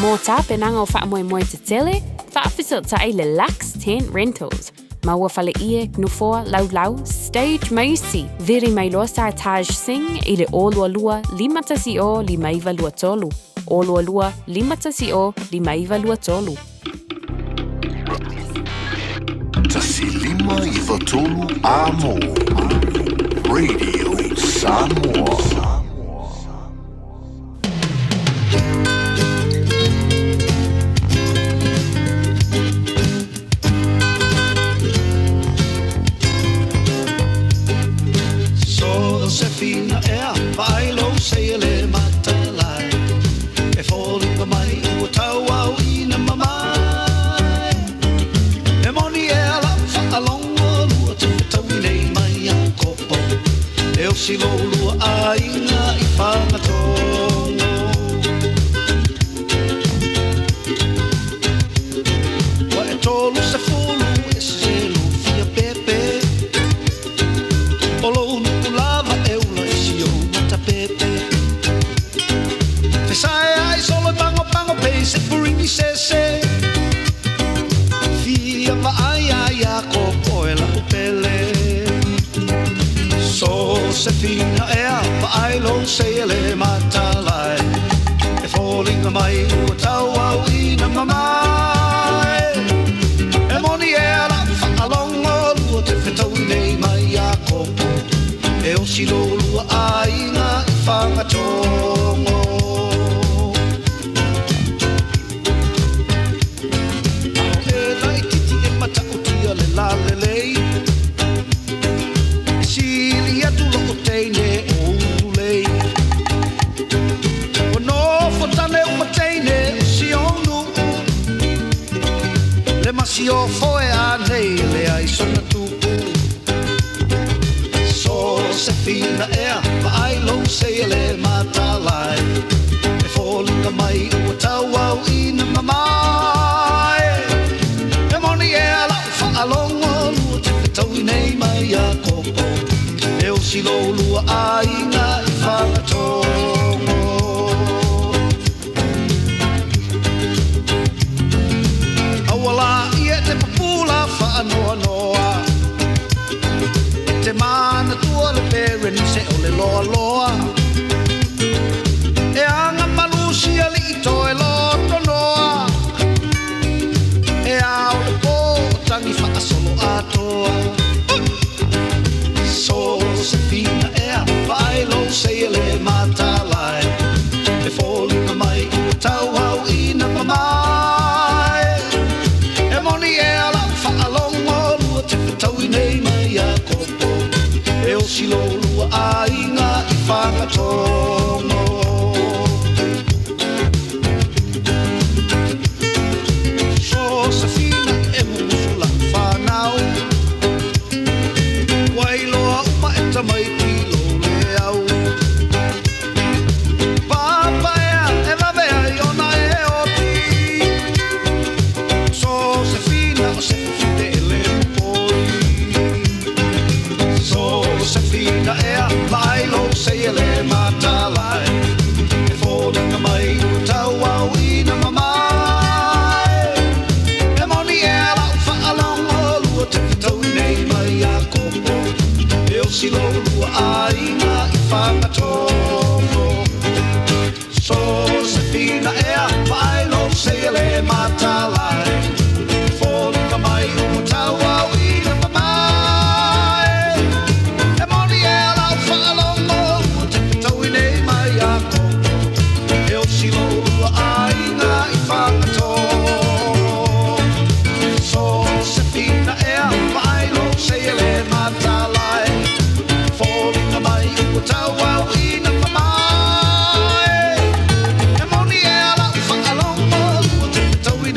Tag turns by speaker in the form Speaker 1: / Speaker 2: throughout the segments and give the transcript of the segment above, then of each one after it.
Speaker 1: Mo tapenaga o faamoemoe tetele, faafesootai le Lux Tent Rentals. Maua faleie, nofoa, laulau, stage ma isi. Vili mai loa Sartaj Singh i le 022 510 5923. 022 510 5923.
Speaker 2: 1593 Amo Radio Samoa.
Speaker 3: So se fina ea vaai lou seia le matalai E foliga mai ua tauau ina mamae E moni ea lau faalogo lua te fetaui nei mai Iakopo E osi lo lua aiga i Fagatogo Ua e 30 e selu fia pepe O lou nuu lava e ula i si ou matapepe Fesae ai solo i pagopago pei se purini sese Fia vaai ia Iakopo e lau pele So se fina ea vaai lou seia le matalai E foliga mai ua tauau ina mamae E moni ea lau faalogo lua te fetaui nei ma Iakopo E osi lo lua aiga i Fagatogo A o e laitiiti e matautia le lalelei E sili atu loo teine o Utulei Ua nofo tane uma teine o si ou nuu Le masiofo e anei e leai sona tupu So se fina ea vaai lou seia le matalai E foliga mai ua tauau ina mamae E moni ea lau faalogo lua te fetaui nei ma Iakopo E osi lo lua aiga i Fagatogo Aua laia e te pupula faanoanoa E te manatua le Perenise o le loaloa E aga malusi alii toe lotonoa E ao le po o tagi faasolo atoa So se fina ea vaai lou seia le matalai E foliga mai ua tauau ina mamae E moni ea lau faalogo lua te fetaui nei ma Iakopo E osi lo lua aiga i Fagatogo So se fina e musu lau fanau Ua iloa uma e tamaiti lou le au Papa ea e vave ai ona e oti So se fina o se fite e le popoi So se fina ea vaai lou seia le matalai E foliga mai ua tauau ina mamae E moni ea lau faalogo lua te fetaui nei ma Iakopo E osi lo lua aiga i Fagatogo So se fina ea vaai lou seia le matalai E foliga mai ua tauau ina mamae E moni ea lau faalogo lua te fetaui nei ma Iakopo E osi lo lua aiga i Fagatogo So se fina ea vaai lou seia le matalai Foliga mai ua tauau ina mamae E moni ea lau faalogo lua te fetaui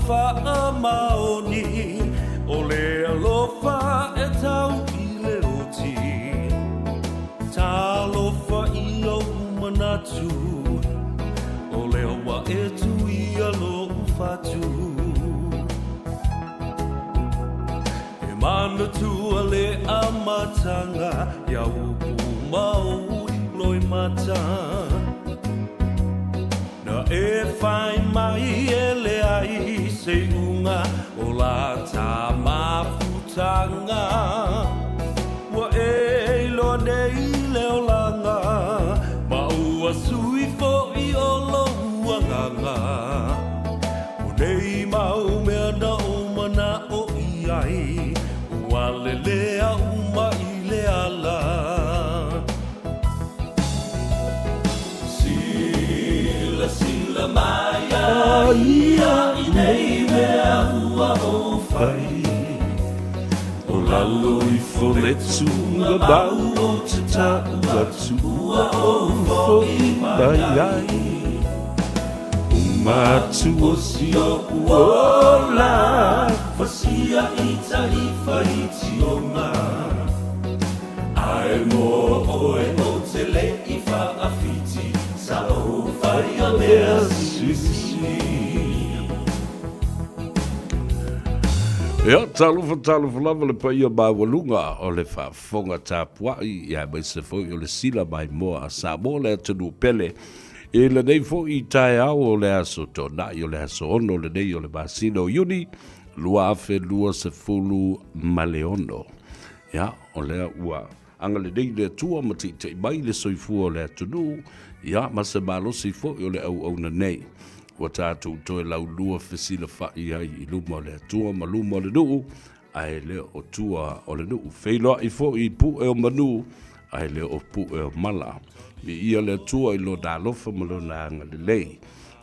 Speaker 4: faamaoni, o le alofa e tau i le oti. Talofa i ou manatu, o lea ua e tuia lou fatu. E manatua le amataga ia upu ma ou loimata. Na e whai mai e leai se iuga o la ta mafutanga. Ua e iloa nei le olaga, ma ua sui fo'i o lou agaga. O nei mau mea na ou mana'o i ai, ua lelea uma i le ala. Silasila mai a ia i nei mea ua ou fai, O lalo ifo le tūnga mau o te ta'u atu ua ou fo'i mai ai. Uma atu o si o'u ola, Fasia i taifa i Tiona. Ae mo oe ou te le i whaawhiti, Sa ou whaia mea silisili.
Speaker 5: Ia, talofa, talofa lava le paia maualuga o le faafofoga tapuai, ia aemaise foi o le sila maimoa a Samoa le atunuu pele. I lenei foi taeao o le aso Toonai, o le aso 6 lenei o le masina o Iuni, 2026. Ia, o lea ua agalelei le Atua ma teitei mai le soifua o le atunuu, ia, ma se malosi foi o le auauna nei. Ua tatou toe laulua fesilafa'i ai i luma o le Atua ma luma o le nuu, ae le o tua o le nuu. Feiloa'i foi i pu'e o manu, ae le o pu'e o mala. Viia le Atua i Lona alofa ma Lona agalelei,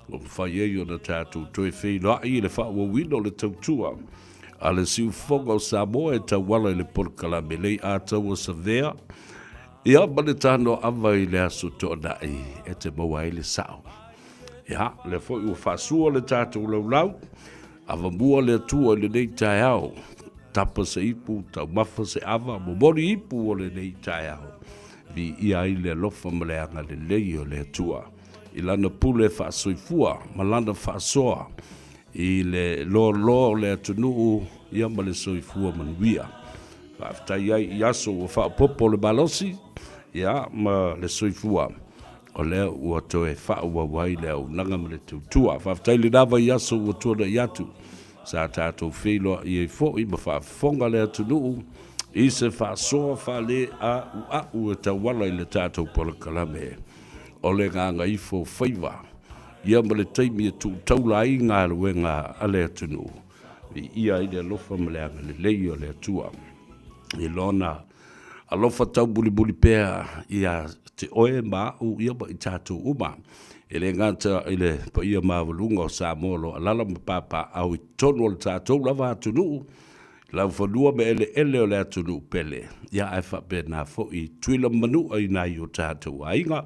Speaker 5: ua mafai ai ona tatou toe feiloa'i i le faaauauina o le tautua a le Siufofoga o Samoa e tauala i le polokalame Lei Ataua Savea, ia ma le tanoaava i le Aso Toonai e te maua ai le sao. Ia, lea foi ua faasua le tatou laulau, avamua le Atua i lenei taeao, tapa se ipu, taumafa se ava, momoli ipu o lenei taeao, viia ai le alofa ma le agalelei o le Atua i lana pule faasoifua ma lana faasoa i le loaloa o le atunuu ia ma le soifua manuia. Faafetai ai i aso ua faaopoopo le malosi ia ma le soifua o lea ua toe faaauau ai le auaunaga ma le tautua. Faafetai le lava i aso ua tuanai atu sa tatou feiloai ai foi ma faafofoga le atunuu i se faasoa faaleauau e tauala i le tatou polokalame o le Gagaifo Faiva. Ia ma le taimi e tuu taula ai galuega a le atunuu, viia ai le alofa ma le agalelei o le Atua i Lona alofa taubulimuli pea ia te oe ma au ia ma i tatou uma. E le gata i le paia maualuga o Samoa o lo o alaala ma papaaao i totonu o le tatou lava atunuu, laufanua ma eleele o le atunuu pele, ia ae faapena foi Tutuila ma Manua i nai o tatou aiga,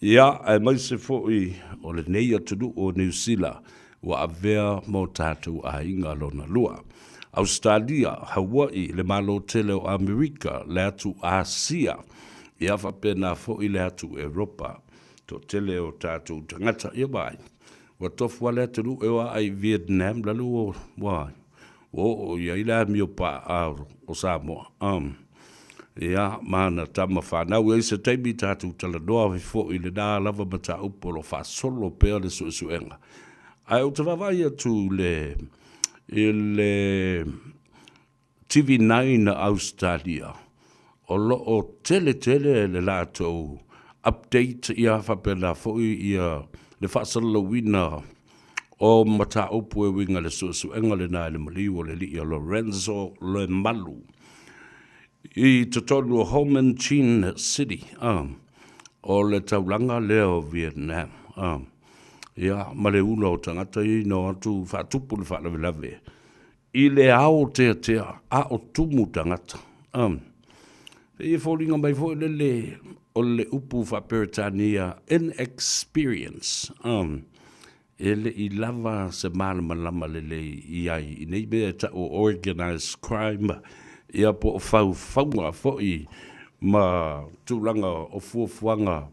Speaker 5: ia aemaise foi o lenei atunuu o Niu Sila ua avea ma o tatou aiga lona lua. Ausetalia, Hawaii, le Malo tele o Amerika, le atu Asia, ia faapena foi le atu Eropa. Toatele o tatou tagata, ia vaai, ua tofu lava le atunuu e o aa i Vietnam lalo ua, ua Ua oo i ai le amio paaa o Samoa. Um. Ia, ma ana tama fanau. E i ai se taimi tatou talanoa ai foi i lena lava mataupu o lo o faasolo pea le suesuega. Ae ou te vaavaai atu i le, i le TV9 a Ausetalia, o lo o tele tele le latou update ia faapena foi ia le faasalalauina o mataupu e uiga i le suesuega lena i le maliu o le alii o Lorenzo Lemalu i totonu o Ho Man Chin City, o le taulaga lea o Vietnam, ia ma le ula o tagata ia ina o atu faatupu le faalavelave i le aoteatea a o tumu tagata. E foliga mai foi lele o le upu faa-Peretania inexperience. E le i lava se malamalama lelei i ai i nei mea e tau o organized crime, ia po o faufauga foi ma tulaga o fuafuaga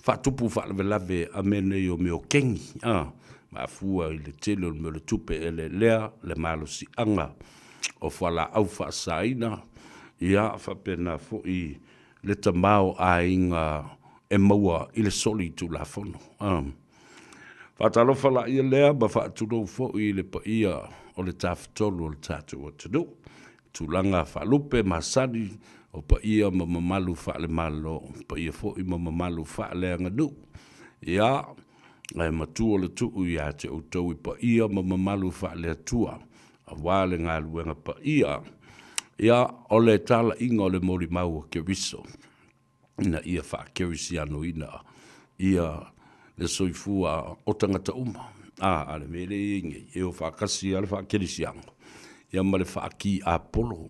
Speaker 5: faatupu faalavelave a mea nei o mea o kengi, a, mafua i le tele o le mea o le tupe eleelea, le malosiaga o fualaau faasaina, ia faapena foi le tamaoaiga e maua i le solitulafono. A. Faatalofa laia lea ma faatulou foi i le paia o le Tafatolu o le tatou atunuu, tulaga faalupe masani o paia ma mamalu faale-Malo, paia foi ma mamalu faaleaganuu. Ia, ae matua le tuu ia te outou i paia ma mamalu faale-Atua, aua le galuega paia, ia, o le talaiga o le molimau a Keriso. ina ia faakerisianoina ia le soifua o tagata uma. A, a le mea lea e i ai nei, e o faatasi lava le faakerisiano ia ma le faatiapolo.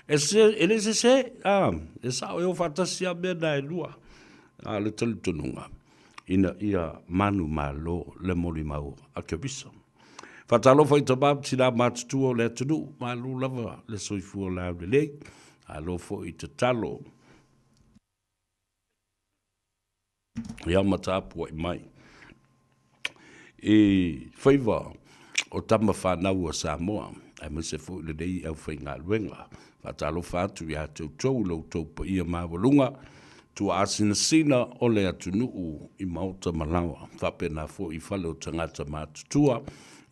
Speaker 5: E, se, e le sese, a, e sao e o faatasi lava mea na e lua. A o le talitonuga, ina ia manumalo le molimau a Keriso. Faatalofa i tama ma tina matutua o le atunuu, malu lava le soifua laulelei, malo foi i tatalo ia ma tapuai mai i faiva o tama fanau a Samoa, aemaise foi lenei aufaigaluega. Faatalofa atu ia te outou i lo outou paia maualuga, tuaasinasina o le atunuu i maota ma laoa, faapena foi i fale o tagata matutua,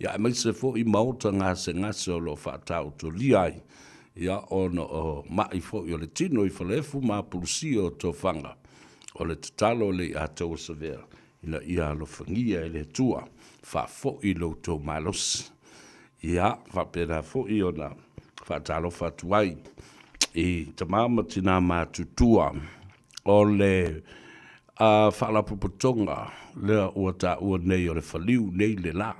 Speaker 5: ia aemaise foi maota gasegase o lo o faataotolia ai, ia ona o mai foi o le tino i Faleefu ma apulusia o tofaga. O le tatalo le i a outou savea, ina ia alofagia e le Atua, faafoi lo outou malosi. Ia, faapena foi ona faatalofa atu ai i tama ma tina matutua o le Faalapotopotoga lea ua taua nei o le faliu nei le la.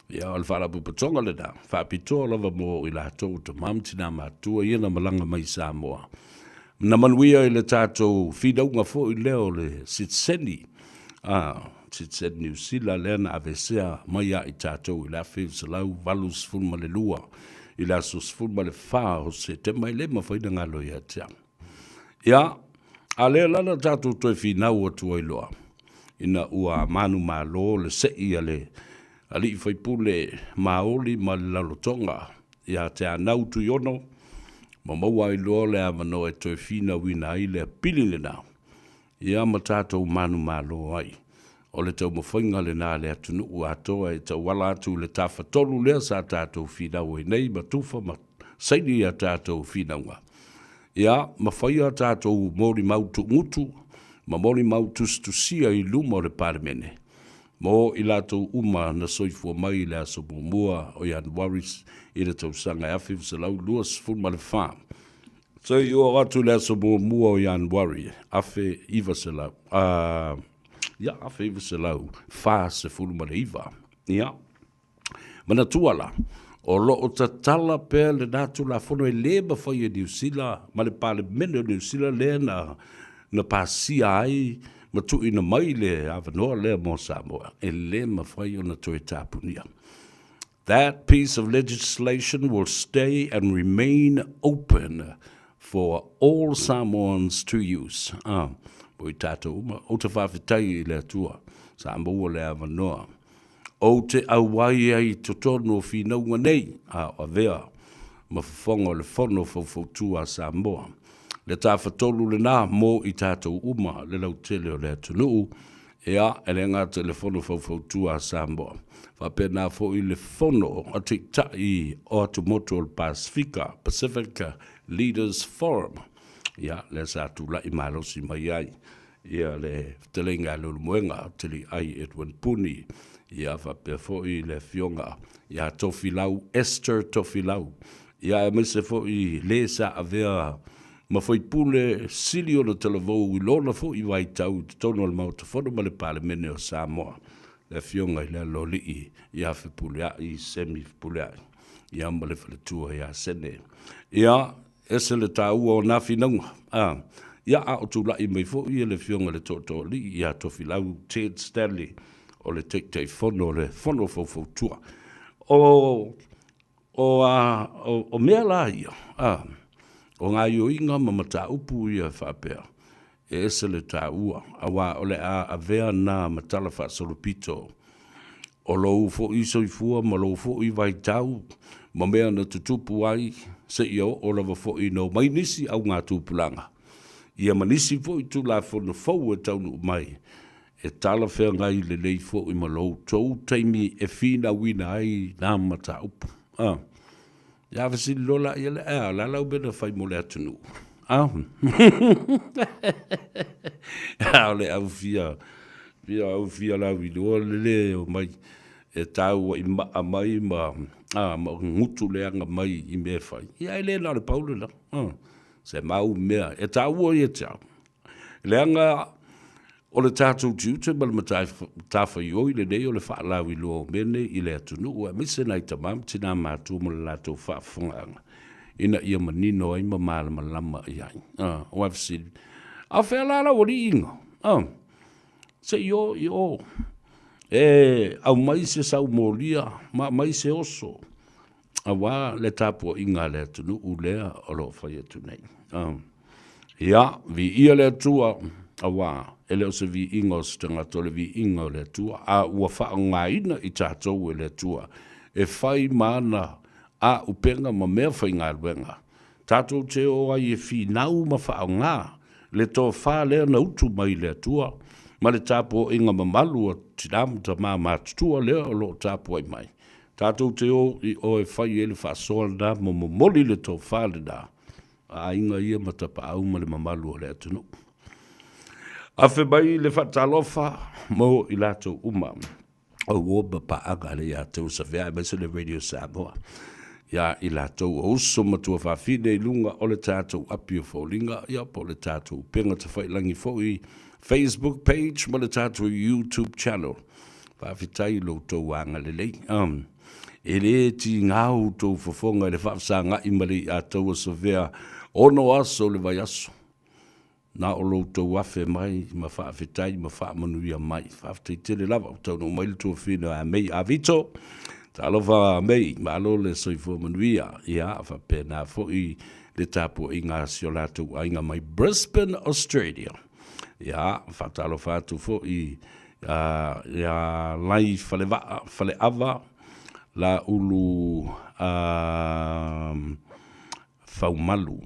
Speaker 5: Ia, o le Faalapotopotoga lena, faapitoa lava mo i latou o tama ma tina matutua ia na malaga mai i Samoa. Na manuia i le tatou finauga foi lea o le sitiseni, sitiseni Niu Sila lea na aveesea mai ia i tatou i le 1982 i le aso 14 o Setema, e le mafai ona galo ia te au. Ia, a lea la na tatou toe finau atu ai loa, ina ua manumalo le sei a le alii faipule Maoli ma le Lalotoga ia Teanau Tuiono, ma maua ai loa le avanoa e toe finauina ai le apili lena, ia ma tatou manumalo ai. O le taumafaiga lena a le atunuu atoa e tauala atu i le Tafatolu lea sa tatou finau ai nei ma tufa ma saini a tatou finauga. Ia, ma faia a tatou molimau tuugutu ma molimau tusitusia i luma o le Palemene mo i latou uma na soifua mai i le aso muamua o Ianuari i le tausaga e 1924. Se i oo atu i le aso muamua o Ianuari 1900, ia, 1949. Ia, manatua la, o lo o tatala pea lena Tulafono e le mafai e Niu Sila ma le Palemene o Niu Sila lea na, na pasia ai ma tuuina mai le avanoa lea mo Samoa, e le mafai ona toe tapunia. That piece of legislation will stay and remain open for all Samoans to use. Ah, mo i tātou uma, ou te faafetai i le Atua, sa maua le avanoa. Ou te auai ai i totonu o finauga nei, a o avea ma fofoga o le Fono Faufautua a Samoa. Le Tafatolu lena mo i tātou uma le lautele o le atunuu, Ia, e le gata i le Fono Faufautua a Samoa, faapena foi le Fono a Taitai o Atumotu o le Pasefika, Pacific Leaders Forum, ia, lea sa tulai malosi mai ai ia le fetalaiga a Leulumoega Teliai Edwin Puni, ia faapea foi le afioga ia Tofilau Esther Tofilau, ia aemaise foi le sa avea ma faipule sili ona talavou i lona foi vaitau i totonu o le Maota Fono ma le Palemene o Samoa, le Afioga i le Aloalii ia Fepuleai Semi Fepuleai, ia ma le faletua ia Sene. Ia, ese le taua o nā finauga, a, ia, a o tulai mai foi le Afioga i le Tootooalii ia Tofilau Ted Stanley. o le Taitaifono o le Fono Faufautua. O, o, a, o, o mea la ia, a, o gaoioiga ma mataupu ia faapea, e ese le taua, auā o le a avea na ma tala faasolopito o lou foi soifua ma lou foi vaitau ma mea na tutupu ai seia oo lava foi ina omai nisi augatupulaga, ia ma nisi foi Tulafono fou e taunuu mai e talafeagai lelei foi ma lo outou taimi e finauina ai na mataupu. A. Ia fesili loa laia lea, ea, o le a lau mea na fai mo le atunuu? A. A o le au fia, fia au fia lauiloa le lē omai e tauaimaa mai ma, a, ma gutu leaga mai i mea e fai. Ia e le na o le pau lena. A. Se mau mea e taua ia te au. Leaga o le tatou tiute ma le matafaioi lenei o le faalauiloa o mea nei i le atunuu aemaise nai tama ma tina matua ma le latou faafofogaaga ina ia manino ai ma malamalama i ai. Aua e fesili, a o fea la lau aliiga? Se i o i o e aumai se saumolia ma aumai se oso aua le tapuaiga a le atunuu lea o lo o fai atu nei. Ia, viia le Atua, aua e le o se viiga o se tagata, o le viiga o le Atua, a ua faaaogaina i tatou e le Atua e fai ma ana auupega ma mea faigaluega, tatou te o ai e finau ma faaaoga le tofa lea na utu mai i le Atua ma le tapuaiga mamalu a tina ma tama matutua lea o lo o tapuai mai. Tatou te o i o e fai ai le faasoa lena ma momoli le tofa lena a aiga ia ma tapaau ma le mamalu o le atunuu. Afe mai le faatalofa mo i latou uma o uo ma paaga le ia te Savea aemaise le Radio Samoa ia i latou o uso ma tuafafine i luga o le tatou api o foliga ia po o le tatou upega tafailagi foi Facebook page ma le tatou YouTube channel. Faafetai i lo outou agalelei. E le tiga outou fofoga i le faafesagai ma le iataua Savea ono aso o le vaiaso. Na o lo outou afe mai ma faafetai ma faamanuia mai. Faafetai tele lava. Ua taunuu mai le tuafafine a Mei Avito. Talofa Mei, malo le soifua manuia. Ia, faapena foi le tapuaiga a si o latou aiga mai Brisbane, Australia. Ia, faatalofa atu foi ia Lai Falevaa, Faleava, Laulu Faumalu.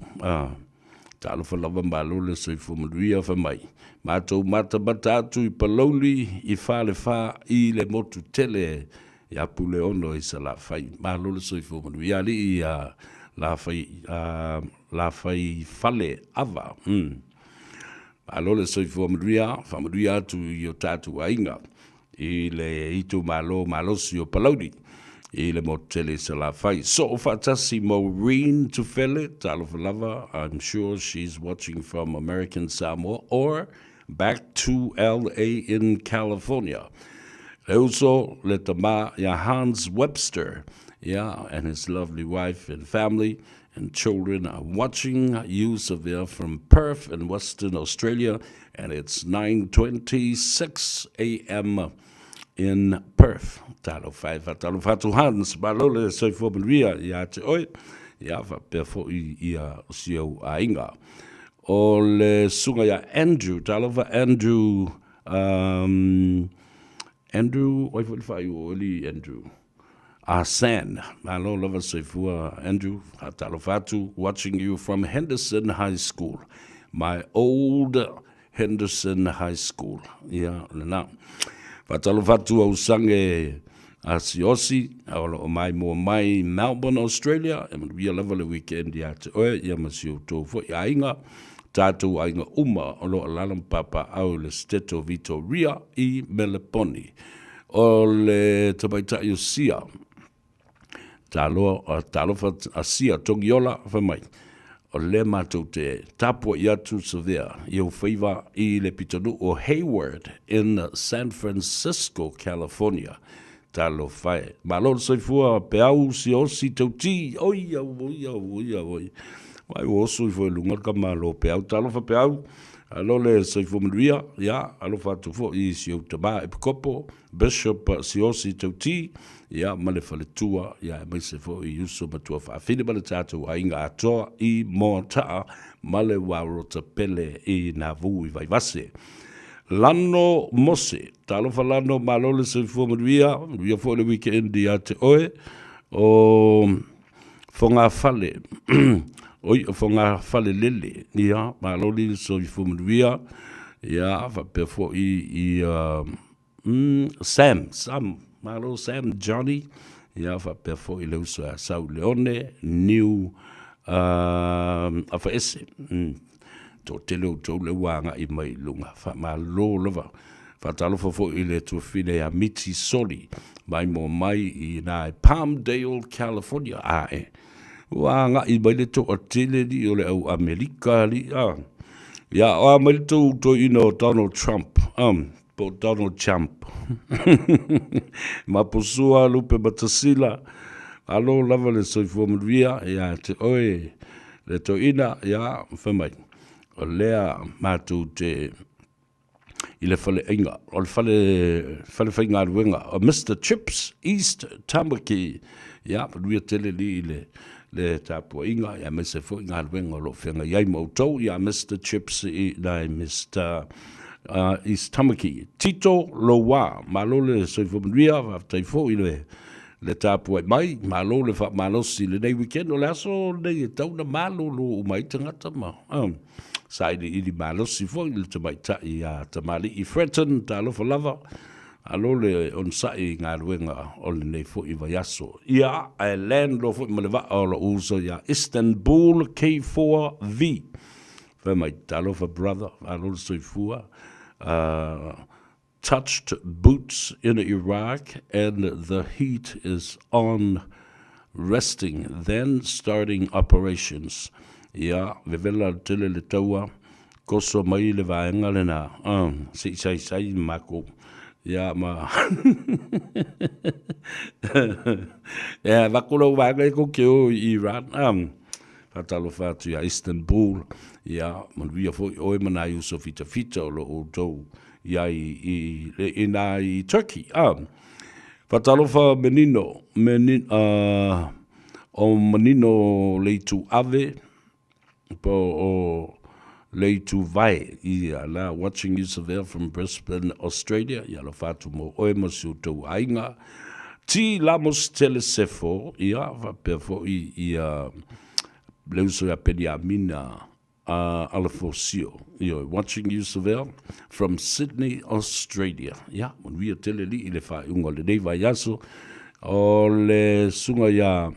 Speaker 5: Talofa lava malo le soifua manuia fai mai. Matou matamata atu i Palauli i Falefa i le motu tele ia Puleono i Salafai. Malo le soifua manuia alii ia Lafai, Lafai Fale Ava. Malo le soifua manuia, faamanuia atu i o tatou aiga i le itumalo malosi o Palauli i le motu tele i Salafai. Soo faatasi Maureen Tufele, talofa lava, I'm sure she's watching from American Samoa or back to LA in California. Le uso le tama ia Hans Webster, yeah, and his lovely wife and family and children are watching you, Severe, from Perth in Western Australia, and it's 9:26 a.m. in Perth. Talofa e faatalofa atu Hans, malo le soifua manuia ia te oe, ia faapea foi ia si ou aiga. O le susuga ia Andrew, talofa Andrew, Andrew, oi foi le faaiu o li Andrew. Arsene, malo lava soifua Andrew, faatalofa atu, watching you from Henderson High School, my old Henderson High School. Ia, lena. Faatalofa atu au sange a Siosi, o lo o maimoa mai Melbourne, Australia, e manuia lava le weekend ia te oe, ia ma si outou foi aiga, tatou aiga uma o lo o alaala ma papaaao i le State o Vitoria i Meleponi. O le tamaitai o Sia, taloa, talofa a Sia Togiola, fai mai, o lea matou te tapuai atu Savea i ou faiva i le pitonuu o Hayward in San Francisco, California. Talofa e. Malo le soifua peau siaosi tauti. Oi au, oi au, oi au, oi. Vai ua oso ifo i luga le kama a lo peau. Talofa peau. Alo le soifua manuia, ia, alofa atu foi i si ou tamā Epikopo, Bishop Siaosi Tauti, ia, ma le faletua, ia, aemaise foi i uso ma tuafaafine ma le tatou aiga atoa i Moataa ma le Uaurota pele i Navu i Vaivase. Lano Mose, talofa Lano, malo le soifua manuia, manuia foi le weekend ia te oe, o Fogafale, oi, o Fogafale lele, ia, malo le soifua manuia, ia, faapea foi i, Sam, Sam, malo Sam, Johnny, ia, faapea foi le uso ia Sau Leone, Niu, Afaese, Toatele outou lea ua agai mai i luga. Faamalo lava. Faatalofa foi i le tuafafine ia Miti Soli, maimoa mai i ina i Palmdale, California. Ae, ua agai mai le toatele alii o le au Amerika alii, a. Ia, o a mai le tou toeaina o Donald Trump, a, po o Donald Trump. Maposua Lupe Matasila, malo lava le soifua manuia ia te oe le toeaina, ia, fai mai, o lea matou te i le faleaiga, o le fale, fale faigaluega o Mister Chips East Tamaki. Ia, manuia tele li i le, le tapuaiga, ia aemaise foi galuega o lo o feagai ai ma outou, ia Mister Chips i nai Mister East Tamaki. Tito Loua, malo le soifua manuia, faafetai foi i le le tapuai mai, malo le faamalosi i lenei weekend. O le aso lenei e tau na malolo uma ai tagata ma sailiili malosi foi le tamaitai ia Tamalii Fretton, talofa lava, malo le onosai i galuega o lenei foi vaiaso. Ia, ae land loa foi ma le vaa o lou uso ia Istanbul K4V. Fai mai, talofa brother, malo le soifua, touched boots in Iraq and the heat is on resting then starting operations. Ia, vevela tele le taua, koso mai le vaega lena, se i saisai makou. Ia, ma ia, avatu lau vaega e kou te o i Iran. Faatalofa atu ia Istanbul, ia, manuia foi oe ma nai uso fitafita o lo outou i ai i, i nā i Turkey. Ah, faatalofa Menino, Menino, o Manino Leituave, po o Leituvae, ia la, watching you Savea from Brisbane, Australia, ia alofa atu mo oe ma si outou aiga. T. Lamos Telesefo, ia, faapea foi ia le uso ia Peniamina Alafosio, ioe, watching you Savea from Sydney, Australia. Ia, manuia tele alii i le faaiuga o lenei vaiaso o le susuga ia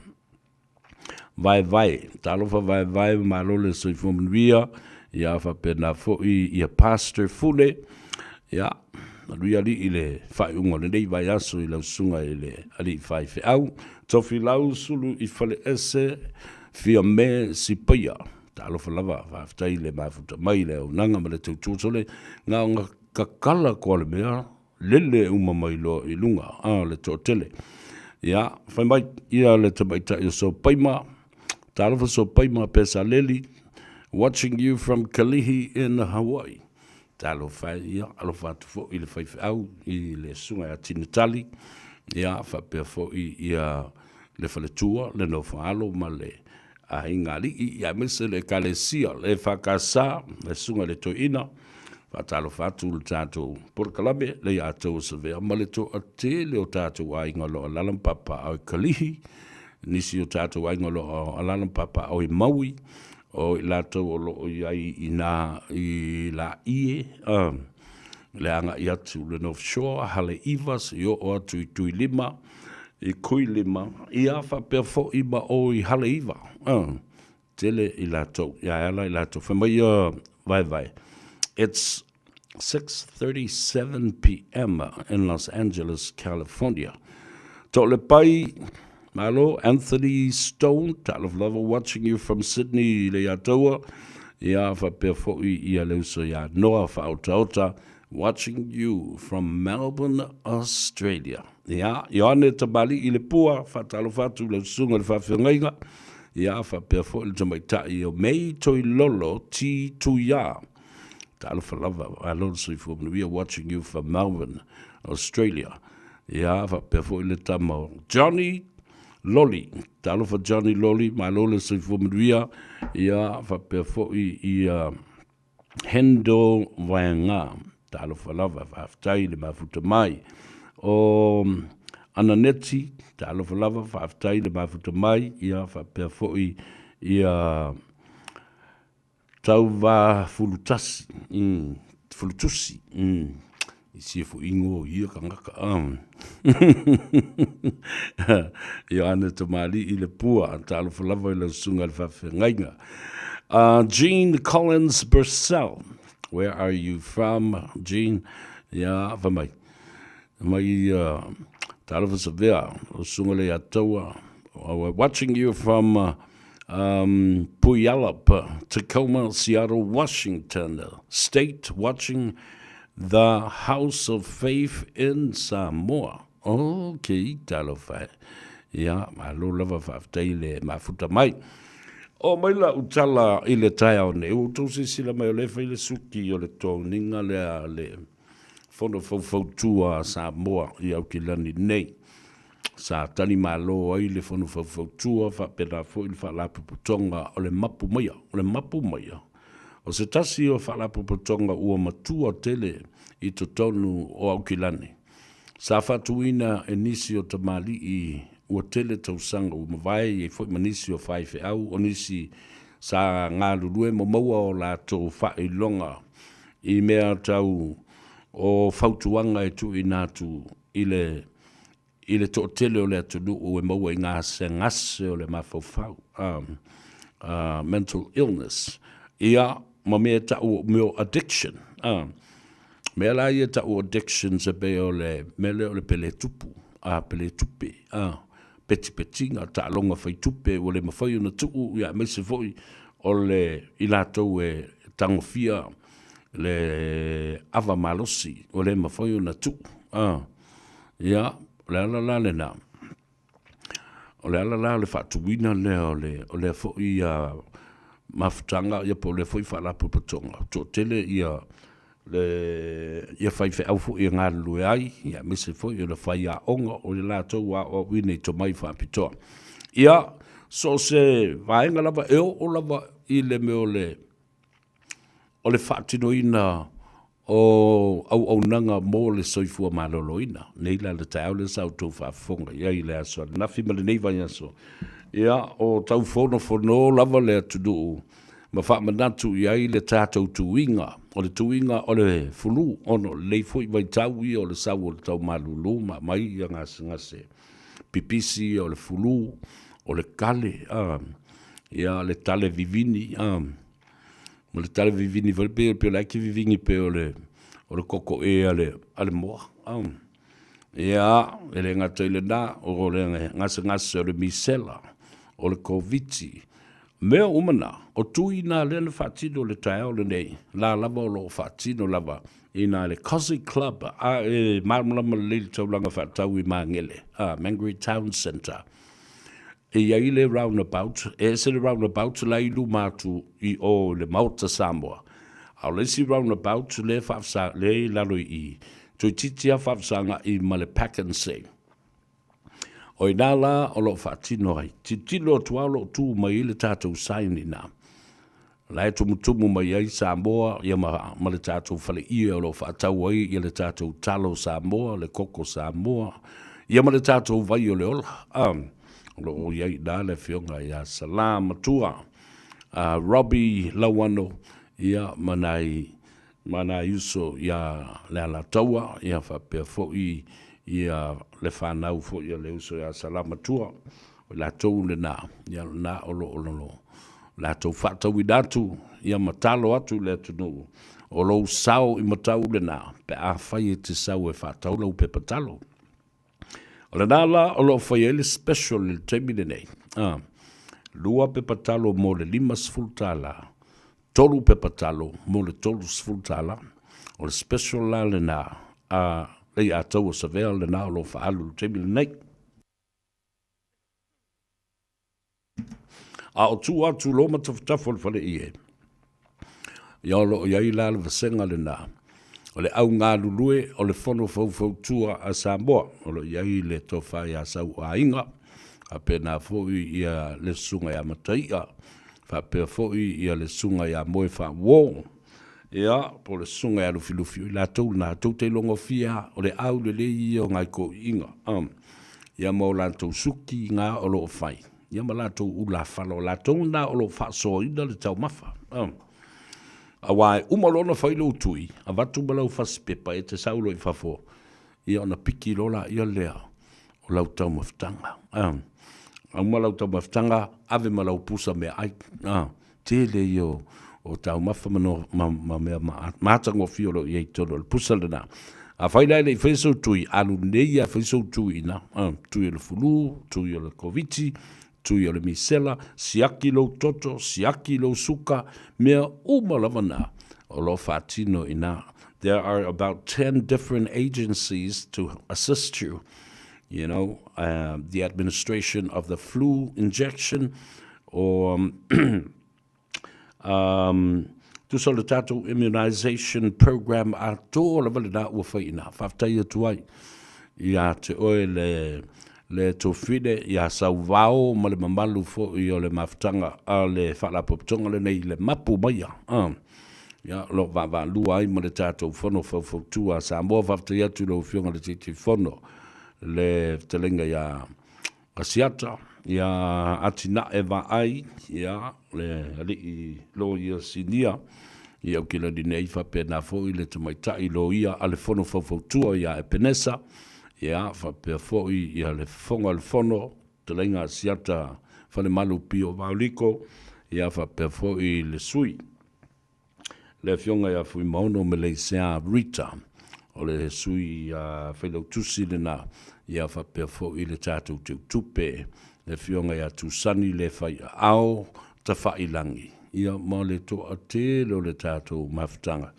Speaker 5: Vaevae. Talofa Vaevae, malo le soifua manuia. Ia faapena foi ia Pastor Fule. Ia, manuia alii i le faaiuga o lenei vaiaso i lau susuga i le alii faifeau. Tofilau Sulu i Faleese, Fiame Sipaia. Talofa lava, faafetai le mafuta mai le auaunaga ma le tautua sole, na ona kakala koa le mea, lele uma mai loa i luga, a le toatele. Ia, fai mai ia le tamaitai o Sopaima, talofa Sopaima Pesaleli, watching you from Kalihi in Hawaii. Talofa e, ia, alofa atu foi i le faifeau i le susuga ia Tinatali, ia, faapea foi ia le faletua, le nofoaalo ma le aiga alii, ia aemaise le Ekalesia, le EFKS, le susuga i le Toeaina, faatalofa atu le tatou polokalame le ia outou o Savea ma le toatele o tatou aiga o lo o alaala ma papaaao i Kalihi, nisi o tatou aiga o lo o alaala ma papaaao i Maui, o i latou o lo o i ai i nā i Laie, le agai atu le North Shore, Haleiwa, seia oo atu i Tuilima, i Kuilima, ia faapea foi ma o i Haleiwa, tele i latou, ia e ala i latou. Fai mai ia Vaevae, It's 6:37 PM in Los Angeles, California. Toalepai, malo, Anthony Stone, talofa lava, watching you from Sydney, Leiataua, ia faapea foi ia le uso ia Noa Faaotaota, watching you from Melbourne, Australia. Ia, Ioane Tamalii le Pua, faatalofa atu i lau susuga i le faafeagaiga, ia faapea foi le tamaitai o May Toilolo T. Tuia. Talofa lava, malo le soifua manuia, watching you from Melbourne, Australia. Ia, faapea foi le tama o Johnny Loli. Talofa Johnny Loli, malo le soifua manuia. Ia, faapea foi ia Hendo Vaenga. Talofa lava, faafetai le mafuta mai. O Ananeti, talofa lava, faafetai le mafuta mai. Ia, faapea foi ia Tauva Fulutasi, Fulutusi, i sia fo ingoa o ia kangaka. Ioane Tamalii le pua, talofa lava i lau susuga i le faafeagaiga. Jean Collins Bursell, where are you from, Jean? Ia, fai mai. Mai talofa Savea, o susuga le Ataua. We're watching you from Puyallup, Tacoma, Seattle, Washington State, watching the House of Faith in Samoa. Okay, talofa e. Ia, malo lava faafetai le mafuta mai. O mai la utala i le taeao nei, ua outou silasila mai o lea e fai le suki o le toniga lea le Fono Faufautua a Samoa i Aukilani nei. Sa tali malo ai le Fono Faufautua faapena foi le Faalapotopotoga o le Mapu Maia. O le Mapu Maia, o se tasi o Faalapotopotoga ua matua tele i totonu o Aukilani. Sa faatuina e nisi o tamalii ua tele tausaga ua mavae, i ai foi ma nisi o faifeau, o nisi sa galulue ma maua o latou faailoga i mea tau o fautuaga e tuuina atu i le i le toatele o le atunuu e maua i gasegase o le mafaufau, mental illness, ia ma mea e tau o mea o addiction. Mea la ia e tau o addictions e pei o le mea lea o le pele tupu, pele tupe, petipetiga, taaloga fai tupe ua le mafai ona tuu, ia aemaise foi o le i latou e tagofia le ava malosi ua le mafai ona tuu. Ia, o le ala la lena, o le ala la o le faatuina lea o le, o lea foi mafutaga ia po o lea foi faalapotopotoga, toatele ia le ia faifeau foi e galulue ai, ia aemaise foi o le faiaoga o le latou aoaoina i tomai faapitoa. Ia, so o se vaega lava e oo lava i le mea o le o le faatinoina o auaunaga mo le soifua maloloina. Nei la le taeao lea sa outou faafofoga i ai i le aso ananafi ma lenei vaiaso. Ia, o tau fonofono lava le atunuu ma faamanatu i ai le tatou tuiga, o le tuiga o le fulu, ona o lenei foi vaitau ia o le sau o le tau malulu ma aumai ia gasegase pipisi o le fulu, o le kale, a, ia le tale vivini, a, ma le tale vivini foi pei pei o la e te vivini pei o le o le koko ʻē a le a le moa, a. Ia, e le gata i lena, o le gasegase o le misela, o le Koviti, mea uma na, o tui na lea na faatino i le taeao lenei, la lava o lo o faatino lava i na le Cosy Club, a e malamalama lelei le taulaga faatau i Magele, a, Mangere Town Centre. E i ai le roundabout, e ese le roundabout la i luma atu i o i le Maota Samoa, a o le isi roundabout lea e faafesa, lea e i lalo i i, toeitiiti lava faafesaga'i ma le Pack and Save. O i ina la o lo o faatino ai. Tilotilo atu lava o lo o tu mai ai le tatou sign i ina. La e tumutumu mai ai Samoa ia ma, ma le tatou faleie o lo o faatau ai ia le tatou talo Samoa, le koko Samoa, ia ma le tatou vai o le ola. A, o lo o i ai i ina le afioga ia Salā Matua, a Robbie Lauano, ia ma nai, ma nai uso ia Lealataua, ia faapea foi ia le fanau foi a le uso ia Salā Matua, o i latou lena, ia lena o lo o latou faatauina atu, ia ma talo atu i le atunuu, o lou sao i matau lena, pe afai e te sau e faatau lau pepa talo. O lena la o lo o fai ai le special i le taimi lenei, a, 2 pepa talo mo le $50, 3 pepa talo mo le $30. O le special la lena a Leiataua Savea lena o lo o faaalu i le taimi lenei. A o tua atu loa ma tafatafa o le faleie. Ia o lo o i ai la le vasega lena o le au galulue o le Fono Faufautua a Samoa, o lo o i ai le Tofa ia Sauaiga, faapena foi ia le Susuga ia Mataia, faapea foi ia le Susuga ia Moefaauo, ia po o le Susuga ia Lufilufi, o i latou na, tou te iloagofie lava, o le aulelei ia o nai toeaiina, ia ma o latou suki na o lo o fai, ia ma latou ulafala, o latou na o lo o faasoaina le taumafa. Aua e uma loa ona fai lou tui, avatu ma lau fasipepa e te sau loa i fafo, ia ona piki loa laia lea o lau taumafataga. Uma lau taumafataga, ave ma lau pusa meaai. Tele ia o taumafa ma mea matagofie o lo o i ai i totonu o le pusa lena. Afai la e le i faia sou tui, alu nei lava e fai sou tui i ina, tui o le fulu, tui o le Koviti, tui o le misela, siaki lou toto, siaki lou suka, mea uma lava na o lo o faatino i ina. There are about 10 different agencies to assist you, you know, the administration of the flu injection or tusa o le tatou immunization program atoa lava lena ua fai i ina. Faafetai atu ai ia te oe le le Tofile ia Sauvao ma le mamalu foi o le mafutaga a le Faalapotopotoga lenei i le mapu maia ia o lo o vaavaalua ai ma le tatou Fono Faufautua a Samoa. Faafetai atu i lau Afioga i le Taitaifono le fetalaiga ia Asiata, ia Atinae Vaai, ia le Alii Loia Sinia i Aukilani nei, faapena foi le Tamaitai Loia a le Fono Faufautua ia Epenesa, ia faapea foi ia le Fofoga o le Fono, Fetalaiga Asiata Falemalu Pio Vaoliko, ia faapea foi le Sui le Afioga ia Fuimaono Meleisea Rita, o le Sui Failautusi lena, ia faapea foi le tatou Teutupe, le Afioga ia Tusani Lefaiaao Tafailagi, ia ma le toatele o le tatou mafutaga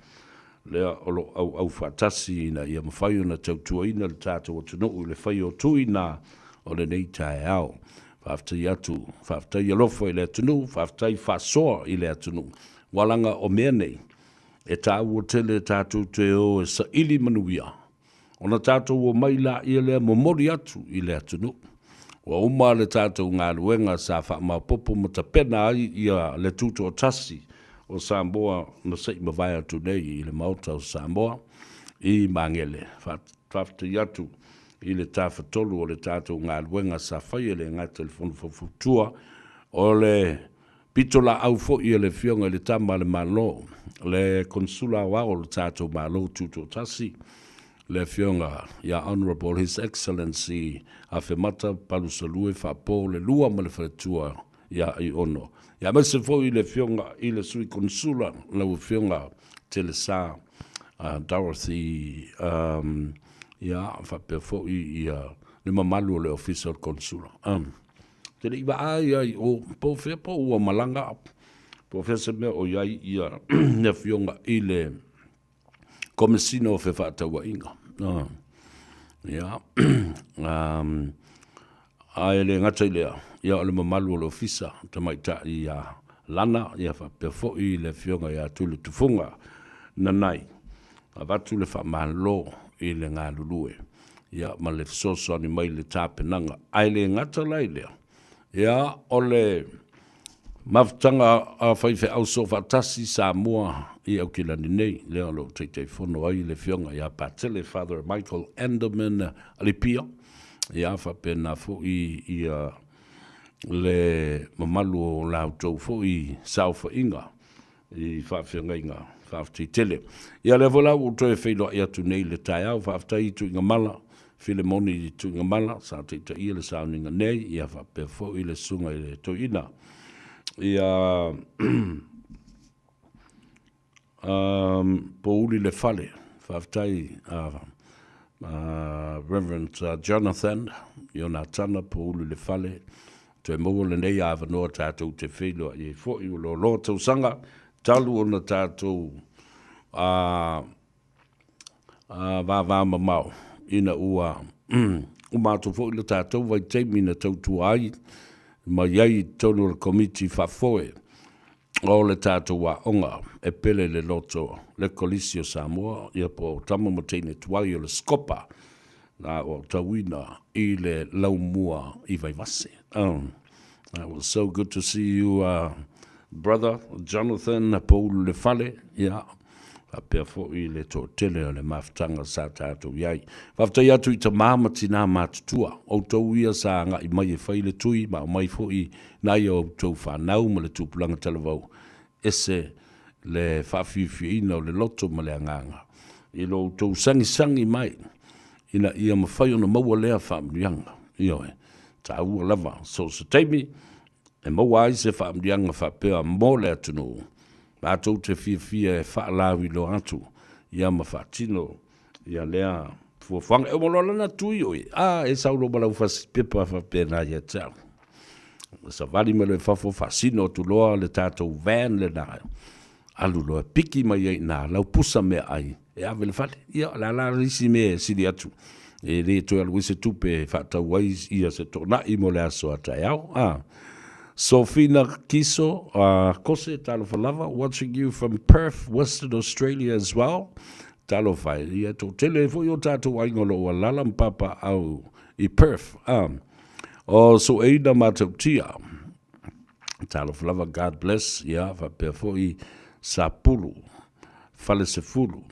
Speaker 5: lea o lo o auau faatasi ina ia mafai ona tautuaina le tatou atunuu i le faia o tui na o lenei taeao. Faafetai atu, faafetai alofa i le atunuu, faafetai faasoa i le atunuu. Ua laga o mea nei, e taua tele tatou te o e saili manuia, ona tatou omai laia lea momoli atu i le atunuu. Ua uma le tatou galuega sa faamaopoopo ma tapena ai ia le Tutoatasi o Samoa na se i mavae atu nei i le Maota o Samoa i Magele. Faafetai atu i le tafatolu o le tatou galuega sa faia e le gata i le Fono Faufautua, o le pitolaau foi a le Afioga i le Tama a le Malo, le Konesula Aoao o le tatou Malo Tutoatasi, le Afioga ia Honourable His Excellency Afemata Palusalue Faapo le Lua ma le Faletua ia Aiono, ia aemaise foi le Afioga i le Sui Konesula lau Afioga Telesa Dorothy ia faapea foi ia le mamalu o le Ofisa o le Konesula. Te le i vaai ai o po o fea po ua malaga po o fea se mea o i ai ia le Afioga i le Komesina o Fefaatauaiga. Ia, ae le gata i lea, ia o le mamalu o le Ofisa Tamaitai ia Lana, ia faapea foi le Afioga ia Tuli Tufuga Nanai, avatu le faamalo i le galulue, ia ma le fesoasoani mai i le tapenaga. Ae le gata la i lea, ia o le mafutaga a faifeau soofaatasi Samoa i Aukilani nei, lea o lo o Taitaifono ai le Afioga ia Patele Father Michael Enderman Alipia, ia faapena foi ia le mamalu o la outou foi saofaiga i faafeagaiga. Faafetai tele. Ia lea foi la ua ou toe feiloai atu nei i le taeao. Faafetai i Tuigamala, Filemoni i Tuigamala sa taitaia le sauniga nei, ia faapea foi le susuga i le toeaina ia Pouli le Fale. Faafetai Reverend Jonathan Ionatana Pouli le Fale. Toe maua lenei avanoa tatou te feiloai ai foi ua loaloa tausaga talu ona tatou vavamamao ina ua uma atu foi le tatou vaitaimi na tautua ai ma i ai i totonu o le Komiti Faafoe. O le tatou aoga e pele i le loto le Kolisi o Samoa, ia po o tama ma teine tuai o le Scopa, na ua tauina i le laumua i Vaivase. Oh, that was so good to see you, brother Jonathan Poulu le fale, ia, faapea foi le toatele o le mafutaga sa tatou i ai. Faafetai atu i tamā ma tinā matutua, outou ia sa agai mai e fai le tui ma aumai foi nai a outou fanau ma le tupulaga talavou, ese le faafiafiaina o le loto ma le agaga i lo outou sagisagi mai ina ia mafai ona maua lea faamanuiaga. Ioe, taua lava so o se taimi e maua ai se faamanuiaga faapea mo le atunuu, matou te fiafia e faalauiloa atu ia ma faatino ia lea fuafuaga. E uma loa lana tui oe, a, e sau loa ma lau fasi pepa faapena ia te au. Savali mai loa i fafo, faasino atu loa le tatou van lena, alu loa piki mai ai i ina lau pusa meaai e ave i le fale. Ia, o le a la le isi mea e sili atu, e le toe alu ai se tupe e faatau ai ia se toonai mo le aso a taeao. A. Sofina Kiso, Kose, talofa lava, watching you from Perth, Western Australia as well. Talofa e, ia toatele ai foi o tatou aiga o lo o alaala ma papaaao i Perth. A. O Soeina Matautia, talofa lava, God bless, ia faapea foi Sapulu, Falesefulu.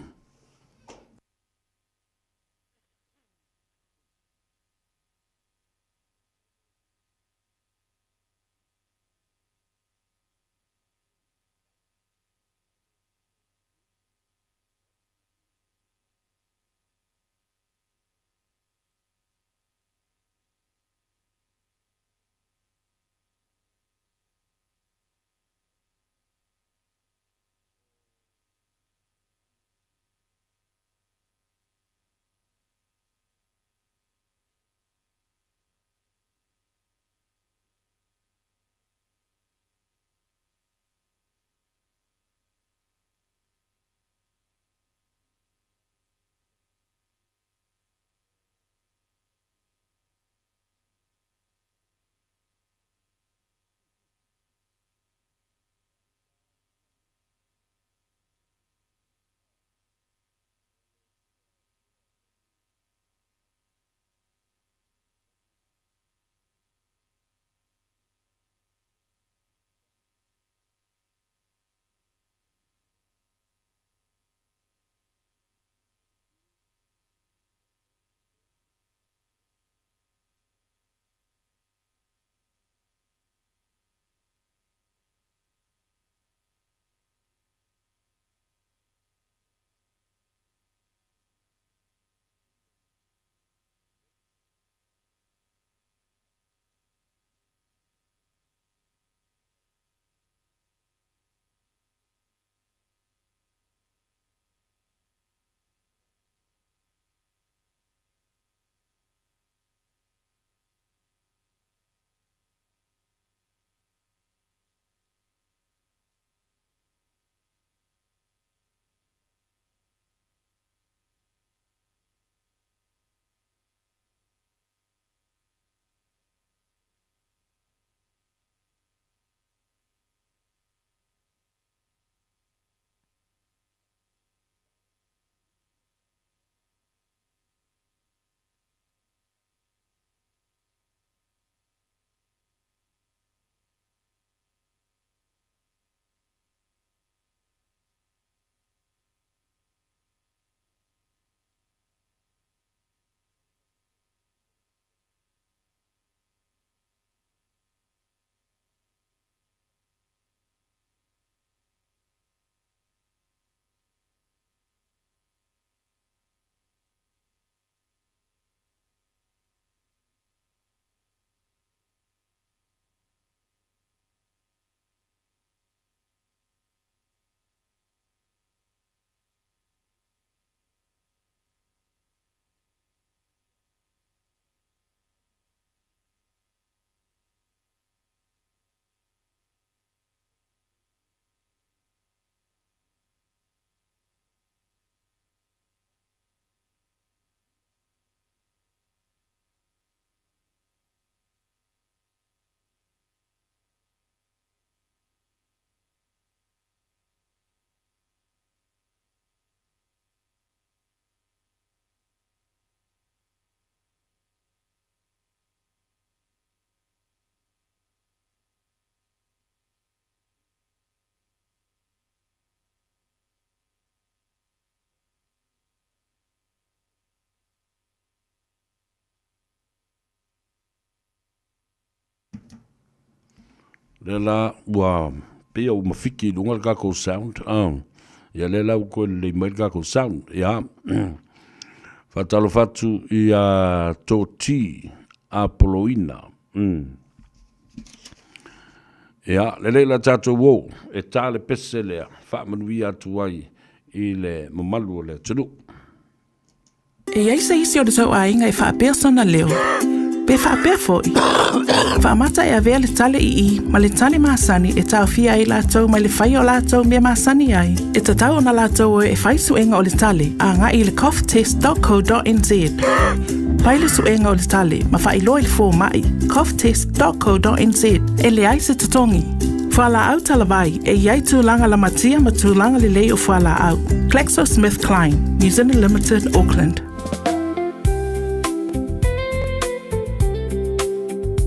Speaker 5: Lea la ua pei ua mafiki i luga le tatou sound. Ia lea la ua toe lelei mai le tatou sound. Ia, faatalofa atu ia Toti Apoloina. Ia, lelei la tatou o, e ta le pese lea, faamanuia atu ai i le mamalu o le atunuu.
Speaker 6: E i ai se isi o le tou aiga e faapea sona leo, pe faapea foi, faamata e avea le tale ii ma le tale masani e taofia ai latou mai le faia o latou mea masani ai, e tatau ona latou o e fai suega o le tale agai i le coughtest.co.nz. Fai le suega o le tale ma faailoa i le fomai, coughtest.co.nz, e leai se totogi. Fualaau talavai, e i ai tulaga lamatia ma tulaga lelei o fualaau. GlaxoSmithKline, New Zealand Limited, Auckland.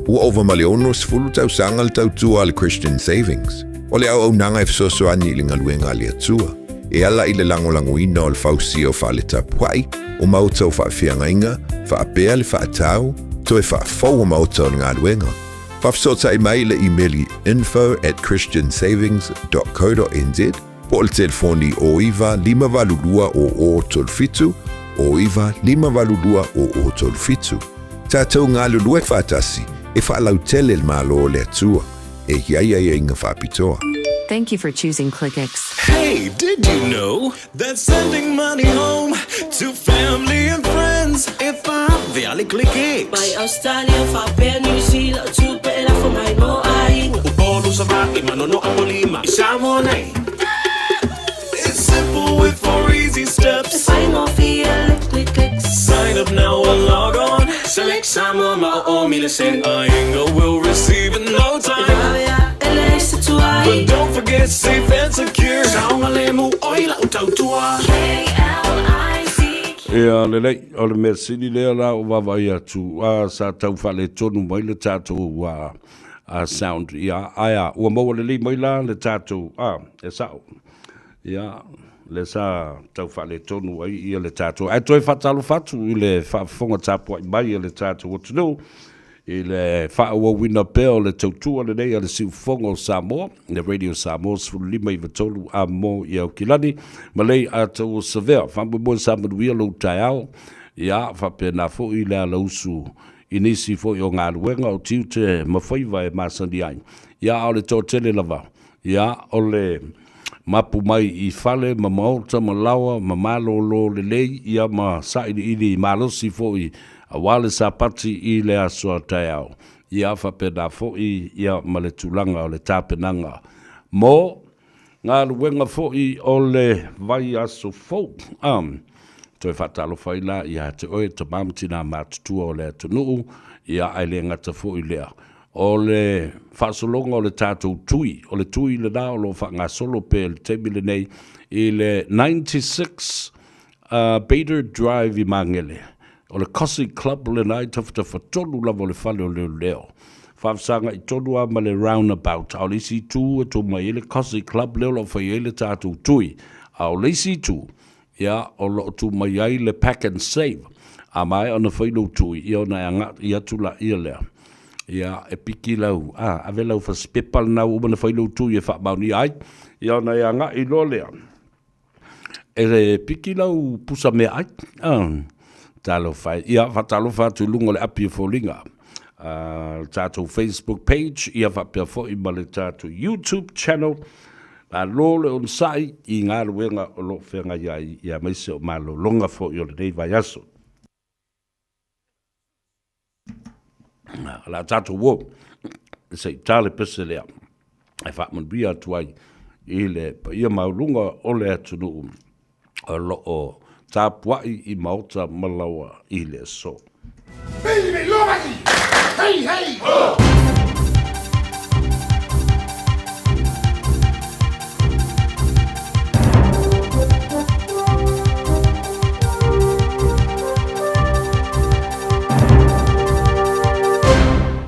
Speaker 2: Ua ova ma le 60 tausaga le tautua a le Christian Savings. O le auaunaga e fesoasoani i le galuega a le Atua, e ala i le lagolagoina o le fausia o fale tapuai, o maota o faafeagaiga, faapea le faatau, toe faafou o maota o le galuega. Faafesootai mai i le imeli info at christiansavings dot co dot nz po o le telefoni 09 582 0037, 09 582 0037. Tatou galulue faatasi e faalautele le Malo o le Atua e i ai aiaiga faapitoa.
Speaker 7: Thank you for choosing ClickX.
Speaker 4: Hey, did you know that sending money home to family and friends e vave a le ClickX?
Speaker 8: Mai Australia faapea New Zealand o tupe e lafo mai mo aiga.
Speaker 4: Upolu, Savaii, Manono, Apolima i Samoa nei. It's simple with four easy steps.
Speaker 8: E faigofie le ClickX.
Speaker 4: Sign up now or log on. Select Samoa ma o o mile sen. Aiga will receive in no time.
Speaker 8: E vave a e leai se tuai.
Speaker 4: But don't forget safe and secure. Saogalemu oi lau tautua.
Speaker 8: K-L-I-C-K.
Speaker 5: Ia lelei, o le mea sili lea la o vaavaai atu, a sa tau faaletonu mai le tatou a sound, ia, ae a, ua maua lelei mai la le tatou, a, e sao, ia, lea sa tau faaletonu ai ia le tatou, ae toe faatalofa atu i le faafofoga tapuai mai a le tatou atunuu, i le faaauauina pea o le tautua lenei a le Siufofoga o Samoa, le Radio Samoa 15 93 a mo i Aukilani, ma lei Atou o Savea. Faamoemoe sa manuia lou taeao, ia, faapena foi le alausu i nisi foi o galuega o tiute ma faiva e masani ai. Ia, a o le toatele lava, ia, o le mapu mai i fale ma maota ma laoa ma malōlō lelei, ia ma sailiili malosi foi aua le Sapati i le aso a taeao. Ia faapena foi ia ma le tulaga o le tapenaga mo galuega foi o le vaiaso fou. A toe faatalofa ai la ia te oe tama ma tina matutua o le atunuu, ia ae le gata foi lea, o le faasologa o le tatou tui, o le tui lena o lo o faagasolo pea i le taimi lenei i le 96 Bader Drive i Magele. O le Cossie Club lena i tafatafa tonu lava o le fale o leoleo. Faafesagai tonu lava ma le roundabout. A o le isi itu e tuu mai ai le Cossie Club lea o lo o fai ai le tatou tui. A o le isi itu, ia, o lo o tuu mai ai le Pack and Save. A maea ona fai lou tui, ia ona e agai atu laia lea. Ia, e piki lau, a, ave lau fasipepa lena ua uma ona fai lou tui e faamaonia ai. Ia ona e agai loa lea. E piki lau pusa meaai. Talofa e. Ia, faatalofa atu i luga o le api o foliga. Le tatou Facebook page, ia faapea foi ma le tatou YouTube channel. Malo le onosai i galuega o lo o feagai ai, ia aemaise o malologa foi o lenei vaiaso. O le a tatou o se i ta le pese lea e faamanuia atu ai i le paia maualuga o le atunuu o lo o tapuai i maota ma laoa i le aso.
Speaker 3: Hey, hey! Ho!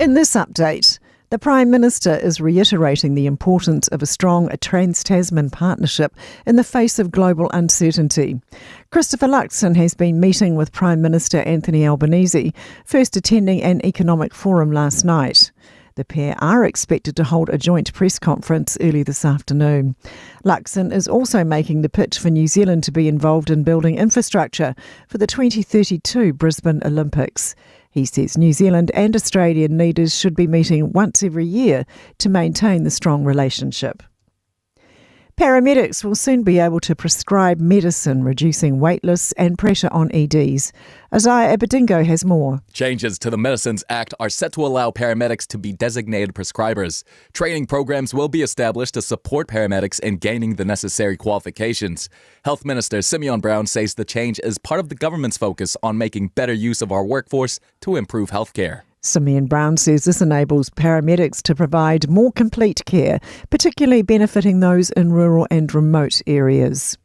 Speaker 9: In this update, the Prime Minister is reiterating the importance of a strong Trans Tasman partnership in the face of global uncertainty. Christopher Luxon has been meeting with Prime Minister Anthony Albanese, first attending an economic forum last night. The pair are expected to hold a joint press conference early this afternoon. Luxon is also making the pitch for New Zealand to be involved in building infrastructure for the 2032 Brisbane Olympics. He says New Zealand and Australian leaders should be meeting once every year to maintain the strong relationship. Paramedics will soon be able to prescribe medicine, reducing waitlists and pressure on EDs. Isaiah Abadingo has more.
Speaker 10: Changes to the Medicines Act are set to allow paramedics to be designated prescribers. Training programs will be established to support paramedics in gaining the necessary qualifications. Health Minister Simeon Brown says the change is part of the government's focus on making better use of our workforce to improve healthcare.
Speaker 9: Simeon Brown says this enables paramedics to provide more complete care, particularly benefiting those in rural and remote areas.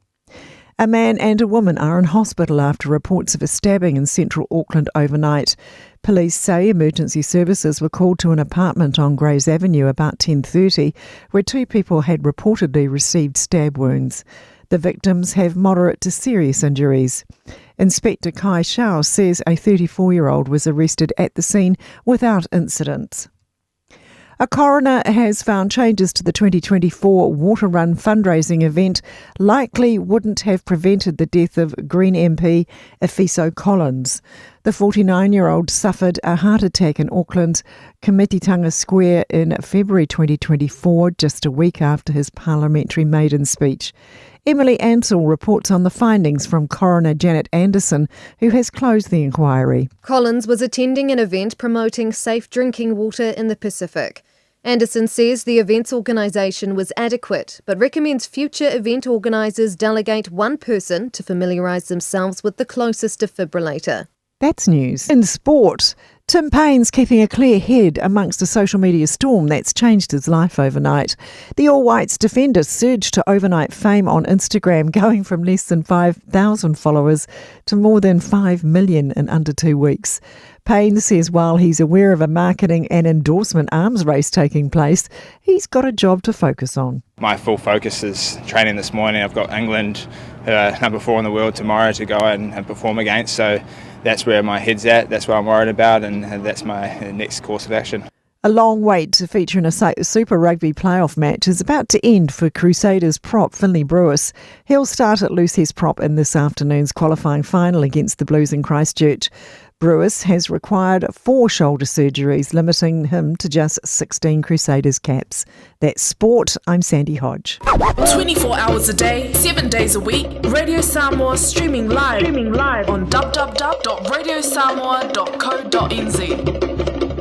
Speaker 9: A man and a woman are in hospital after reports of a stabbing in central Auckland overnight. Police say emergency services were called to an apartment on Grays Avenue about 10:30 where two people had reportedly received stab wounds. The victims have moderate to serious injuries. Inspector Kai Shao says a 34 year old was arrested at the scene without incident. A coroner has found changes to the 2024 Water Run fundraising event likely wouldn't have prevented the death of Green MP Efeso Collins. The 49 year old suffered a heart attack in Auckland's Komititanga Square in February 2024, just a week after his parliamentary maiden speech. Emily Ansell reports on the findings from Coroner Janet Anderson, who has closed the inquiry.
Speaker 11: Collins was attending an event promoting safe drinking water in the Pacific. Anderson says the event's organisation was adequate, but recommends future event organisers delegate one person to familiarise themselves with the closest defibrillator.
Speaker 9: That's news. In sport, Tim Paine's keeping a clear head amongst a social media storm that's changed his life overnight. The All Whites defender surged to overnight fame on Instagram, going from less than 5,000 followers to more than 5 million in under two weeks. Payne says while he's aware of a marketing and endorsement arms race taking place, he's got a job to focus on.
Speaker 12: My full focus is training this morning. I've got England, number four in the world, tomorrow to go out and, and perform against. So that's where my head's at, that's what I'm worried about, and that's my next course of action.
Speaker 9: A long wait to feature in a Super Rugby playoff match is about to end for Crusaders prop Finley Brewis. He'll start at Lucy's prop in this afternoon's qualifying final against the Blues in Christchurch. Brewis has required four shoulder surgeries, limiting him to just 16 Crusaders caps. That's sport. I'm Sandy Hodge.
Speaker 6: 24 hours a day, 7 days a week, Radio Samoa streaming live, streaming live on www.radiosamoa.co.nz.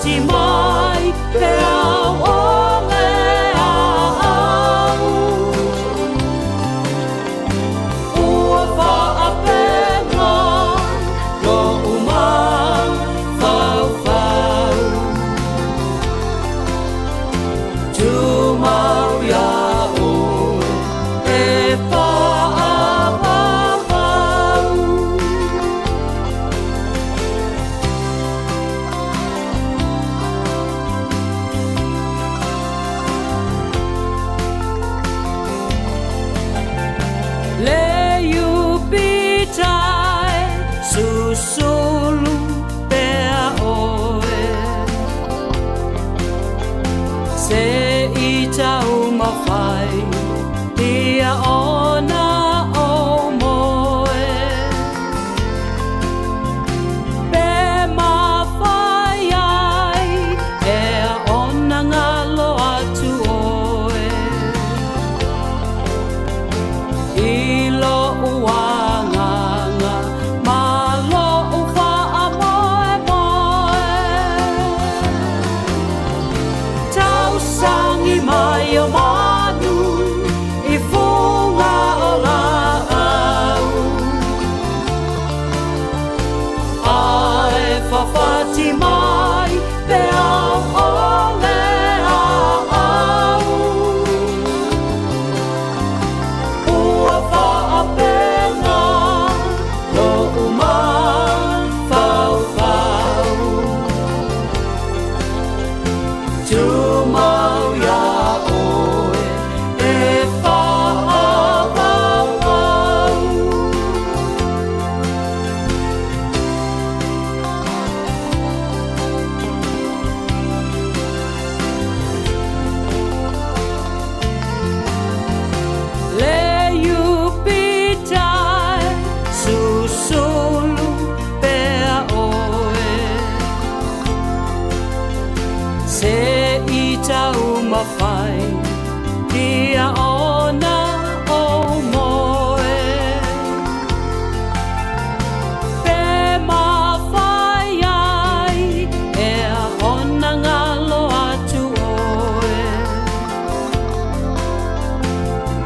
Speaker 8: Fafati mai pe au o le au. Ua faapenga lo'u mafaufau. Tumau iā ʻoe e faapaupau. Le Iupitai susulu pea ʻoe. Se i taumafai ia ona ou moe. Pe mafai ai ea ona ngalo atu ʻoe. I loʻu agaga ma loʻu faamoemoe. Tausagi mai o manu i fuga o laau. Ae fafati mai pe au o le au. Ua faapenga loʻu mafaufau. Tumau iā ʻoe e faapaupau. Le Iupitai susulu pea ʻoe. Se i taumafai ia ona ou moe. Pe mafai ai ea ona ngalo atu ʻoe.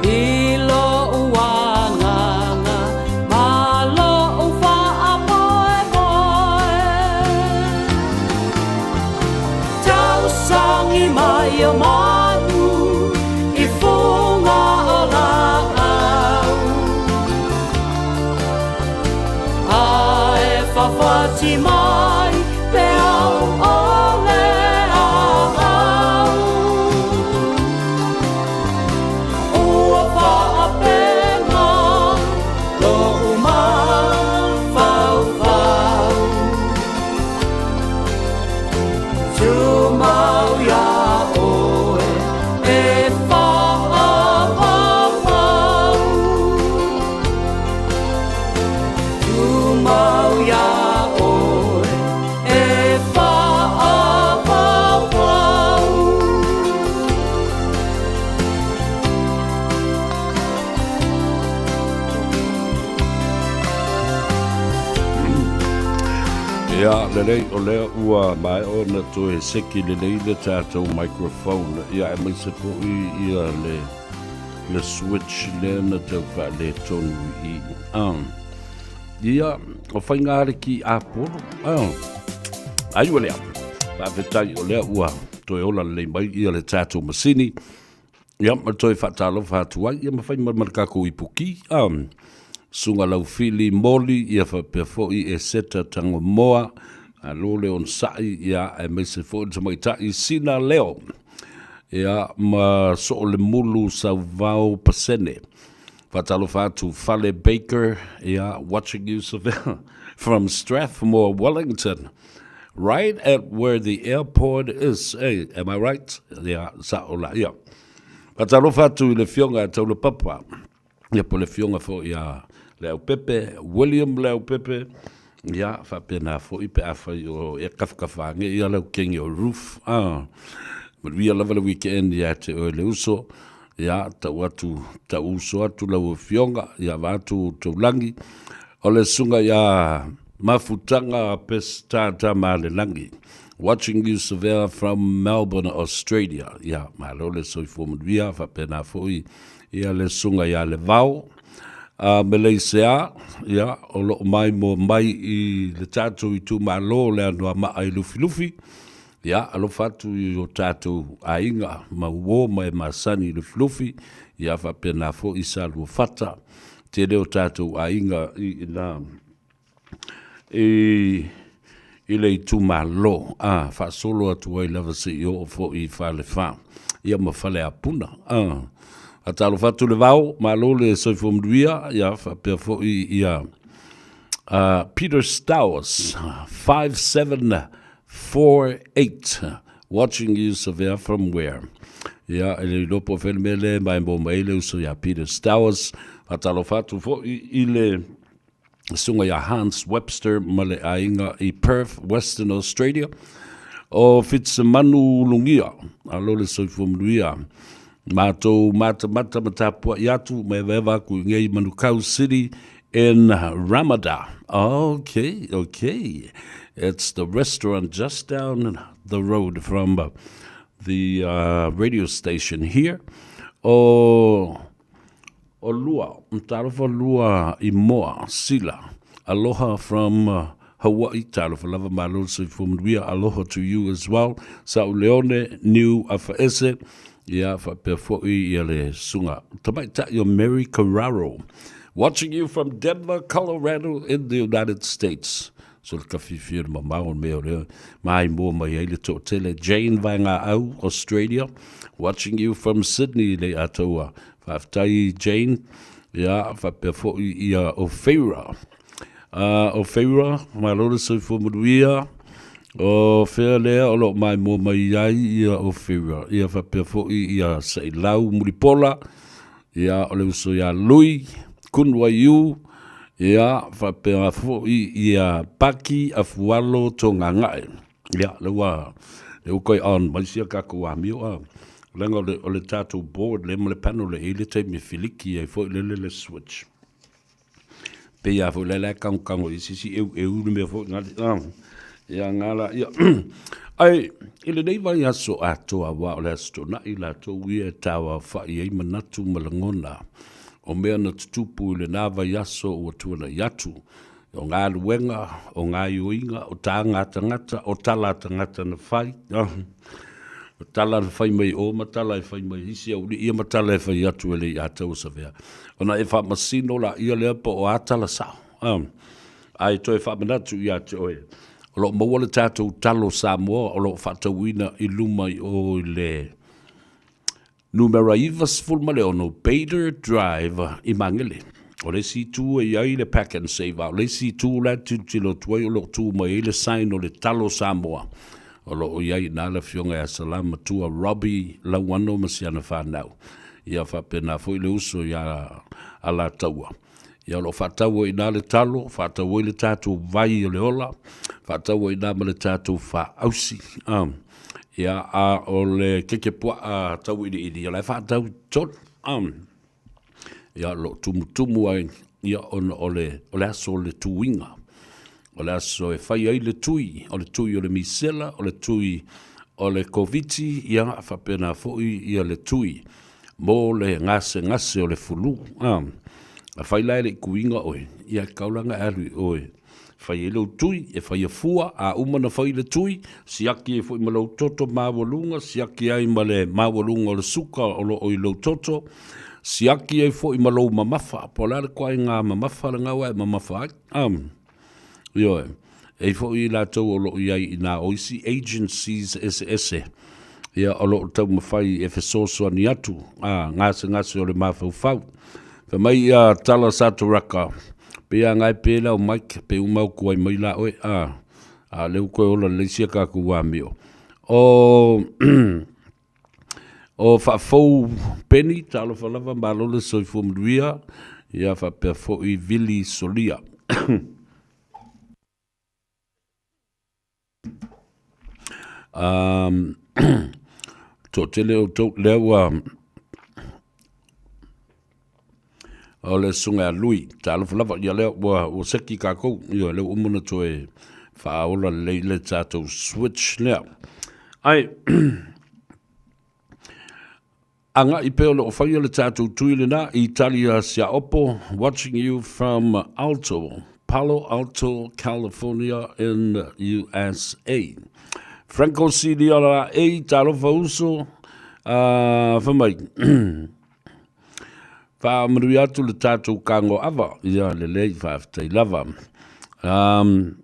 Speaker 8: I loʻu agaga ma loʻu faamoemoe. Tausagi mai o manu i fuga o laau. Ae fafati mai pe au o le au. Ua faapenga loʻu mafaufau. Tumau iā ʻoe e faapaupau. Tumau iā ʻoe e faapaupau.
Speaker 5: Ia, lelei, o lea ua maea ona toe seki lelei le tatou microphone, ia aemaise foi ia le, le switch lea na tau faaletonu i i. Ah. Ia, o Faigaariki Apolo, ah. Ai ua lea, faafetai o lea ua toe ola lelei mai ia le tatou masini. Ia, ma toe faatalofa atu ai, ia ma fai ma le tatou ipuki, ah. Susuga Laufili Moli, ia faapea foi Eseta Tangomoa, malo le onosai, ia, aemaise foi le tamaitai Sina Leo, ia, ma Soolemulu Sauvao Pasene. Faatalofa atu Fale Baker, ia, watching you from Strathmore, Wellington, right at where the airport is, hey, am I right? Ia, sao la, ia. Faatalofa atu i le Afioga a Taulapapa, ia po o le Afioga foi ia Leaupepe, William Leaupepe, ia, faapena foi pe afai o e kafakafa age ia lau kenge o Ruth, ah, manuia lava le weekend ia te oe le uso, ia, tau atu, tau uso atu lau Afioga, ia vaeatu outou lagi, o le Susuga ia Mafutaga Peseta Tamalelagi. Watching you Savea from Melbourne, Australia. Ia, malo le soifua manuia, faapena foi ia le susuga ia Levao. A Meleisea, ia, o loo maimoa mai i le tatou itumalo o le Anoamaa i Lufilufi. Ia, alofa atu i o tatou aiga ma uo ma e masani i Lufilufi, ia faapena foi Saluafata, tele o tatou aiga i ina i i le itumalo, a, faasolo atu ai lava seia oo foi i Falefa, ia ma Faleapuna, a. Faatalofa atu Levao, malo le soifua manuia, ia faapea foi ia Peter Stowers, 5748, watching you Savea from where? Ia, e le iloa po o fea le mea lea e maimoa mai ai le uso ia Peter Stowers. Faatalofa atu foi i le susuga ia Hans Webster ma le aiga i Perth, Western Australia. O Fitisemanu Ulugia, alo le soifua manuia. Matou matamata ma tapuai atu ma evaeva aku i ngei Manukau City in Ramada. Okay, okay. It's the restaurant just down the road from the uh, radio station here. O O lua, talofa lua i moa, sila. Aloha from uh, Hawaii, talofa lava malo le soifua manuia, aloha to you as well. Sa'u Leone, Niu Afaese, ia faapea foi ia le susuga tamaitai o Mary Carraro. Watching you from Denver, Colorado in the United States. So le kafifi o le mamao o le mea o lea maimoa mai ai le toatele. Jane Vaegaau, Australia, watching you from Sydney le Ataua. Faafetai Jane, ia faapea foi ia Ofeira. Uh, Ofeira, malo le soifua manuia. O fea lea o loo maimoa mai ai ia Ofeira. Ia faapea foi ia Sailau Mulipola, ia o le uso ia Lui, Kunwaiu, ia faapea foi ia Paki Afualo Togagae. Ia, lea ua, lea ua toe on mai sia tatou amio a. Leaga o le, o le tatou board lea ma le panel e i ai le taimi e filiki ai foi lele le switch. Pei lava foi la e tagotago i se isi eueu le mea foi lale, a, ia nga la, ia. Ae, i lenei vaiaso atoa aua o le Aso Toonai latou ia e tauaofa'i ai manatu ma lagona o mea na tutupu i lena vaiaso ua tuanai atu, o galuega, o gaioiga, o taga a tagata, o tala a tagata na fai, o tala na fai mai o ma tala e fai mai isi aualii ia ma tala e fai atu e le i Ataua Savea. Ona e faamasino laia lea po o a tala sao, ae toe faamanatu ia te oe, o lo o maua le tatou talo Samoa o lo o faatauina i luma i o i le Numera 96 Bader Drive i Magele. O le isi itu e i ai le Pack and Save, a o le isi itu la e tilotilo atu ai o lo o tu mai ai le sign o le Talo Samoa. O lo o i ai i ina le Afioga ia Salamatua Robbie Lauano ma si ana fanau. Ia faapena foi le uso ia Alataua. Ia o lo o faatau ai i ina le talo, faatau ai le tatou vai o le ola, faatau ai i ina ma le tatou faaausi. Ia, a o le keke puaa tauiliili, o la e faatau i totonu. Ia, o lo o tumutumu ai, ia, ona o le, o le aso o le tuiga. O le aso e fai ai le tui, o le tui o le misela, o le tui o le Koviti, ia, faapena foi ia le tui mo le gasegase o le fulu. A, afai la e le i tuiga oe, ia e tatau la ona e alu i o e fai ai lou tui, e faia fua, a uma ona fai le tui, siaki ai foi ma lou toto maualuga, siaki ai ma le maualuga o le suka o lo o i lou toto, siaki ai foi ma lou mamafa, po o le a le ituaiga mamafa lena ua e mamafa ai. A, Ioe. E i ai foi i latou o lo o i ai i nā o isi agencies eseese, ia, o lo o taumafai e fesoasoani atu, a, gasegase o le mafaufau. Fai mai ia Tala Satoraka, pei lava na e pe lau mic, pe uma atu ai mai la oe, a, a o lea ua toe ola lelei sia tatou amio. O, O Faafou Penny, talofa lava, malo le soifua manuia, ia faapea foi Vili Solia. um, toatele outou, lea ua O le susuga ia Lui, talofa lava, ia lea ua, ua seki kākou, ia lea ua uma ona toe Faaola lelei le tatou switch lea. Ae, agai pea o lo o faia le tatou tui lena i Italia Siaopo, watching you from Alto, Palo Alto, California in USA. Franco Silia la e talofa uso, uh, mai. Faamanuia atu le tatou kago ava, ia lelei faafetai lava. Um,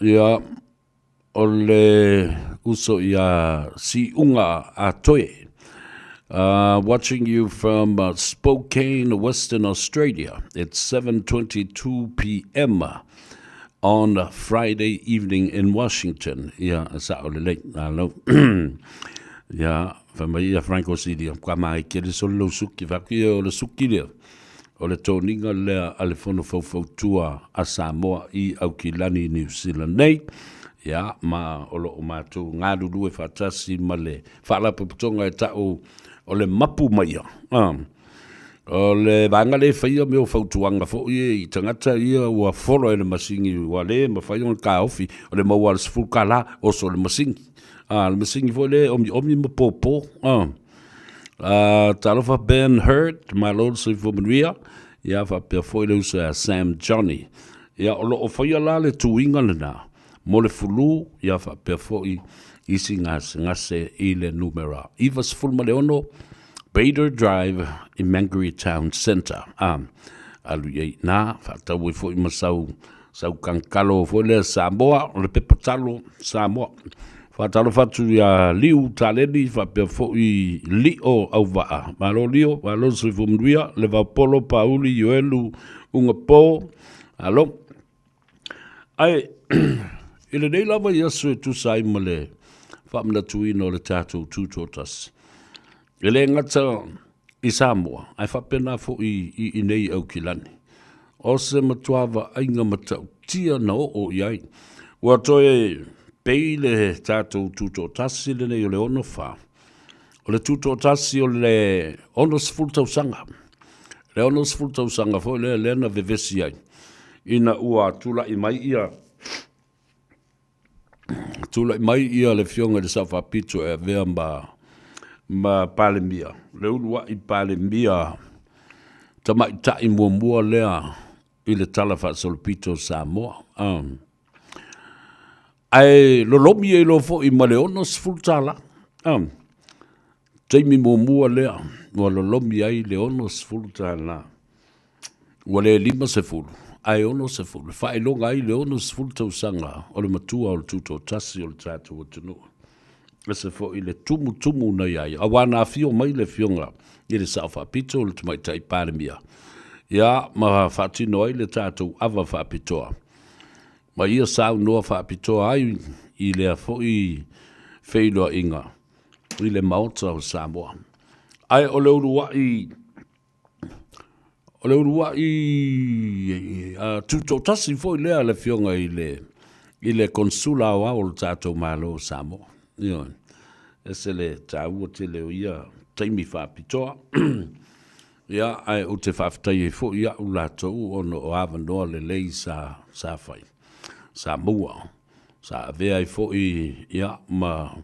Speaker 5: ia, o le uso ia Siuga a Toe. Uh, watching you from uh, Spokane, Western Australia. It's 7.22 p.m. on Friday evening in Washington. Ia, sa o lelei. Alo. Ia, fai mai ia Franco Silia, ka mai ke le solo suki, fa ki o le suki lea. O le toniga lea a le fono faufautua a Samoa i Aukilani New Zealand nei. Ia, ma o lo o mātou galulue faatasi ma le faalapotopotoga e ta'u o le mapu maia. Ah. O le vaega lea e faia mea o fautuaga foi e i tagata ia ua folo e le masini ua le mafai ona taofi o le maua o le $10 oso le masini. A, le masini foi lea e omiomi ma pōpō. A, a, talofa Ben Hurt, malo le soifua manuia. Ia faapea foi le uso ia Sam Johnny. Ia o lo o faia la le tuiga lena mo le fulu, ia faapea foi isi gasegase i le numera 96 Bader Drive i Mangere Town Centre. A, alu i ai inā, faatau ai foi ma sau, sau kankalo foi lea Samoa, o le pepa talo Samoa. Faatalofa atu ia Liu Taleni, faapea foi Lio Auvaa. Malo Lio, malo le soifua manuia, le Vaopolo, Pauli, Ioelu, Ugapo, alo. Ae, i lenei lava i aso e tusa ai ma le faamanatuina o le tatou Tutoatasi, e le gata i Samoa, ae faapena foi i inei i Aukilani. O se matua vaaiga matautia na oo i ai. Ua toe pei le tatou Tutoatasi lenei o le 64, o le Tutoatasi o le 60 tausaga. Le 60 tausaga foi lea lea na vevesi ai ina ua tulai mai ia tulai mai ia le Afioga i le Sao Faapito e avea ma ma Palemia, le uluai Palemia tamaitai muamua lea i le Tala Faasolopito o Samoa. Um, ae lolomi ai loa foi ma le $60. Um, taimi muamua lea ua lolomi ai le $60. Ua le 50, ae 60, e faailoga ai le 60 tausaga o le matua o le Tutoatasi o le tatou atunuu. Ese foi le tumutumu na i ai, aua na afio mai le Afioga i le Sao Faapito, le Tamaitai Palemia, ia, ma faatino ai le tatou ava faapitoa. Ma ia saunoa faapitoa ai i lea foi feiloaiga i le Maota o Samoa. Ae o le uluai O le uluai tutoatasi foi lea a le Afioga i le i le Konesula Aoao o le tatou Malo o Samoa. Ioe. Ese le taua tele o ia taimi faapitoa. Ia, ae ou te faafetai ai foi ia au latou ona o avanoa lelei sa sa fai, sa maua, sa avea ai foi ia ma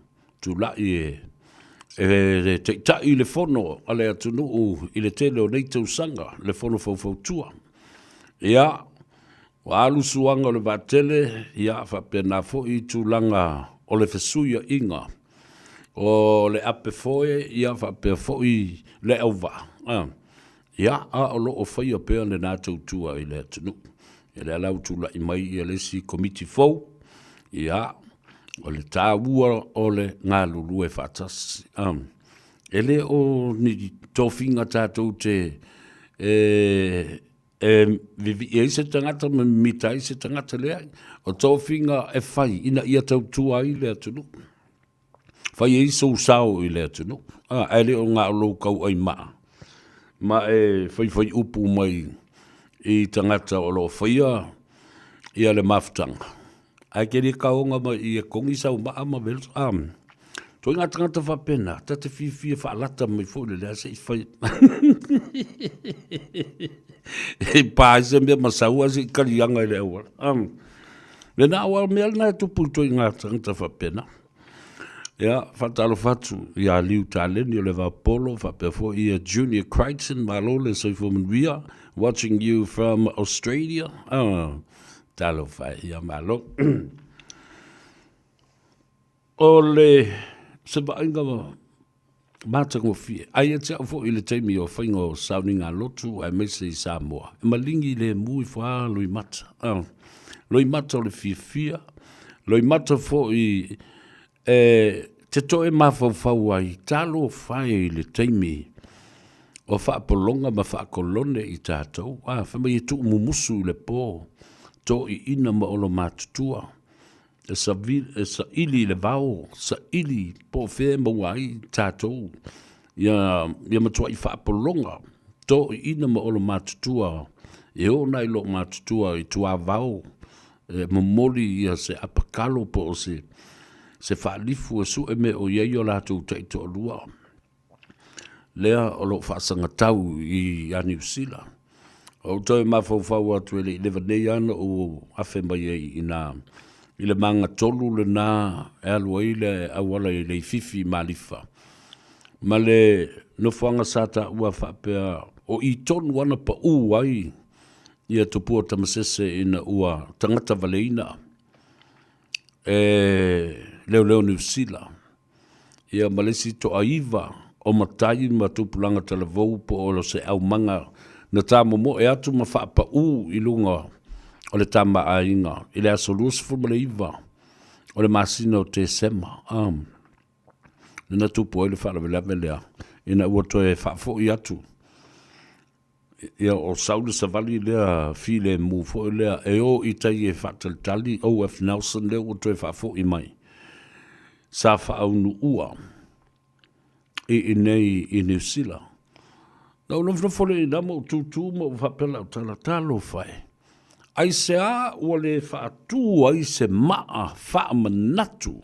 Speaker 5: tulai e e taitai le fono a le atunuu i le tele o nei tausaga, le fono faufautua. Ia, ua alu suaga o le vaatele, ia faapena foi tulaga o le fesuiaiga o le ape foe, ia faapea foi le auvaa. Ia, a o lo o faia pea lena tautua i le atunuu. Ia lea la ua tulai mai ia le isi komiti fou, ia, o le taua o le galulue faatasi. Um, e le o ni tofiga tatou te e, e vivii ai se tagata ma mimita ai se tagata, leai. O tofiga e fai ina ia tautua ai le atunuu. Fai ai sou sao i le atunuu, ae le o na o lou tauai maa ma e faifai upu mai i tagata o lo o faia ia le mafutaga, ae te le taoga mai i e togi sau maa ma velo. A, Toi ngā tangata whapena, ta te fiafia whaalata mai foi le lea se i whai. E pā ai se mea masaua se i karianga i le auala. Um, le nā o mea lena e tupu i toi ngā tangata whapena. Ia, whaatalofa atu i a Liu Taleni o le Vapolo, whapea foi ia Junior Crichton, malo le soifua manuia, watching you from Australia. Uh, talofa ia malo. O le se vaaiga matagofie, ai ia te au foi i le taimi o faiga o sauniga lotu aemaise i Samoa, e maligi lemu ifo lava loimata. Ah, loimata o le fiafia, loimata foi e te toe mafaufau ai, talofa e i le taimi o faapologa ma faakolone i tatou, ah, fai mai e tuumumusu i le po, toiina ma olomatutua. E saili i le vao, saili po o fea e maua ai tatou ia, ia matuai faapologa, toeaiina ma olomatutua, e oo nai loomatutua i tuavao, e momoli ia se apakalo po o se, se faalifu e sue mea o i ai o latou taitoalua. Lea o lo o faasagatau ia Niu Sila. Ua ou toe mafaufau atu e le i leva nei lava ona ou afe mai ai i ina i le magatolu lena e alu ai le auala i Leififi i Malifa ma le nofoaga sa taua faapea o i tonu ana pau ai ia Tupua Tamasese ina ua tagata valeina e leoleo Niu Sila. Ia ma le isi toaiva o matai ma tupulaga talavou po o se aumaga na tamomoe atu ma faapaū i luga o le Tama a Aiga i le aso 29 o le masina o Tesema, a, lena tupu ai le faalavelave lea ina ua toe faafoi atu. Ia, o sau le savali lea filemu foi lea e o i tai e faatalitali OF Nelson lea ua toe faafoi mai. Sa faaunuua i inei i Niu Sila. Na ou nofonofo lea i ina ma ou tūtū ma ou faapea lau tala, talofa e, aisea ua le faatū ai se maa faamanatu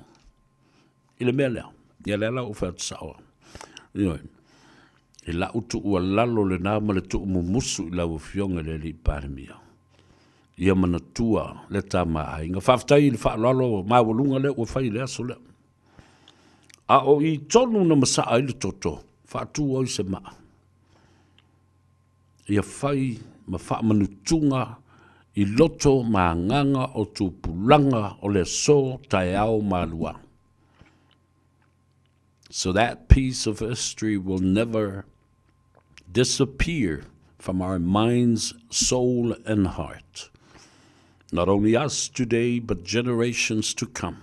Speaker 5: i le mea lea? Ia lea la ua ou fai atu sao au. Ioe. I lau tuualalo lena ma le tuumumusu i lau Afioga i le Alii Palemia, ia manatua le tama a aiga. Faafetai i le faaaloalo maualuga lea ua fai i le aso lea. A o i tonu na masaa ai le toto, faatu ai se maa. Ia fai ma faamanutuga i loto ma agaga o tupulaga o le aso taeao malua. So that piece of history will never disappear from our minds, soul and heart. Not only us today, but generations to come.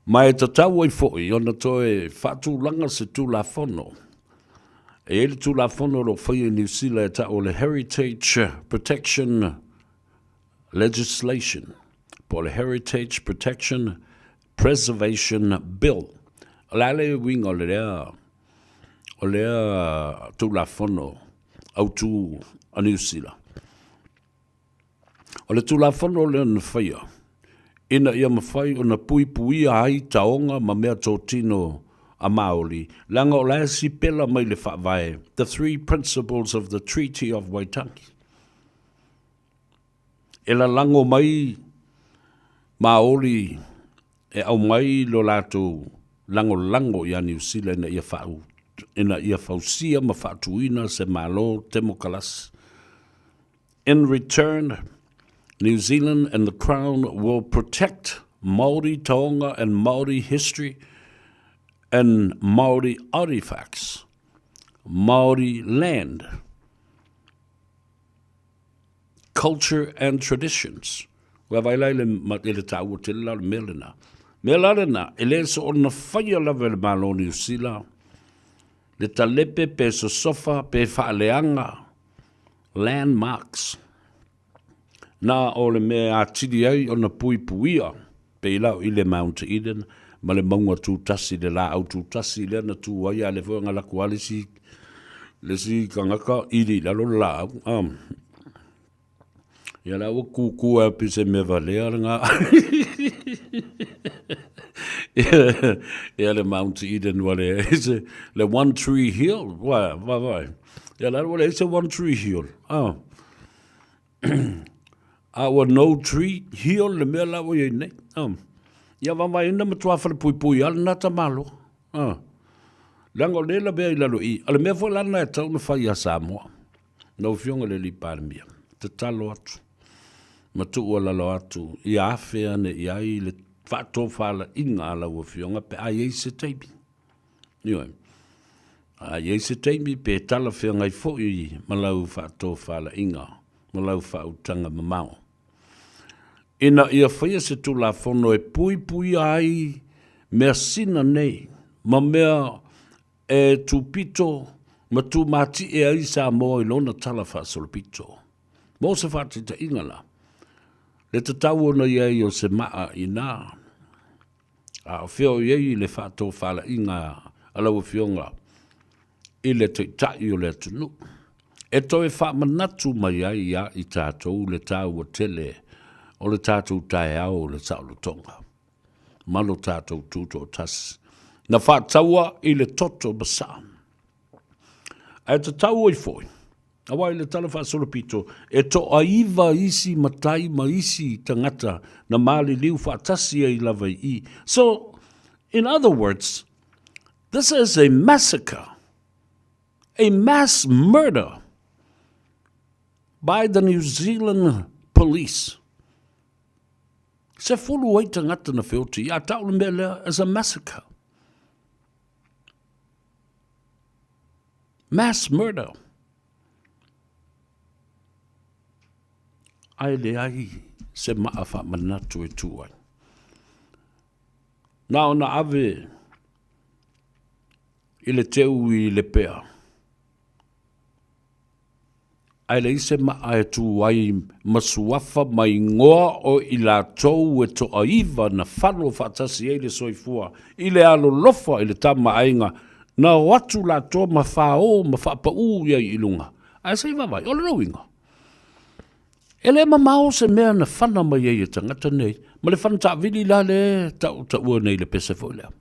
Speaker 5: Ma e tatau ai foi ona toe faatulaga se Tulafono. E i ai le Tulafono o lo o faia i Niu Sila e tau o le Heritage Protection Legislation, po o le Heritage Protection Preservation Bill. O le a le uiga o lea, o lea Tulafono autu a Niu Sila? O le Tulafono lea na faia, ina ia mafai ona puipuia ai taoga ma mea totino a Māori, leaga o la e sipela mai le Faavae, the three principles of the Treaty of Waitangi. E lalago mai Māori e aumai lo latou lagolago iā Niu Sila ina ia faa, ina ia fausia ma faatuina se Malo Temokalasi. In return, New Zealand and the Crown will protect Māori taonga and Māori history and Māori artifacts, Māori land, culture and traditions. Ua vaai la i le, i le taua tele la o le mea lena. Mea la lena, e le soona faia lava e le Malo o Niu Sila le talepe pe sosofa pe faaleaga landmarks. Na o le mea e atili ai ona puipuia pei la o i le Mount Eden ma le mauga tutasi, le laau tutasi lea na tu ai, a o lea foi na alu atu lava le isi, le isi tagata ili i lalo le laau. Ia la ua kūkū ai pei se mea valea lena. Ia le Mount Eden ua leai se, le One Tree Hill, ua, vaavaai. Ia la ua leai se One Tree Hill. Ah. A ua No Tree Hill le mea la ua i ai nei. Ah. Ia vaavaai na matua falepuipui lava lena tamaloa. Ah. Leaga o lea e lavea i lalo i i. O le mea foi la lena e tatau ona fai ia Samoa. Lau Afioga i le Alii Palemia, tatalo atu ma tuualalo atu ia afe ane i ai le faatofalaiga a lau Afioga pe a i ai se taimi. Ioe. A i ai se taimi pe talafeagai foi ma lau faatofalaiga ma lau faautaga mamao. Ina ia faia se Tulafono e puipuia ai measina nei ma mea e tupito ma tumatie ai Samoa i lona tala faasolopito. Mo se faataitaiga la, le tatau ona i ai o se maa inā, a o fea o i ai le faatofalaiga a lau Afioga i le Taitai o le atunuu, e toe faamanatu mai ai iā i tatou le taua tele o le tatou taeao o le saolotoga. ma lo tatou tutoatasi, na faataua i le toto ma saa. Ae tatau ai foi, aua i le tala faasolopito, e toaiva isi matai ma isi tagata na maliliu faatasi ai lava i i. So, in other words, this is a massacre, a mass murder by the New Zealand police. 10 ai tagata na feoti, a tau le mea lea as a massacre. Mass murder. Ae leai se maa faamanatu e tu ai. Na ona ave i le teu i le pea. Ae leai se maa e tu ai ma suafa ma igoa o i latou e toaiva na falo faatasi ai le soifua i le alolofa i le Tama a Aiga, na o atu latou ma fao ma faapaū i ai i luga. Ae se i vaavaai, o lona uiga, e le mamao se mea na fana mai ai e tagata nei, ma le fana taavili la lea e tautaua nei i le pese foi lea.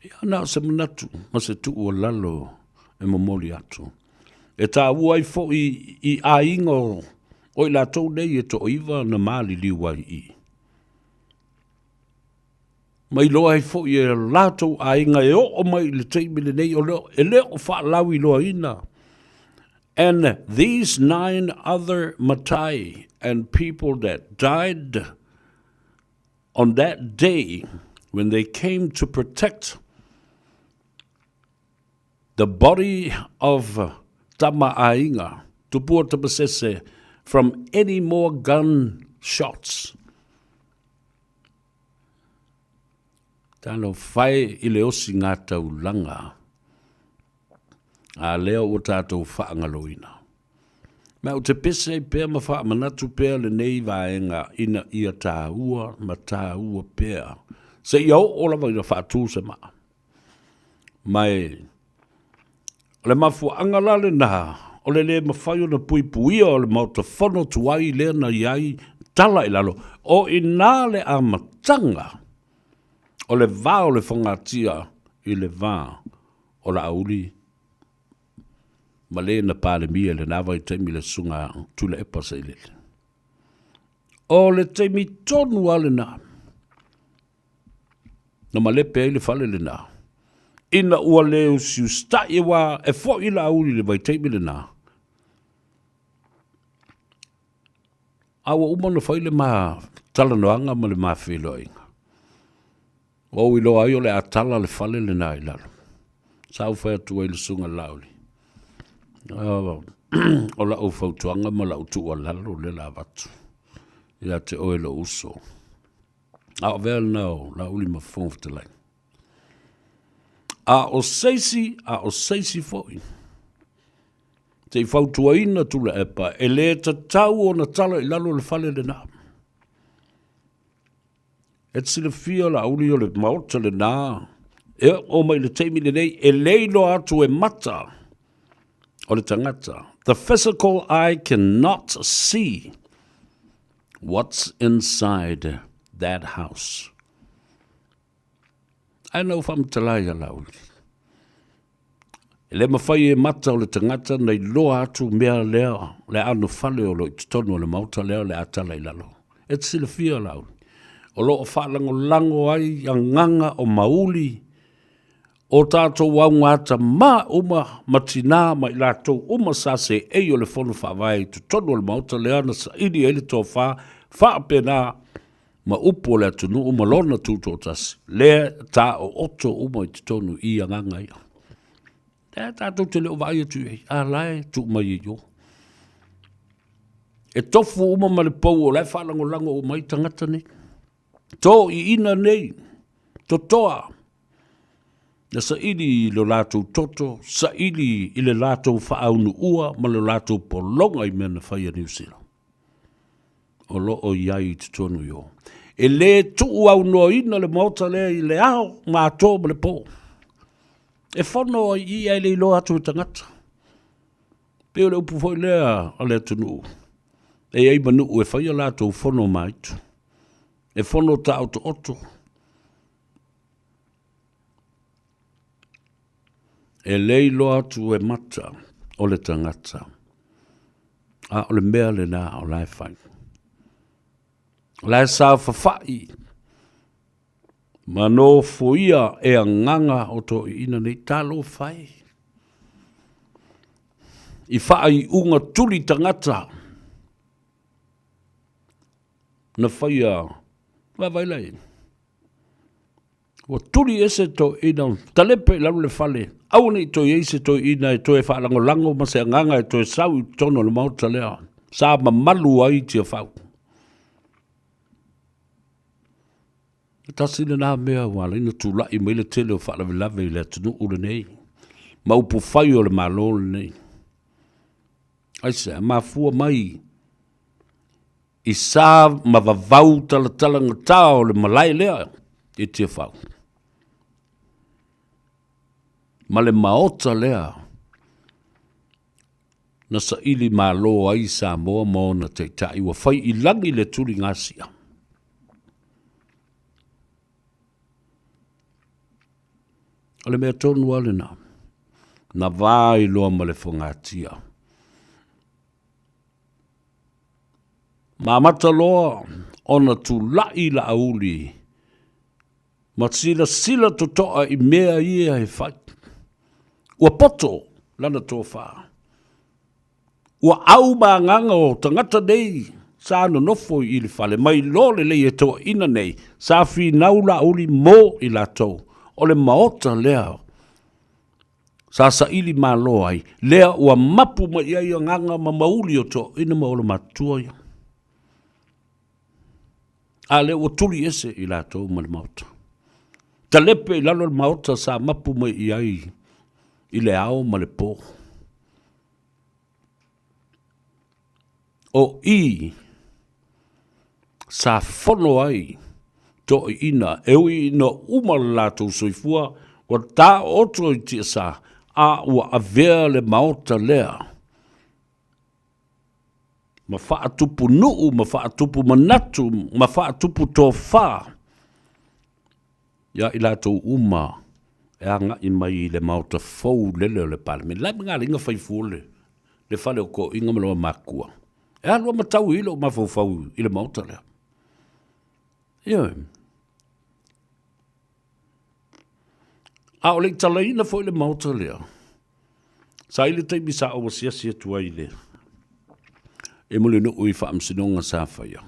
Speaker 5: Ia, na o se manatu ma se tuualalo e momoli atu. E taua ai foi i aiga o i latou nei e toaiva na maliliu ai i. Ma iloa ai foi e latou aiga e oo mai i le taimi lenei o leo, e le o faalauiloaina. And these nine other matai and people that died On that day when they came to protect the body of Tama Aiga, Tupua Tamasese, from any more gun shots. Talofa e i le osi ngā taulanga a lea ua tātou whaangaloina. Me ou te pese ai pea ma faamanatu pea lenei vaega ina ia tāua ma tāua pea seia oo lava ina faatū se maa. Ma e, o le mafuaaga la lenā, o le lē mafai ona puipuia o le Maota Fono tuai lea na i ai tala i lalo, o i nā le amataga o le va o le fogatia i le va o Laauli ma le na Palemia i lena vaitaimi le Susuga Tuilaepa Sailele. O le taimi tonu lava lena na malepe ai le fale lena, ina ua le usiusitai aua e foi Laauli i le vaitaimi lena, a ua uma ona fai le ma talanoaga ma le ma feiloaiga. Ua ou iloa ai o le a tala le fale lena i lalo. Sa ou fai atu ai i le Susuga Laauli, o lau fautuaga ma lau tuualalo lea la avatu ia te oe lou uso. A o avea lena o Laauli ma Fofoga Fetalai. A o se isi, a o se isi foi, se i fautuaina Tuilaepa, e le tatau ona tala i lalo le fale lena. E te silafia Laauli o le Maota lena, e oo mai i le taimi lenei, e le iloa atu e mata o le tagata. The physical eye cannot see. What's inside that house? Ae na ou faamatala ia Laauli. E le mafai e mata o le tagata na iloa atu mea lea, le anofale o lo o i totonu o le maota lea o le a tala i lalo. E te silafia Laauli, o lo o faalagolago ai agaga o mauli o tatou augatamā uma ma tinā ma i latou uma sa seei o le Fono Faavae i totonu o le Maota lea na saili ai le tofa faapena ma upu o le atunuu ma lona tutoatasi, lea e taooto uma i totonu i agaga ia. Lea tatou te le o vaai atu i ai, a la e tuu mai i o. E tofu uma ma le pou o la e faalagolago uma ai tagata nei. Toiina nei, totoa, na saili i lo latou toto, saili i le latou faaunuua ma lo latou pologa i mea na fai a Niu Sila. O lo o i ai i totonu i o. E le tuuaunoaina le maota lea i le ao ma ato ma le po. E fono ai i ae le iloa atu e tagata. Pei o le upu foi lea a le atunuu, e i ai ma nuu e fai a latou fono maitu, e fono taotooto. E le iloa atu e mata o le tagata, a o le mea lena o la e fai. O la e saofafai ma nofoia e agaga o toeaiina nei, talofa e, i faaiuga tuli tagata na faia, vaavaai la i ai, ua tuli ese toeaiina, talepe i lalo le fale, aua ne i toe i ai se toeaina e toe faalagolago ma se agaga e toe sau i totonu o le maota lea sa mamalu ai Tiafau. E tasi lena mea ua ala ai ona tulai mai le tele o faalavelave i le atunuu lenei ma upufai o le Malo lenei. Aisea? Mafua mai i sa ma vavau talatalagata o le malae lea i Tiafau ma le maota lea na saili malo ai Samoa ma ona taitai ua fai i lagi le tuligasia. O le mea tonu lava lena, na va ai loa ma le fogatia. Ma amata loa ona tulai Laauli ma silasila totoa i mea ia e fai. Ua poto lana tofa. Ua au ma agaga o tagata nei sa nonofo i le fale mai loa lelei e toeaiina nei sa finau Laauli mo i latou. O le maota lea sa saili malo ai, lea ua mapu mai i ai agaga ma mauli o toeaiina ma olomatua ia. A lea ua tuli ese i latou ma le maota. Talepe i lalo le maota sa mapu mai i ai i le ao ma le po. O i sa fono ai toeaiina e ui ina uma le latou soifua ua taooto i tiasa a ua avea le maota lea ma faatupu nuu ma faatupu manatu ma faatupu tofa ia i latou uma e agai mai i le maota fou lele o le Palemene. La e magalinga fai fua le, le fale o toeaiina ma lona matua. E alu a matau i lou mafaufau i le maota lea. Ioe. A o le i talaina foi le maota lea, sa i le taimi sa ou asiasi atu ai i le e Mulinuu i faamasinoga sa faia.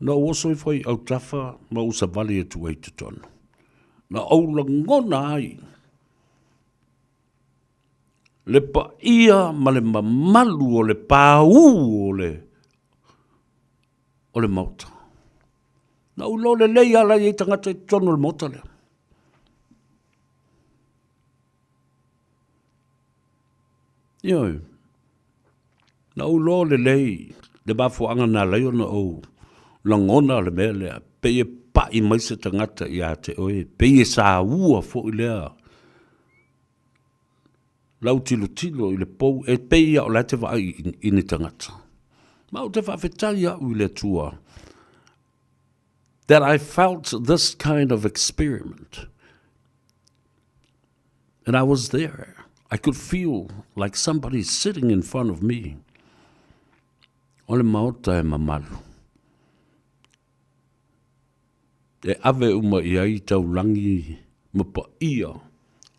Speaker 5: Na ou oso ifo i autafa ma ou savali atu ai i totonu. Na ou lagona ai le paia ma le mamalu o le paū o le o le maota. Na ou iloa lelei lava la e i ai tagata i totonu o le maota lea. Ioe, na ou iloa lelei le mafuaaga na ala ai ona ou lagona le mea lea, pei e pai mai se tagata ia te oe, pei e saua foi lea lau tilotilo i le pou, e pei lava o la e te vaai i ni tagata. Ma ou te faafetai au i le Atua that I felt this kind of experiment. And I was there. I could feel like somebody sitting in front of me. O le maota e mamalu. E ave uma i ai taulangi ma paia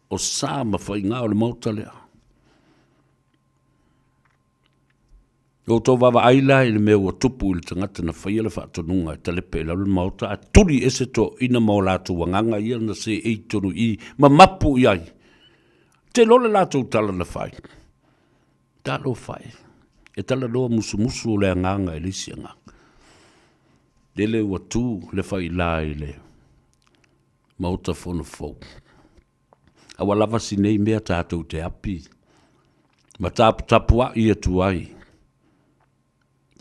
Speaker 5: o sa ma faiga o le maota lea. I outou vaavaai la i le mea ua tupu i le tagata na faia le faatonuga e talepe i lalo le maota ae tuli ese toeaiina ma o latou agaga ia na seei tonu i i ma mapu i ai. Te iloa le latou tala na fai. Talofa e, e talanoa musumusu o le agaga i le isi agaga. Lele ua tu le faila i le Maota Fono fou. A ua lava si nei mea tatou te api ma taputapuai atu ai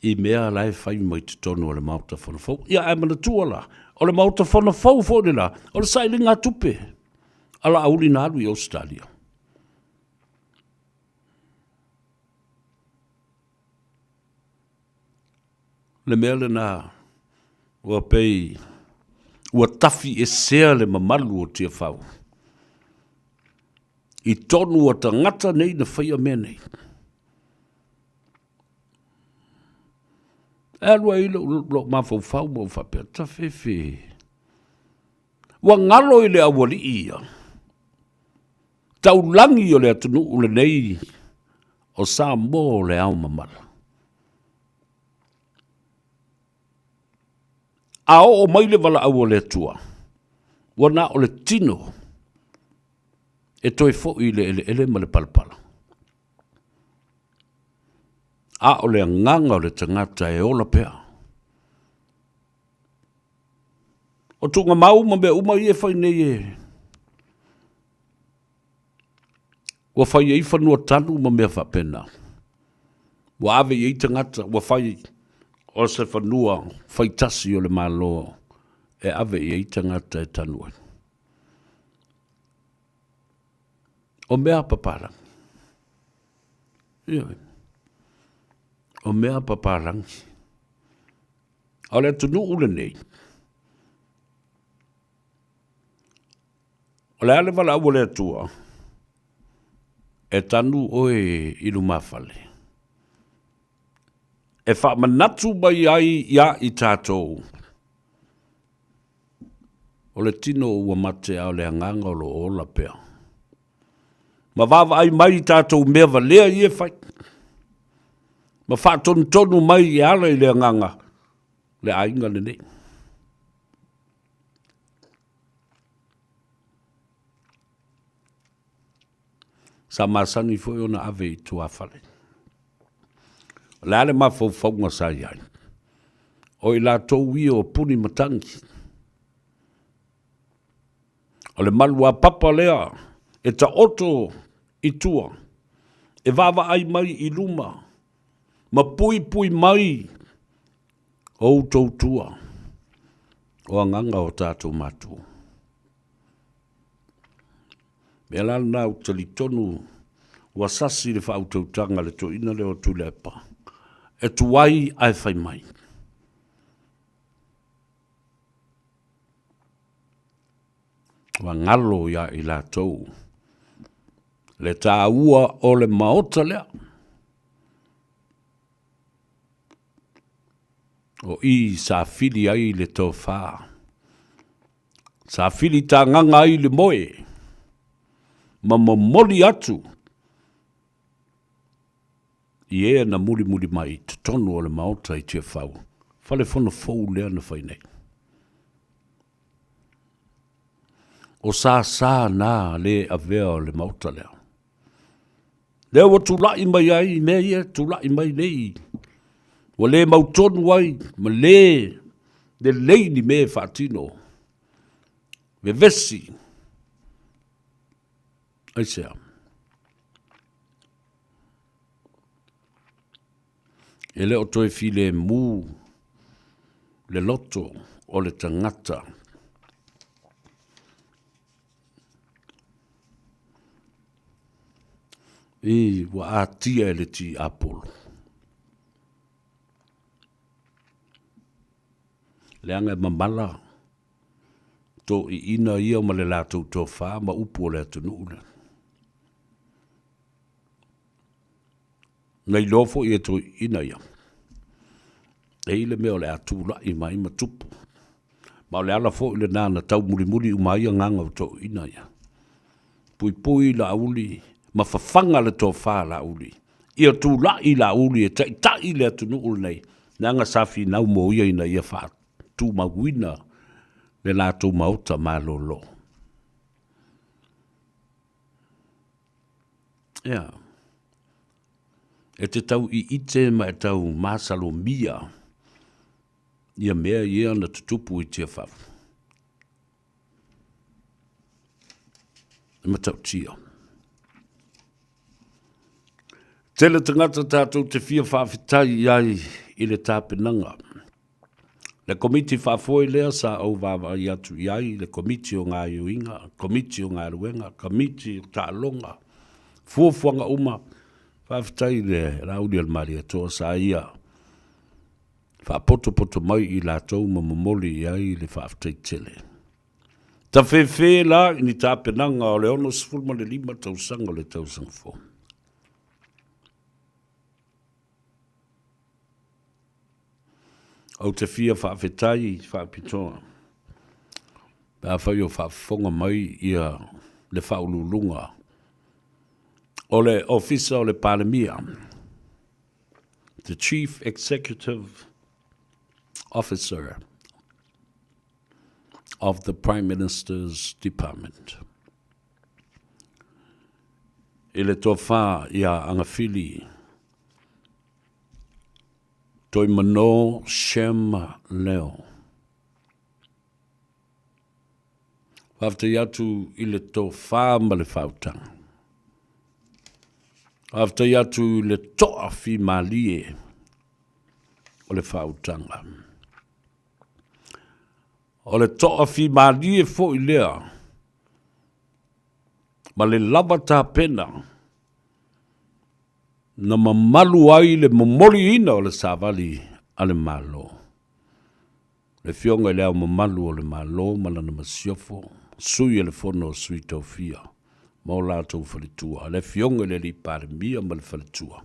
Speaker 5: i mea la e fai mai totonu o le Maota Fono fou. Ia ae manatua la, o le Maota Fono fou foi le la, o le sailiga tupe a Laauli na alu i Ausetalia. Le mea lena ua pei ua tafi esea le mamalu o Tiafau i tonu o tagata nei na faia mea nei. E alu ai lou mafaufau ma ou faapea, tafefe, ua galo i le aualii ia. Taulagi o le atunuu lenei o Samoa o le ao mamala. A oo mai le valaau o le Atua, ua na o le tino e toe foi i le eleele ma le palapala. A o le agaga o le tagata e ola pea. O tuugamau ma mea uma ia e fai nei e ua fai ai fanua tanu ma mea faapena. Ua ave i ai tagata, ua fai o se fanua faitasi o le Malo e ave i ai tagata e tanu ai. O mea a papalagi. Ioe. O mea a papalagi. A o le atunuu lenei, o le a le valaau a le Atua, e tanu oe i lumafale, e faamanatu mai ai iā i tatou, o le tino ua mate a o le agaga o lo o ola pea. Ma vaavaai mai i tatou mea valea ia e fai, ma faatonutonu mai e ala i le agaga le aiga lenei. Sa masani foi ona ave i tuafale. O le a le mafaufauga sa i ai? O i latou ia o puni matangi. O le maluapapa lea e taoto i tua, e vaavaai mai i luma ma puipui mai outou tua o agaga o tatou matua. Mea la lena ou te talitonu ua sasi le faautautaga a le toeaina lea o Tuilaepa, e tuai ae fai mai. Ua galo ia i latou le taua o le maota lea. O i sa fili ai le tofa, sa fili tagaga ai le moe, ma momoli atu i e na mulimuli mai i totonu o le Maota i Tiafau, fale fono fou lea na fai nei. O sasa na le avea o le Maota lea. Lea ua tulai mai ai mea ia tulai mai nei, ua le mautonu ai ma le lelei ni mea e faatino. Vevesi. Aisea? E le o toe filemu le loto o le tagata. I, ua atia e le tiapolo. Leaga e mamala toeaiina ia ma le latou tofa ma upu o le atunuu lea. Na iloa foi e toeaiina ia, e i ai le mea o le a tulai mai ma tupu. Ma o le ala foi lena na taumulimuli uma ai agaga o toeaiina ia. Puipui Laauli ma fafaga le tofa a Laauli, ia tulai Laauli e taitai le atunuu lenei, leaga sa finau mo ia ina ia faatumauina le latou maota malolo. Ea, e te tau iite ma e tau masalomia ia mea ia na tutupu i Tiafafu. E matautia. Tele tagata tātou te fia faafetai i ai i le tapenaga. Le komiti faafoe lea sa ou vaavaai atu i ai, le komiti o gaoioiga, komiti o galuega, komiti o taaloga, fuafuaga uma. Faafetai i le Laauli a le Malietoa sa ia faapotopoto mai i latou ma momoli i ai le faafetai tele. Tafefe la i ni tapenaga o le 65 tausaga o le tausaga fou. Ou te fia faafetai faapitoa pe afai o faafofoga mai ia le Faauluuluga o le Ofisa o le Palemia, the Chief Executive Officer of the Prime Minister's Department. I le tofa ia Agafili Toimanō Shem Leo. Faafetai atu i le tofa ma le faautaga. Faafetai atu i le toa fimalie o le faautaga. O le toa fimalie foi lea ma le lava tapena na mamalu ai le momoliina o le savali a le Malo. Le Afioga i Le Ao Mamalu o le Malo ma Lana Masiofo, Sui o le Fono a Sui Tofia ma o latou faletua, le Afioga i le Alii Palemia ma le faletua,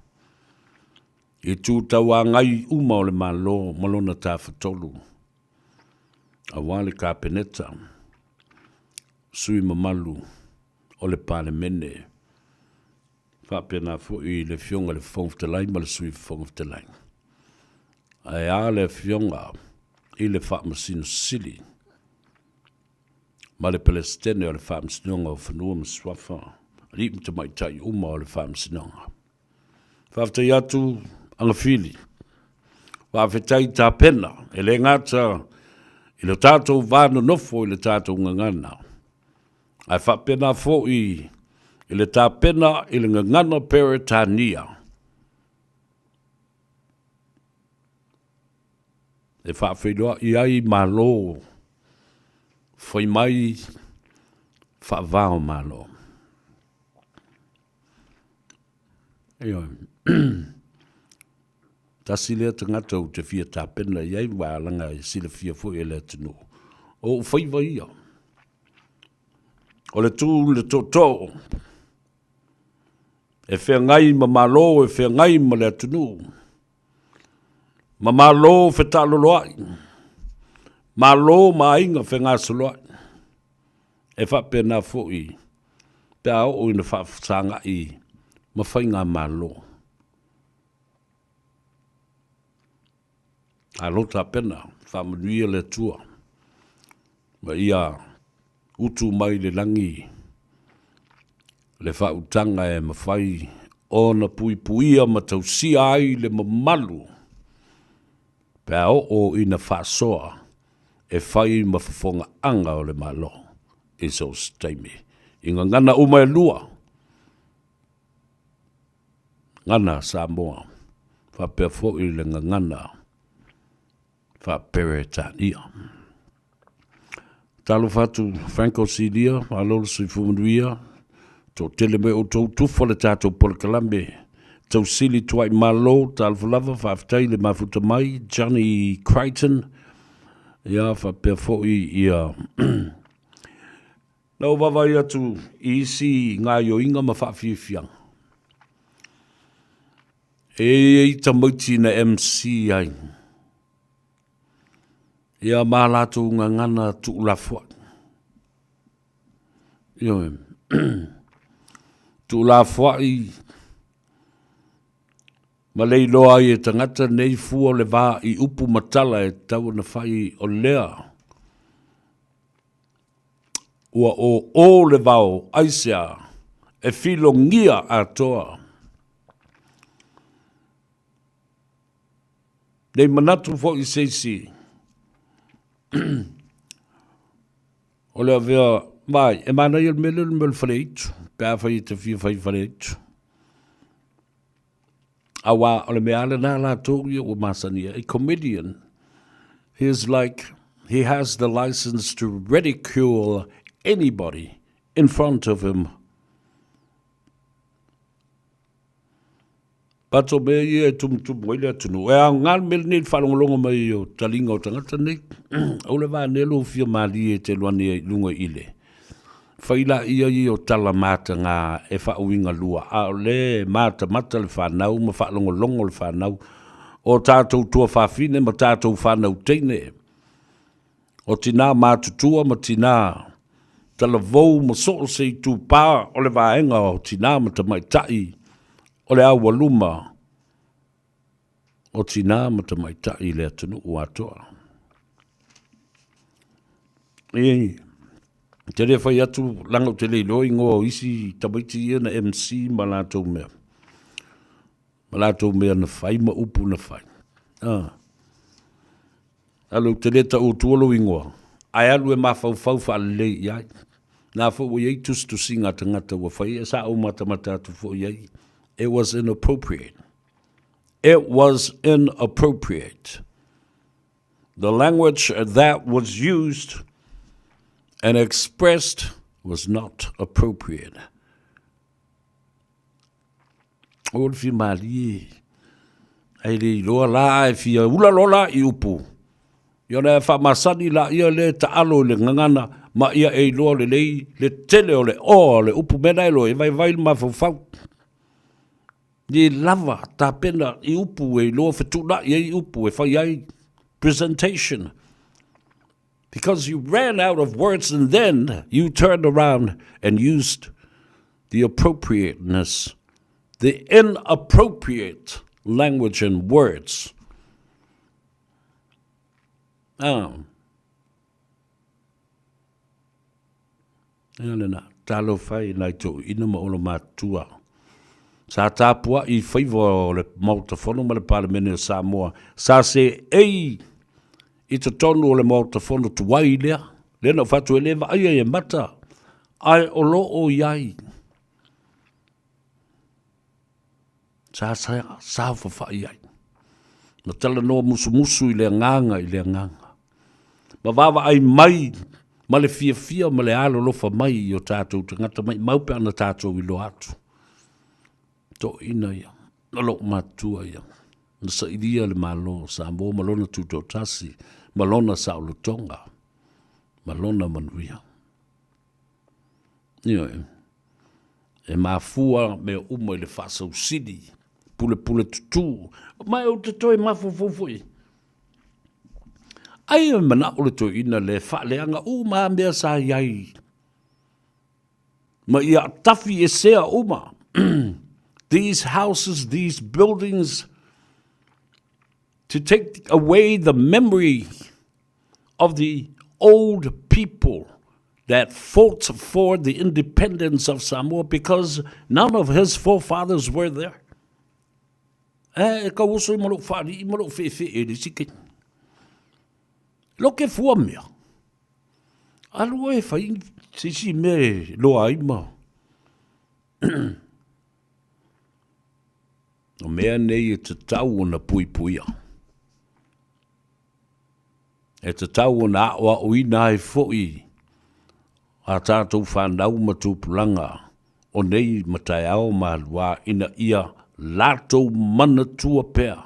Speaker 5: itu tauagai uma o le Malo ma lona Tafatolu, aua le Kapeneta, sui mamalu o le Palemene, faapena foi le Afioga i le Fofoga Fetalai ma le Sui Fofoga Fetalai. Ae a le Afioga i le Faamasino Sili ma le Peresetene o le Faamasinoga o Fanua ma Suafa, alii ma tamaitai uma o le Faamasinoga. Faafetai atu Agafili, faafetai Tapena, e le gata i lo tatou va nonofo i le tatou gagana, ae faapena foi i le tapena i le gagana Peretania e faafeiloai ai Malo fai mai faava o Malo. Ioe. Tasi lea tagata ou te fia tapena i ai, ua laga e silafia foi e le atunuu. O ou faiva ia. O le tu i le tootoo, e feagai ma Malo, e feagai ma le atunuu, ma Malo fetaaloloai, Malo ma aiga fegasoloai. E faapena foi pe a oo ina faafesagai ma faigamalo. Malo tapena, faamanuia le Atua ma ia utu mai le lagi le faautaga e mafai ona puipuia ma tausia ai le mamalu pe a oo ina faasoa e fai ma fofogaaga o le Malo i so o se taimi. I gagana uma e lua, gagana a Samoa faapea foi le gagana faa-Peretania. Talofa atu Franco Silia, malo le soifua manuia, toatele mai outou tufa le tatou polokalame tausili tuai malo, talofa lava, faafetai le mafuta mai, Johnny Crichton, Ia faapea foi ia na ou vaavaai atu i isi gaoioiga ma faafiafiaga. E i ai tamaiti na MC ai ia ma latou gagana tuulafoai. Ioe. Tuulafoai ma le iloa ai e tagata nei fua o le va i upu ma tala e tatau ona fai o lea ua o o le vao aisea e filogia atoa. Nei manatu foi i se isi o le avea, vai, e manaia le mea lea o le mea o le faleaitu, pe afai e te fia fai faleaitu. Aua o le mea lava lena latou ia ua masani ai. A comedian, he is like, he has the license to ridicule anybody in front of him. But o mea ia e tumutumu ai le atunuu. E aoga le mea lenei i le faalogologo mai o taliga o tagata nei. Aua le vaanea lou fia malie e te alu ane ai i luga i le fai laia ia o tala mataga e faauiga lua, a o lea e matamata le fanau ma faalogologo le fanau o tatou tuafafine ma tatou fanau teine, o tinā matutua ma tinā talavou ma so o se itupā o le vaega o tinā ma tamaitai o le aualuma o tinā ma tamaitai i le atunuu atoa. E, te le fai atu, leaga ou te le iloa ingoa o isi tamaiti ia na MC ma latou mea. Ma latou mea na fai ma upu na fai. Ah. Alu ou te le tau atua lou ingoa, ae alu e mafaufau faalelei i ai. Na foi ua i ai tusitusiga a tagata ua fai, e sa ou matamata atu foi i ai. It was inappropriate. It was inappropriate. The language that was used and expressed was not appropriate. O le fia malie, ai le iloa la ae fia ula loa la i upu. Ia ona e faamasani laia lea e taalo i le gagana ma ia e iloa lelei le tele o le oa o le upu mea na e iloa e vaivai le mafaufau. Le lava tapena i upu e iloa fetuunai ai upu e fai ai presentation. Because you ran out of words and then you turned around and used the appropriateness, the inappropriate language and words. Ah. Ea lena, talofa e nai toeaiina ma olomatua sa tapuai i faiva o le Maota Fono ma le Palemene o Samoa, sa seei i totonu o le Maota Fono tuai lea, lea na ou fai atu e le vaaia e mata, ae o lo o i ai. Sa saofafai ai, ma talanoa musumusu i le agaga i le agaga, ma vaavaai mai ma le fiafia ma le alolofa mai i o tatou tagata maimau pe ana tatou iloa atu. Toeaina ia, o lou matua ia, na sailia le Malo o Samoa ma lona tutoatasi, ma lona saolotoga, ma lona manuia. Ioe. E mafua mea uma i le faasausili, pulepule tutū, ma ou te toe mafaufau foi. Ai e manao le toeaina le faaleaga uma lava mea sa i ai ma ia tafi esea uma. These houses, these buildings, to take away the memory of the old people that fought for the independence of Samoa because none of his forefathers were there. E, e kau oso i ma lou whaalii ma lou whewhe e le isi kei. Lo ke fua mea. Alu e whai se isi mea e loa ai ma. O mea nei e tatau ona puipuia. E tatau ona aʻoaʻoina ai foi a tatou fanau ma tupulaga o nei mataeao maluā ina ia latou manatua pea.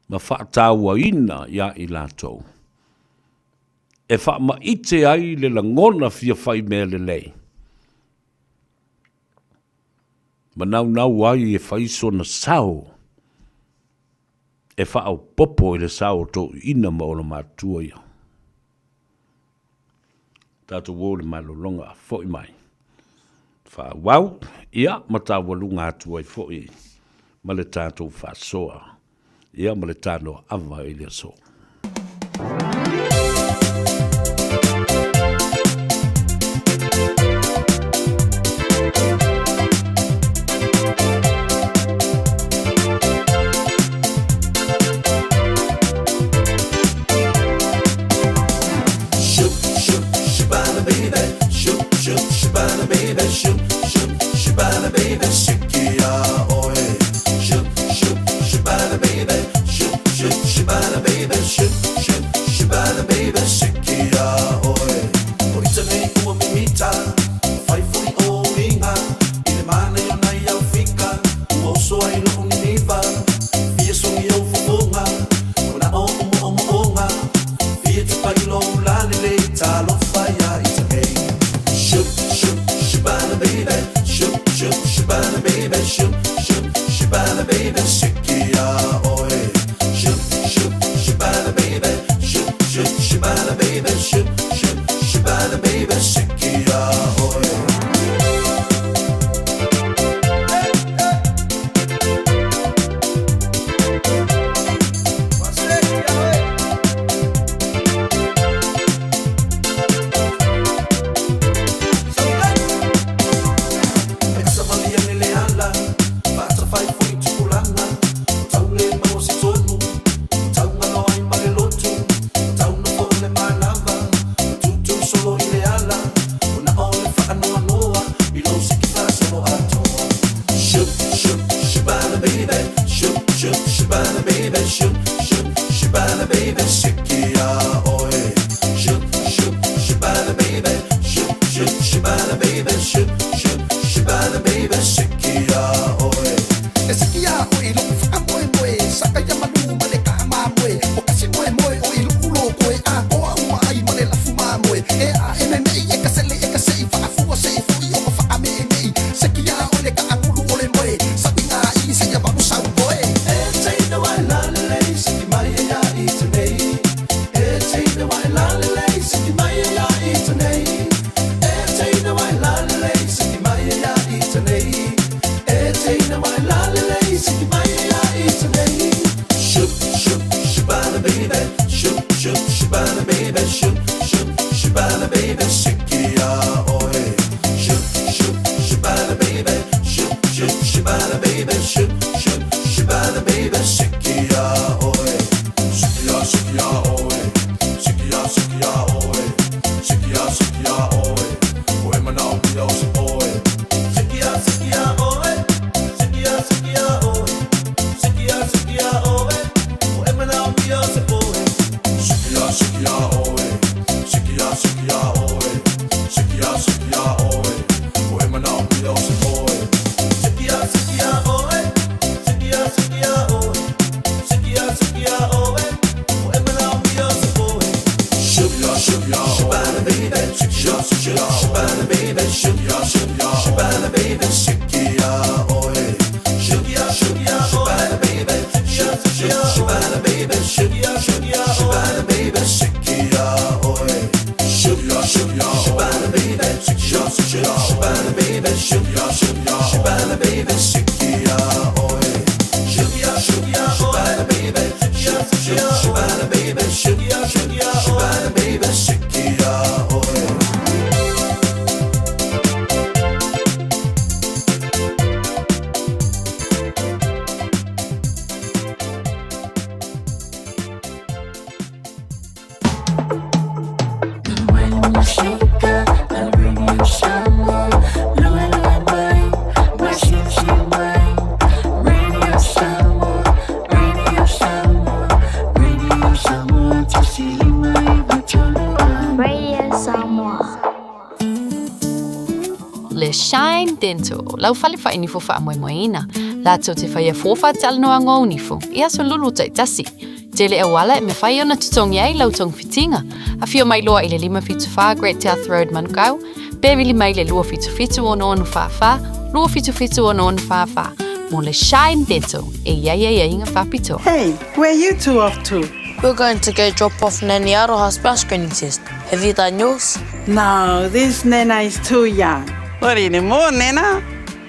Speaker 5: ma faatauaina iā i latou, e faamaite ai le lagona fia fai mea lelei, ma naunau ai e fai sona sao e faaopoopo i le sao o toeaiina ma olomatua ia. Tatou o i le malologa foi mai. Faaauau, ia, ma taualuga atu ai foi ma le tatou faasoa, ia, ma le tanoaava i le aso.
Speaker 1: Le Shine Dental, lau fale faainifo faamoemoeina. Latou te faia fua faatalanoaga o nifo i aso lulu taitasi. Tele auala e mafai ona totogi ai lau togafitiga. Afio mai loa i le 574 Great South Road Manukau, pe vili mai le 277 6644, 277 6644 mo le Shine Dental e i ai aiaiga faapitoa.
Speaker 6: Hey, where are you two off to?
Speaker 13: We're going to go drop off Nanny Aroha's bowel screening test. Have you done yours?
Speaker 6: No, this Nana is too young. Not anymore, Nana.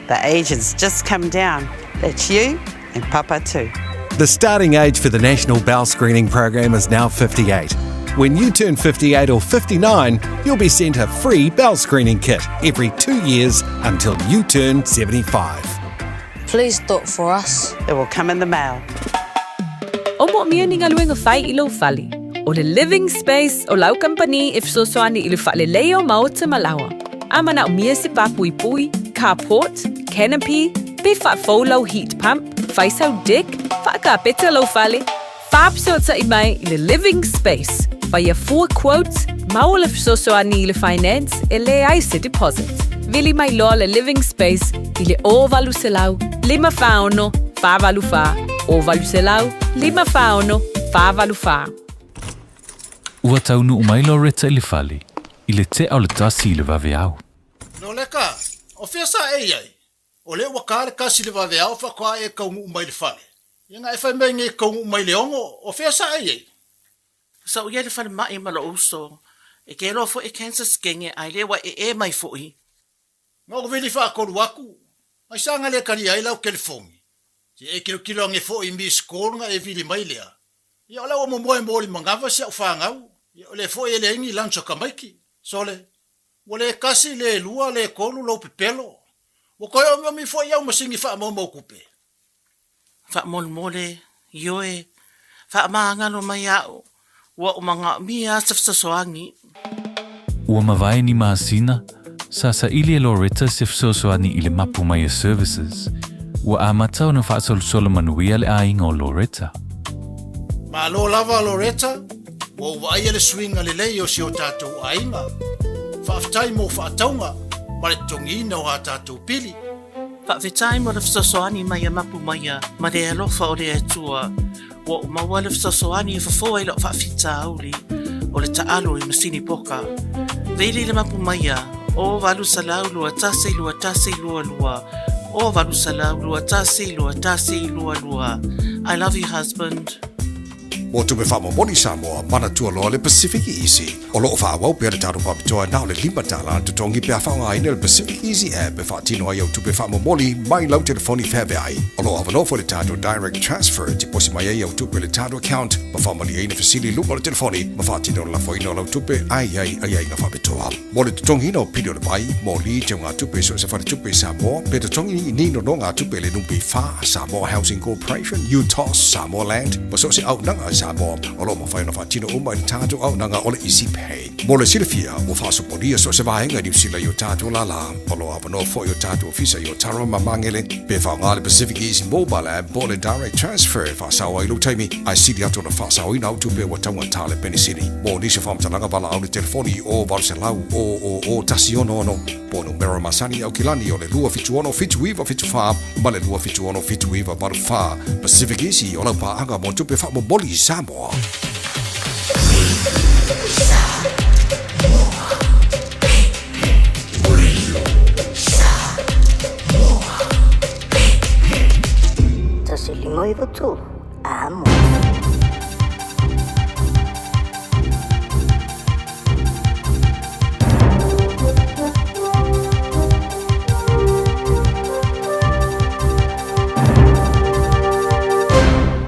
Speaker 6: The age has just come down. That's you and Papa too.
Speaker 14: The starting age for the National Bowel Screening Program is now 58. When you turn 58 or 59, you'll be sent a free bowel screening kit every two years until you turn 75.
Speaker 13: Please do it for us.
Speaker 6: It will come in the mail.
Speaker 15: O moomia ni galuega fai i lou fale. O le Living Space o lau kamupani e fesoasoani i le faaleleia o maota ma laoa. A manaomia se pāpuipui, carport, canopy, pe faafou lau heat pump, fai sau deck, faakapeta lou fale, faafesootai mai i le Living Space. Faia fua quote, maua le fesoasoani i le finance e leai se deposit. Vili mai loa le Living Space i le 0800 546 484, 0800 546 484.
Speaker 16: Ua taunuu mai Loretta i le fale i le tea o le 1 i le vaveao.
Speaker 17: Noleka, o fea sa e i ai? O lea ua ka le kasi i le vaveao faatoa e taunuu mai i le fale. Ia na e fai mai nei e taunuu mai i le 6, o fea sa e i ai?
Speaker 6: Sa ou i ai i le falemai ma lou uso, e ke loa foi e cancer skenge ae le ua ee mai foi.
Speaker 17: Na ou vili faatolu atu, ai sa na le talia ai lau telefoni. Se e tilotilo ane foi i miss call na e vili mai lea. Ia o la ua momoe mo le manava si au fanau, ia o lea foi e leai ni lunch a tamaiti. Sole, ua le tasi, le lua, le tolu lou pepelo. Ua toe omiomi foi au masini faamaumau tupe.
Speaker 6: Faamolemole, ioe, faamagalo mai a'u, ua ou manaomia se fesoasoani.
Speaker 16: Ua mavae ni masina, sa saili e Loretta se fesoasoani i le Mapu Maia Services. Ua amata ona faasolosolo manuia le aiga o Loretta.
Speaker 17: Malo lava Loretta, ua ou vaaia le suiga lelei o si o tatou aiga. Faafetai mo faatauga ma le totogiina o a tatou pili.
Speaker 6: Faafetai mo le fesoasoani mai a Mapu Maia ma le alofa o le Atua. Ua ou maua le fesoasoani e fofo ai lau faafitauli o le taalo i masini poka. Vili le Mapu Maia, o 800 21 21 22, o 800 21 21 22. I love you husband.
Speaker 18: Mo tupe faamomoli Samoa, manatua loa le Pacific Easy. O lo o faaauau pea le tatou faapitoa na o le $5 le totogi pe a faaaogaina le Pacific Easy app e faatino ai au tupe faamomoli mai lau telefoni feaveai. O lo o avanoa foi le tatou Direct Transfer e tiposi mai ai au tupe i le tatou account ma faamalieina fesili i luga o le telefoni ma faatino le lafoina o lau tupe a i ai aiaiga faapitoa. Mo le totogiina o pili o le vai, moli, teugatupe i so o se faletupe i Samoa, pe totogi ni nonogatupe i le NPF, Samoa Housing Corporation, UTOS, Samoa Land, ma so o se auaunaga a Samoa, o lo o mafai ona faatino uma i le tatou auaunaga o le Easy Pay. Mo le silafia, ua faasopolia so o se vaega i Niu Sila i o tatou lālā. O lo o avanoa foi o tatou ofisa i Otaru ma Magele, pe faaaoga le Pacific Easy Mobile App po o le Direct Transfer e faasao ai lou taimi, ae sili atu ona faasaoina au tupe ua taugata le penisini. Mo nisi o faamatalaga valaau le telefoni i o 800 000 166 po o numera masani i Aukilani o le 276 7974 ma le 276 7984. Pacific Easy o lau paaga mo tupe faamomoli i Samoa.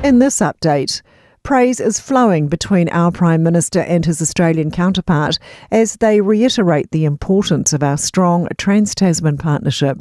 Speaker 9: In this update, praise is flowing between our Prime Minister and his Australian counterpart as they reiterate the importance of our strong Trans Tasman partnership.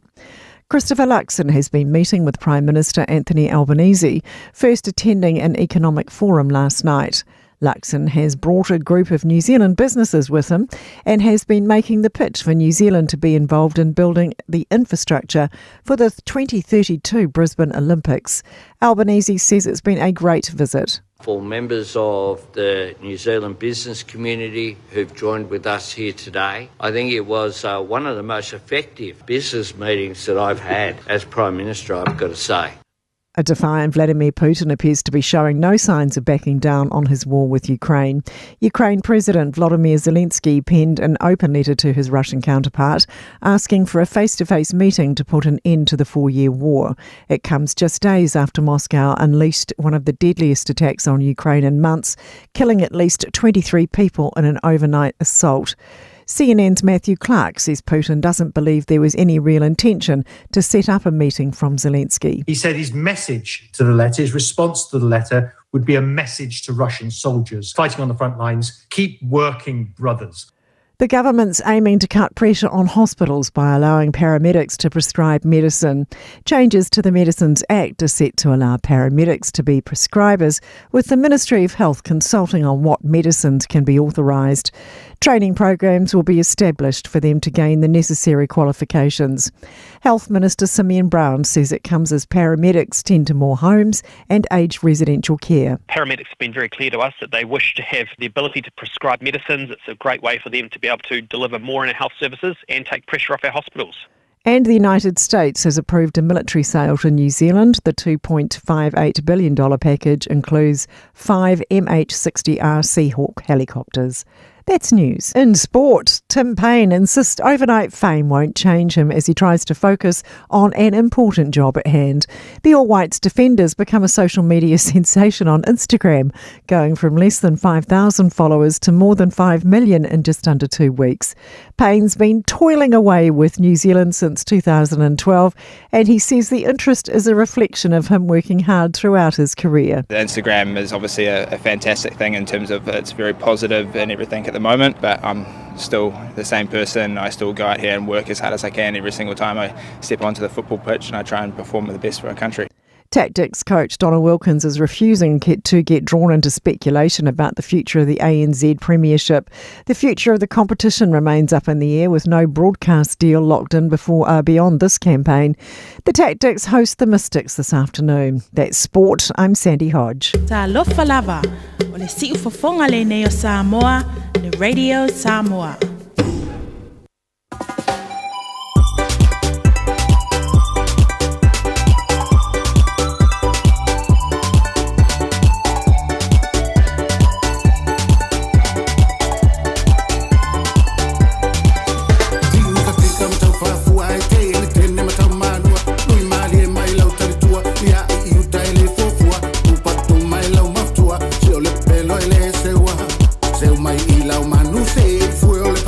Speaker 9: Christopher Luxon has been meeting with Prime Minister Anthony Albanese, first attending an economic forum last night. Luxon has brought a group of New Zealand businesses with him and has been making the pitch for New Zealand to be involved in building the infrastructure for the 2032 Brisbane Olympics. Albanese says it's been a great visit.
Speaker 19: For members of the New Zealand business community who've joined with us here today, I think it was one of the most effective business meetings that I've had as Prime Minister, I've got to say.
Speaker 9: A defiant Vladimir Putin appears to be showing no signs of backing down on his war with Ukraine. Ukraine President Volodymyr Zelensky penned an open letter to his Russian counterpart asking for a face to face meeting to put an end to the four year war. It comes just days after Moscow unleashed one of the deadliest attacks on Ukraine in months, killing at least 23 people in an overnight assault. CNN's Matthew Clark says Putin doesn't believe there was any real intention to set up a meeting from Zelensky.
Speaker 20: He said his message to the letter, his response to the letter, would be a message to Russian soldiers fighting on the front lines keep working, brothers.
Speaker 9: The government's aiming to cut pressure on hospitals by allowing paramedics to prescribe medicine. Changes to the Medicines Act are set to allow paramedics to be prescribers, with the Ministry of Health consulting on what medicines can be authorised. Training programs will be established for them to gain the necessary qualifications. Health Minister Simeon Brown says it comes as paramedics tend to more homes and aged residential care.
Speaker 21: Paramedics have been very clear to us that they wish to have the ability to prescribe medicines. It's a great way for them to be able to deliver more in our health services and take pressure off our hospitals.
Speaker 9: And the United States has approved a military sale to New Zealand. The $2.58 billion package includes five MH 60R Seahawk helicopters. That's news. In sport, Tim Paine insists overnight fame won't change him as he tries to focus on an important job at hand. The All Whites defenders become a social media sensation on Instagram, going from less than 5,000 followers to more than 5 million in just under two weeks. Paine's been toiling away with New Zealand since 2012, and he says the interest is a reflection of him working hard throughout his career.
Speaker 12: The Instagram is obviously a, a fantastic thing in terms of it's very positive and everything at the moment, but I'm still the same person. I still go out here and work as hard as I can every single time I step onto the football pitch and I try and perform the best for our country.
Speaker 9: Tactics coach Donald Wilkins is refusing to get drawn into speculation about the future of the ANZ Premiership. The future of the competition remains up in the air with no broadcast deal locked in before beyond this campaign. The Tactics host the Mystics this afternoon. That's sport. I'm Sandy Hodge.
Speaker 6: Talofa lava, o le siufofoga lenei o Samoa, le Radio Samoa.
Speaker 3: Seu mai i lau manu se fue o le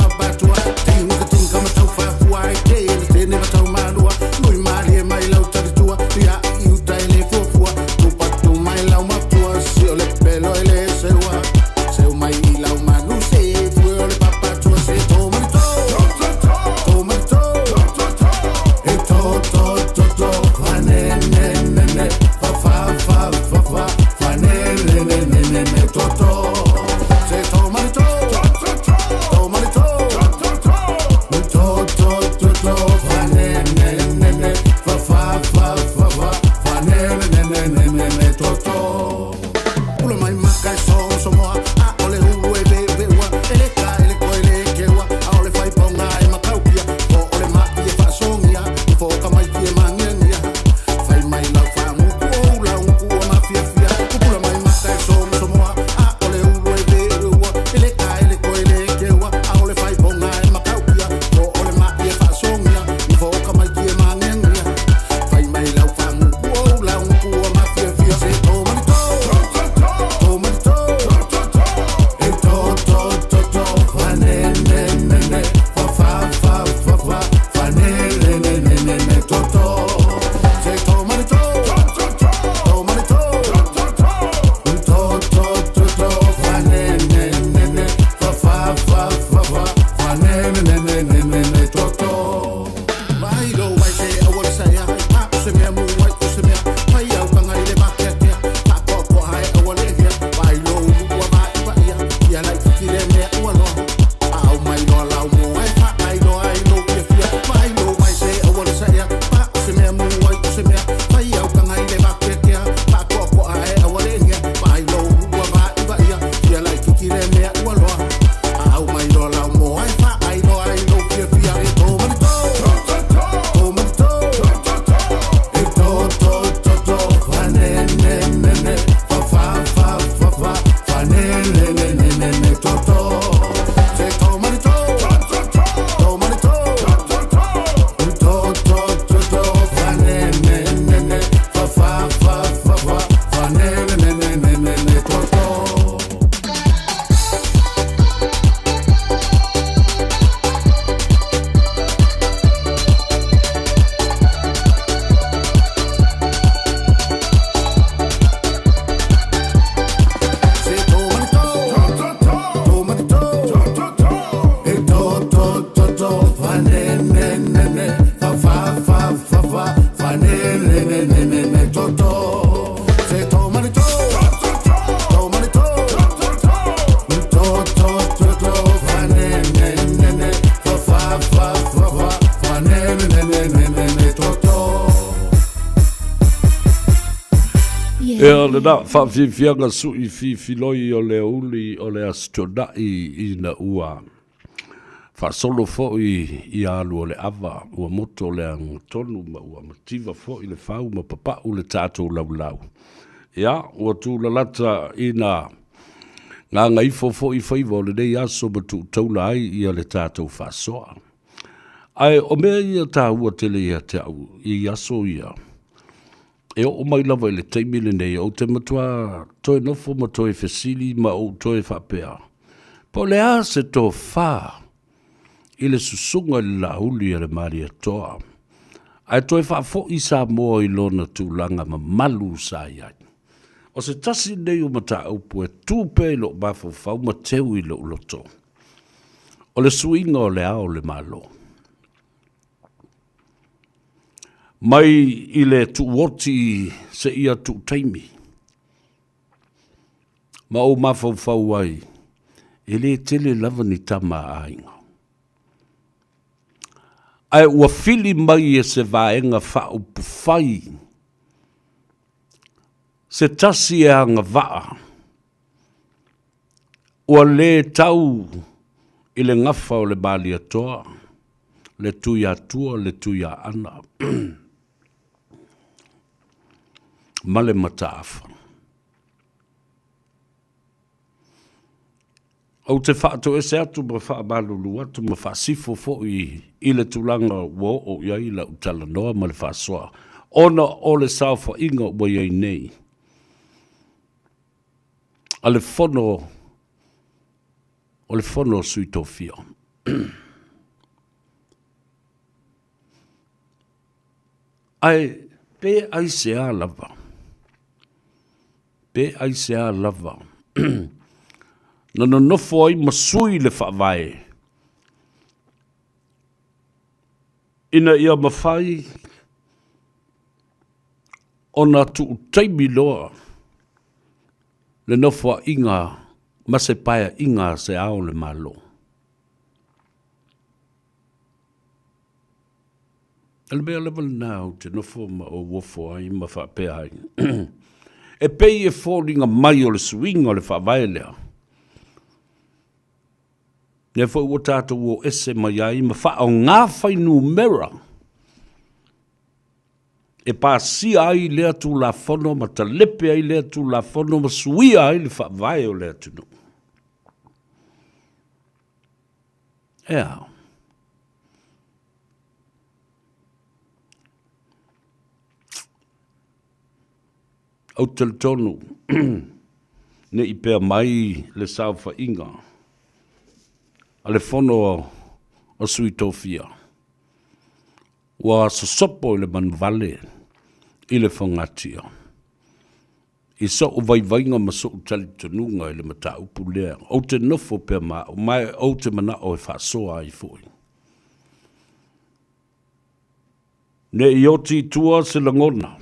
Speaker 5: Ia, lena, faafiafiaga suʻi fifiloi o le aoauli o le Aso Toonai ina ua faasolo foi ia alu o le ava, ua moto le agatonu ma ua mativa foi le fau ma papau le tatou laulau. Ia, ua tulalata ina gagaifo foi faiva o lenei aso ma tuutaula ai ia le tatou faasoa. Ae o mea ia taua tele ia te au i aso ia, e oo mai lava i le taimi lenei, ou te matua toe nofo ma toe fesili ma ou toe faapea, po o le a se tofa i le susuga i le Laauli a le Malietoa, ae toe faafoi Samoa i lona tulaga mamalu sa i ai. O se tasi lenei o mataupu e tu pea i lou mafaufau ma teu i lou loto, o le suiga o le ao o le Malo. Mai i le tuuoti seia tuutaimi, ma ou mafaufau ai, e le tele lava ni tama a aiga. Ae ua fili mai e se vaega faaupufai se tasi e agavaa ua le tau i le gafa o le Malietoa, le Tuiatua, le Tuiaana ma le Mataafa. Ou te faatoese atu ma faamalulu atu ma faasifo foi i le tulaga ua oo i ai lau talanoa ma le faasoa, ona o le saofaiga ua i ai nei a le Fono o le Fono a Sui Tofia. Ae pe aisea lava, pe aisea lava na nonofo ai ma sui le Faavae ina ia mafai ona tuutaimi loa le nofoaiga ma se paeaiga a se Ao o le Malo. O le mea lava lena ou te nofo ma ou ofo ai ma faapea ai, e pei e foliga mai o le suiga o le Faavae lea, lea foi ua tatou o ese mai ai ma faaaoga fuainumera e pasia ai lea Tulafono ma talepe ai lea Tulafono ma suia ai le Faavae o le atunuu. E a? Ou te talitonu ne i pea mai le saofaiga a le Fono a Sui Tofia ua sosopo i le manuvale i le fogatia i so'u vaivaiga ma so'u talitonuga i le mataupu lea. Ou te nofo pea ma au, ma ou te mana'o e faasoa ai foi. Ne i oti i tua se lagona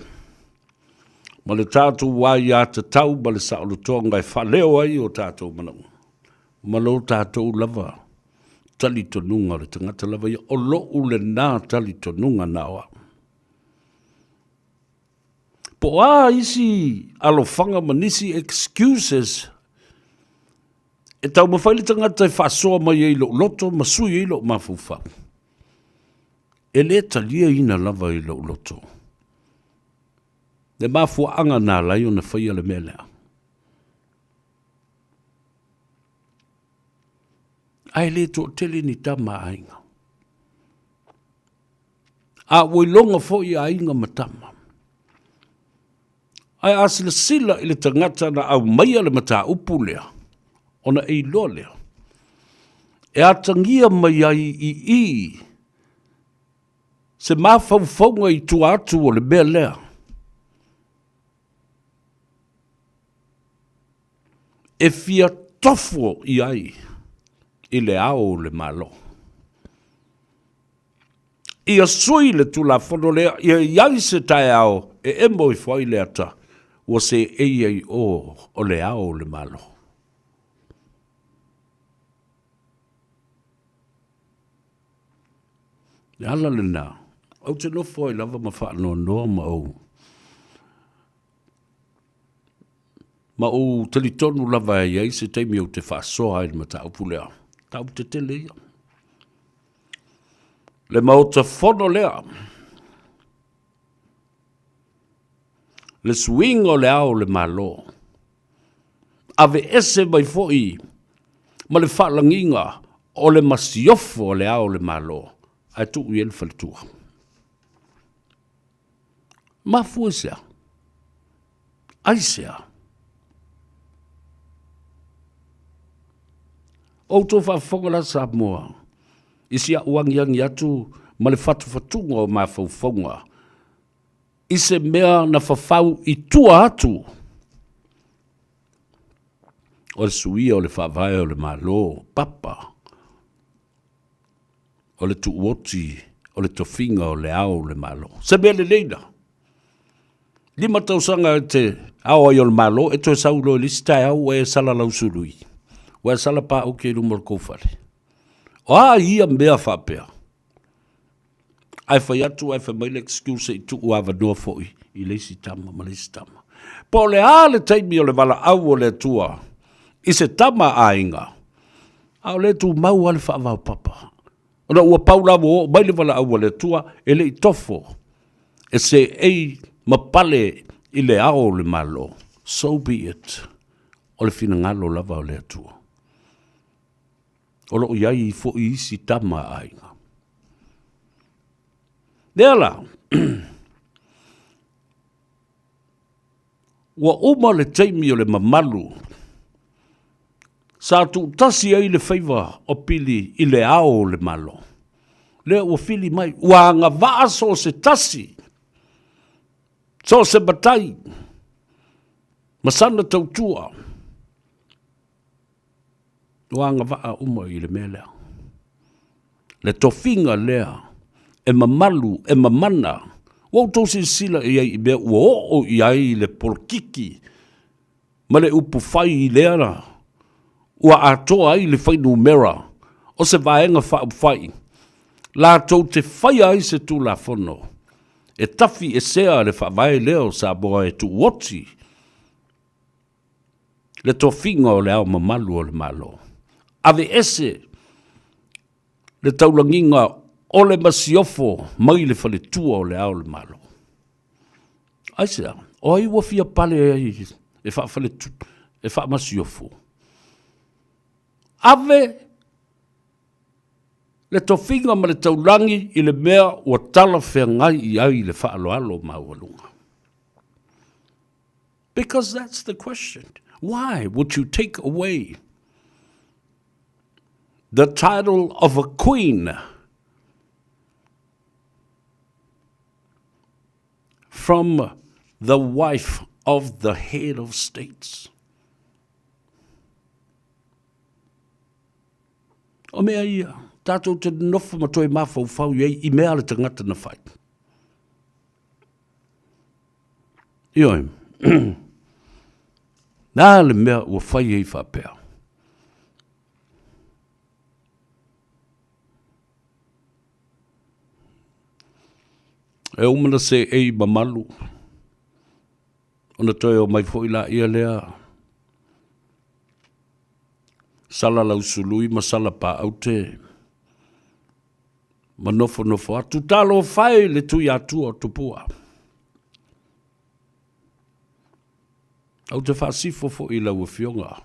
Speaker 5: ma le tatou aiatatau ma le saolotoga e faaleo ai o tatou manaoga ma lo tatou lava talitonuga o le tagata lava ia. O lo'u lena talitonuga na o au. Po o a isi alofaga ma nisi excuses e taumafai le tagata e faasoa mai ai i lou loto ma sui ai lou mafaufau, e le taliaina lava i lou loto le mafuaaga na ala ai ona faia le mea lea. Ae le toatele ni tama a aiga. A ua iloga foi aiga ma tama. Ae a silasila i le tagata na aumaia le mataupu lea, ona e iloa lea, e atagia mai ai i i se mafaufauga i tua atu o le mea lea. E fia tofo i ai i le ao o le Malo. Ia sui le Tulafono lea, ia i ai se taeao e emo ifo ai le ata ua seei ai o o le Ao o le Malo. Le ala lena, ou te nofo ai lava ma faanoanoa ma ou. Ma ou talitonu lava e i ai se taimi ou te faasoa ai i le mataupu lea. Mataupu tetele ia. Le Maota Fono lea. Le suiga o le ao o le Malo. Aveese mai foi ma le faalagiga o le masiofo o le ao o le Malo ae tuu i ai le faletua. Mafua i se a? Aisea? Outou faafofoga la Samoa i si a'u agiagi atu ma le fatufatuga o mafaufauga i se mea na fafau i tua atu o le suia o le faavae o le Malo, papa o le tuuoti o le tofiga o le ao o le Malo. Se mea lelei la. Lima tausaga e te ao ai o le Malo, e toe sau loa i le isi taeao ua e sala lausului, ua e sala paoke i luma o le kou fale. O a ia mea faapea? Ae fai atu ae fai mai le excuse se i tuu avanoa foi i le isi tama ma le isi tama. Po o le a le taimi o le valaau o le Atua i se tama aiga, a o lea e tumau lava le faavaopapa. Ona ua pau la ua oo mai le valaau a le Atua e le i tofo e seei ma pale i le ao o le Malo. So be it. O le finagalo lava o le Atua. O lo o i ai foi isi tama a aiga. Lea la, ua uma le taimi o le mamalu sa tuutasi ai le faiva o Pili i le ao o le Malo. Lea ua fili mai, ua agavaa so o se tasi, so o se matai, ma sana tautua. Ua agavaa uma i le mea lea. Le tofiga lea e mamalu, e mamana. Ua outou silasila i ai i mea ua oo i ai le polokiki ma le upu fai i lea la ua atoa ai le fuainumera o se Vaega Faaupufai latou te faia ai se Tulafono e tafiesea le Faavae lea o Samoa e tuuoti le tofiga o le Ao Mamalu o le Malo. Aveese le taulagiga o le masiofo mai le faletua o le Ao o le Malo. Aisea? O ai ua fia pale ai e faafaletu, e faamasiofo? Ave le tofiga ma le taulagi i le mea ua talafeagai i ai le faaaloalo maualuga. Because that's the question. Why would you take away the title of a queen from the wife of the head of states? O mea ia, tātou te nofo ma toe mafaufau i ai i mea a le tangata na whai. Ioe. Nā le mea ua fai ai faapea. E uma na seei mamalu, ona toe o mai foi laia lea, sala lausului ma sala paaute, ma nofonofo atu. Talofa e i le Tuiatua o Tupua. Ou te faasifo foi i lau Afioga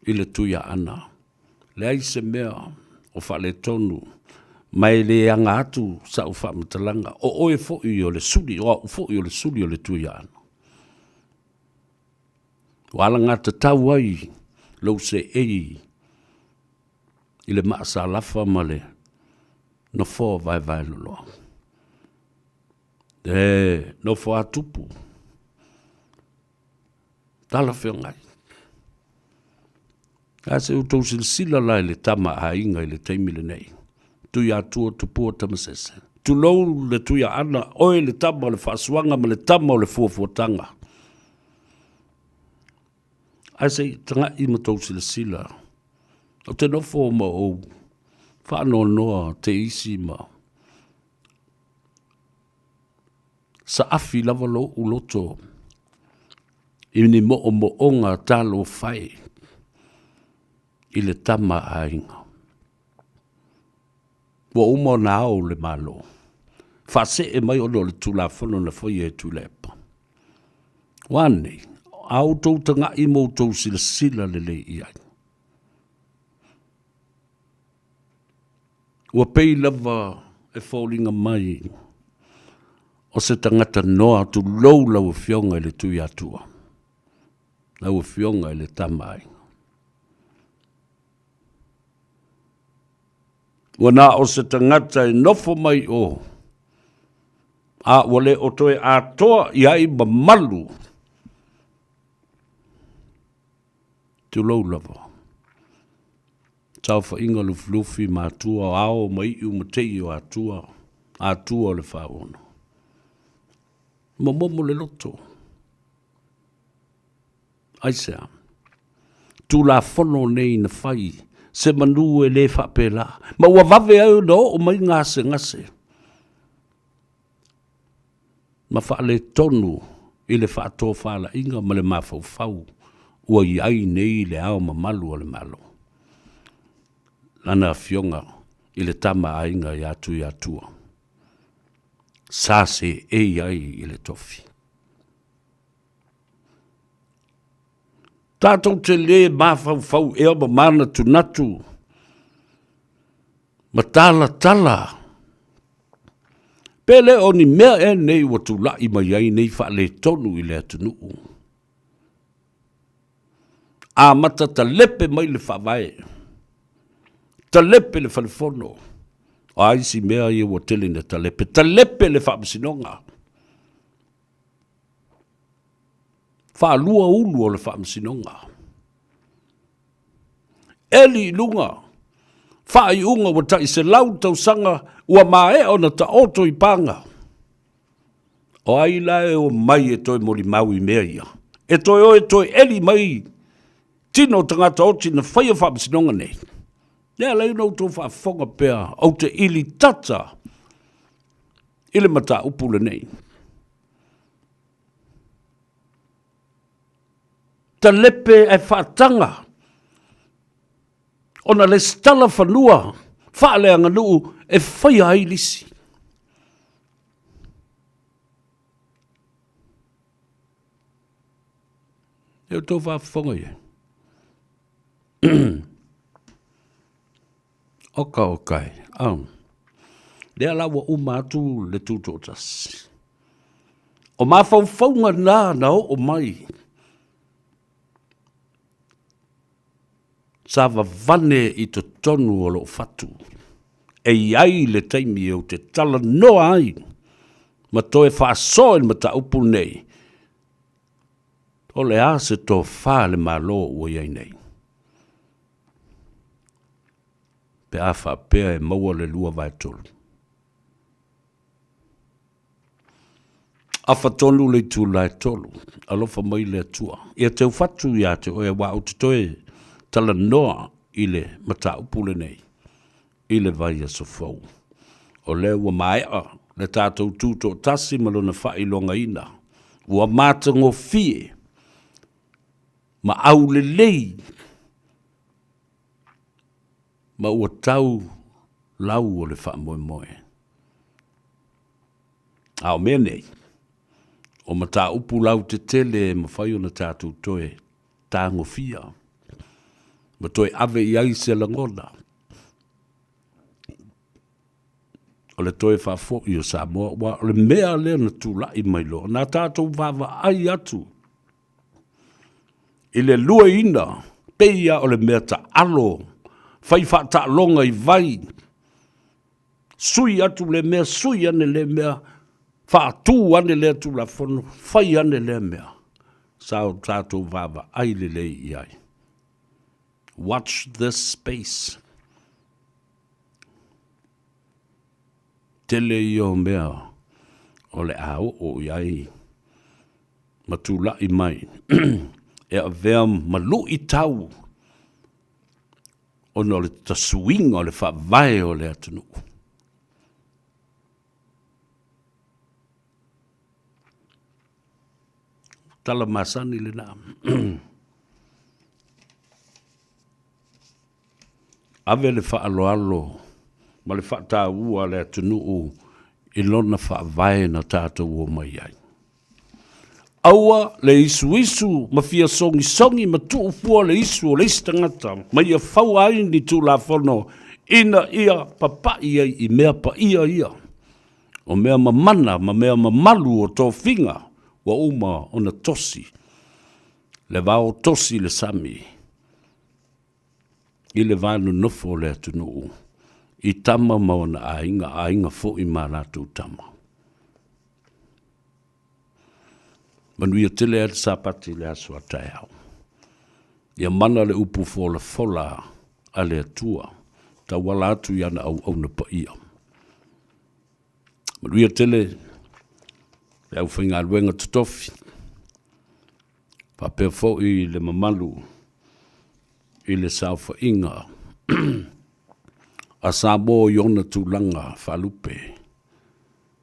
Speaker 5: i le Tuiaana. Leai se mea o faaletonu ma e le aga atu sau faamatalaga, o oe foi o le suli, o au foi o le suli o le Tuiaana. Ua alagatatau ai lou seei i le maasalafa ma le nofoa vaevae loloa. E nofo a tupu, talafeagai. A se outou silasila la i le tama aiga i le taimi lenei. Tuiatua Tupua Tamasese. Tulou le Tuiaana, oe le tama o le faasuaga ma le tama o le fuafuataga. Ae se i taga'i ma tou silasila, ou te nofo ma ou faanoanoa te isi ma saafi lava lo'u loto. I ni moomooga talofa e i le tama a aiga. Ua uma ona ao le Malo, faasee mai ona o le Tulafono na faia e Tuilaepa. Ua a nei? A outou tagai ma outou silasila lelei i ai. Ua pei lava e foliga mai o se tagata noa tulou lau Afioga i le Tuiatua, lau Afioga i le Tama a Aiga. Ua na o se tagata e nofo mai o, a ua le o toe atoa i ai mamalu, tulou lava. Saofaiga Lufilufi ma Atua o Ao ma Iu ma Tei o Atua, Atua o le Faaono. Momomo le loto. Aisea? Tulafono nei na fai, se manu e le faapela, ma ua vave ai ona oo mai gasegase ma faaletonu i le faatofalaiga ma le mafaufau ua i ai nei le Ao Mamalu o le Malo, lana Afioga i le Tama a Aiga ia Tuiatua, sa seei ai i le tofi. Tatou te lē mafaufau ea ma manatunatu ma talatala pe le o ni mea ea nei ua tulai mai ai nei faaletonu i le atunuu. Amata talepe mai le faavae, talepe le falefono, o a isi mea ia ua tele ina talepe, talepe le faamasinoga. Faalua ulu o le faamasinoga. Eli i luga, faaiuga ua tai 100 tausaga ua maea ona taoto i paga. O ai la e omai e toe molimau i mea ia? E toe o e toe eli mai tino o tagata oti na faia faamasinoga nei. Lea ala ai ona outou faafofoga pea, ou te ili tata i le mataupu lenei. Talepe ae faataga ona lesitala fanua faaleaganuu e faia ai lisi. E outou faafofoga i ai. Oka oka e. Oh. Lea la ua uma atu le tutoatasi. O mafaufauga na na oo mai sa vavane i totonu o lou fatu. E i ai le taimi ou te talanoa ai ma toe faasoa i le mataupu lenei, o le a se tofa a le Malo ua i ai nei? Pe a faapea e maua le 2/3. Afa tonu le itula e 3, alofa mai le Atua. Ia teufatu ia te oe aua ou te toe talanoa i le mataupu lenei i le vaiaso fou. O lea ua maea le tatou tutoatasi ma lona faailogaina, ua matagofie ma aulelei ma ua tau lau o le faamoemoe. A o mea nei, o mataupu lautetele e mafai ona tatou toe tagofia ma toe ave i ai se lagona o le toe faafoi o Samoa, aua o le mea lea na tulai mai loa, na tatou vaavaai atu i le luaina pei lava o le mea taalo, fai faataaloga i vai, sui atu lea mea, sui ane lea mea, faatu ane lea Tulafono, fai ane lea mea. Sa o tatou vaavaai lelei i ai. Watch this space. Tele ia o mea o le a oo i ai ma tulai mai e avea ma luitau ona o le tasuiga o le faavae o le atunuu. Tala masani lena. Ave le faaaloalo ma le faataua a le atunuu i lona faavae na tatou omai ai. Aua le isuisu ma fia sogisogi ma tuu fua le isu o le isi tagata ma ia faua ai ni Tulafono ina ia papai ai i mea paia ia, o mea mamana ma mea mamalu o tofiga ua uma ona tosi le vao tosi i le sami i le va nonofo o le atunuu i tama ma ona aiga, aiga foi ma latou tama. Manuia tele ai le Sapati i le aso a taeao. Ia mana le upu folafola a le Atua, tauala atu i ana auauna paia. Manuia tele le aufaigaluega totofi, faapea foi le mamalu i le saofaiga a Samoa i ona tulaga faalupe,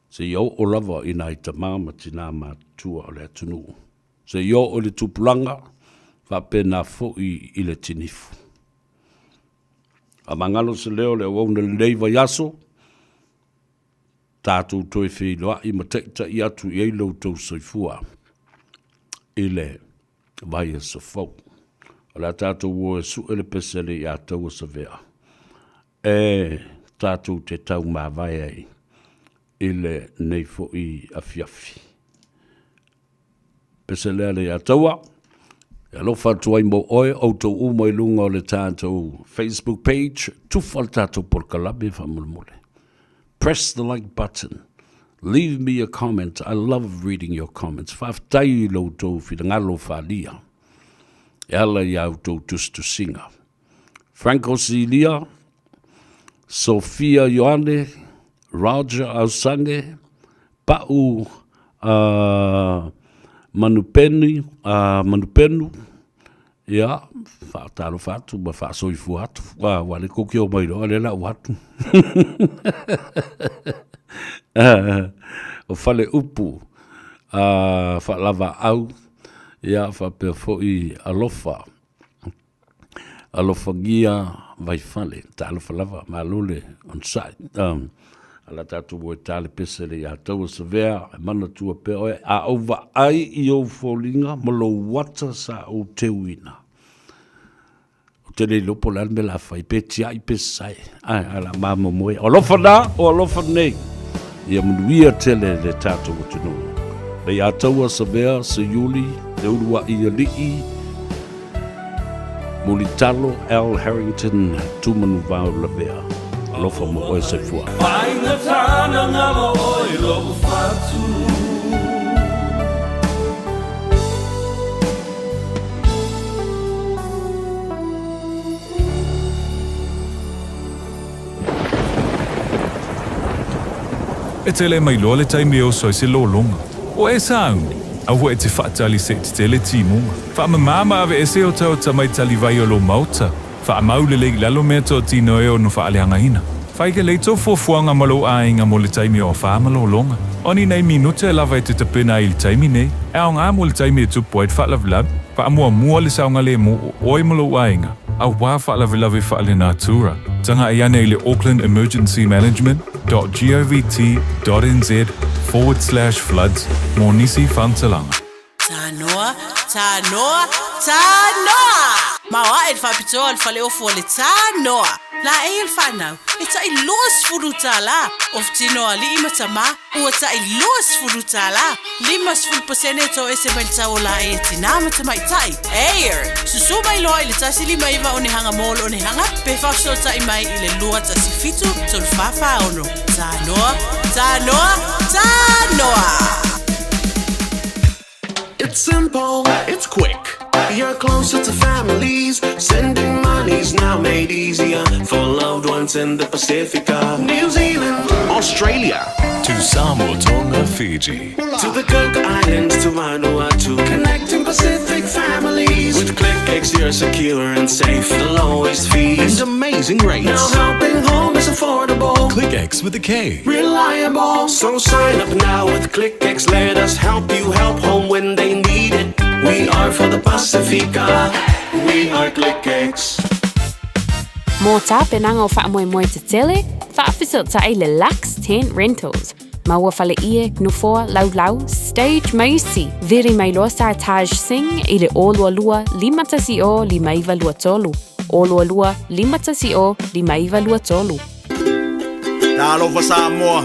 Speaker 5: seia oo lava i nai tama ma tina matutua o le atunuu, seia oo i le tupulaga faapena foi i le tinifu. Faamagalo se leo o le auauna lenei vaiaso, tatou toe feiloai ma taitai atu i ai lo outou soifua i le vaiaso fou. O le a tatou o e sue le pese a le Iataua Savea e tatou te taumavae ai i lenei foi afiafi. Pese lea le Iataua, e alofa atu ai mo oe, outou uma i luga o le tatou Facebook page, tufa le tatou polokalame faamolemole. Press the like button. Leave me a comment. I love reading your comments. Faafetai i lo outou finagalo faaalia e ala i a outou tusitusiga. Franco Silia, Sophia Ioane, Roger Ausange, Pa'u uh, Manupeni, uh, Manupenu, ia, faatalofa atu ma faasoifua atu. Ua, ua le kokio mai loa le lau atu. o fale upu, uh, faalava au, ia, faapea foi alofa. Alofagia Vaifale, talofa lava, malo le onosai. Um, ala tatou o e tā le pese le ia taua savea, e manatua pea oe, a ou vaai i ou foliga ma lou ata sa ou teuina. Ou te le iloa po o le a le mea o le a fai, pe tiai pe sae. Ae, ae o le a mamoemoe. O alofa na, o alofa nei. Ia manuia tele le tatou atunuu. Leiataua Savea Seiuli Le Uluai Alii Mulitalo Al Harrington Tumanuvao Lavea. Alofa mo oe soifua. Faigata na ngalo oe lou fatu.
Speaker 16: E tele mai loa le taimi e oso ai se lologa. O e sauni, aua e te faatali se i tetele timuga. Faamama ma aveese o tau tamaitali vai o lou maota. Faamau lelei i lalo mea toatino e ono faaleagaina. Fai lelei tou fuafuaga ma lou aiga mo le taimi o afa ma lologa. O ni nei minute lava e te tapena ai i le taimi nei, e aoga mo le taimi e tupu ai le faalavelave. Faamuamua le saogalemu o oe ma lou aiga, auā faalavelave faalenatura. Tagai ane i le Auckland Emergency Management dot govt dot nz forward slash floods mo nisi faamatalaga.
Speaker 2: Tanoa, tanoa, tanoa! Maoae le faapitoa o le faleofu o le Tanoa. Laei e le fanau, e tai 20 tala. Ofu tino alii ma tama, ua tai 20 tala. 50 pasene e toese mai le tau o laei e tinā ma tamaitai. Air! Susu mai loa i le 159 onehanga mall onehanga pe faafesootai mai i le 217 346. Tanoa, tanoa, tanoa!
Speaker 22: It's simple, it's quick. You're closer to families. Sending money's now made easier for loved ones in the Pacifica, New Zealand,
Speaker 23: Australia, to Samoa, Tonga, Fiji,
Speaker 22: to the Cook Islands, to Vanuatu, connecting Pacific families. With KlickEx, you're secure and safe, the lowest fees
Speaker 23: and amazing rates.
Speaker 22: Now helping home is affordable.
Speaker 23: KlickEx with a K.
Speaker 22: Reliable. So sign up now with KlickEx. Let us help you help home when they need it. We are for the Pasifika. We are Click X.
Speaker 1: Mō tapenaga o faamoemoe tetele, faafesootai le Lux Tent Rentals. Maua faleie, nofoa, laulau, stage ma isi. Vili mai loa Sartaj Singh i le 022 510 5923. 022 510 5923.
Speaker 4: Talofa Samoa,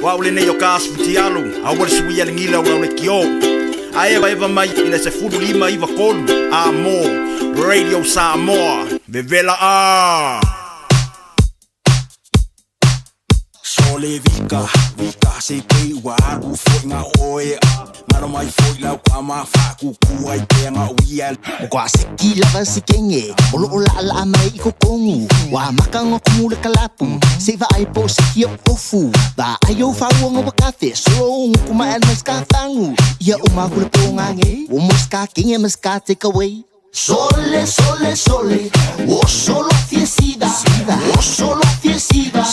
Speaker 4: o au lenei o ka Futialu, aua le suia le gila o lau lekiō. A evaeva mai i le 15 93 a mo Radio Samoa, vevela a!
Speaker 7: Sole vika, vika se pei ua alu foi ngā oe Ngaro mai foi lau ka ma whaakuku ai pea ngā uia
Speaker 10: O ka seki lava se kenge O loo laa laa mai i kokongu Wa maka ngā kumu le kalapu Se va ai po seki o ofu Va ai o whau ngā wakafe Solo nguku ma el mas fangu Ia o maku le pōngange O moska kenge maska take away Sole, sole, sole, o solo fiesida, o solo fiesida,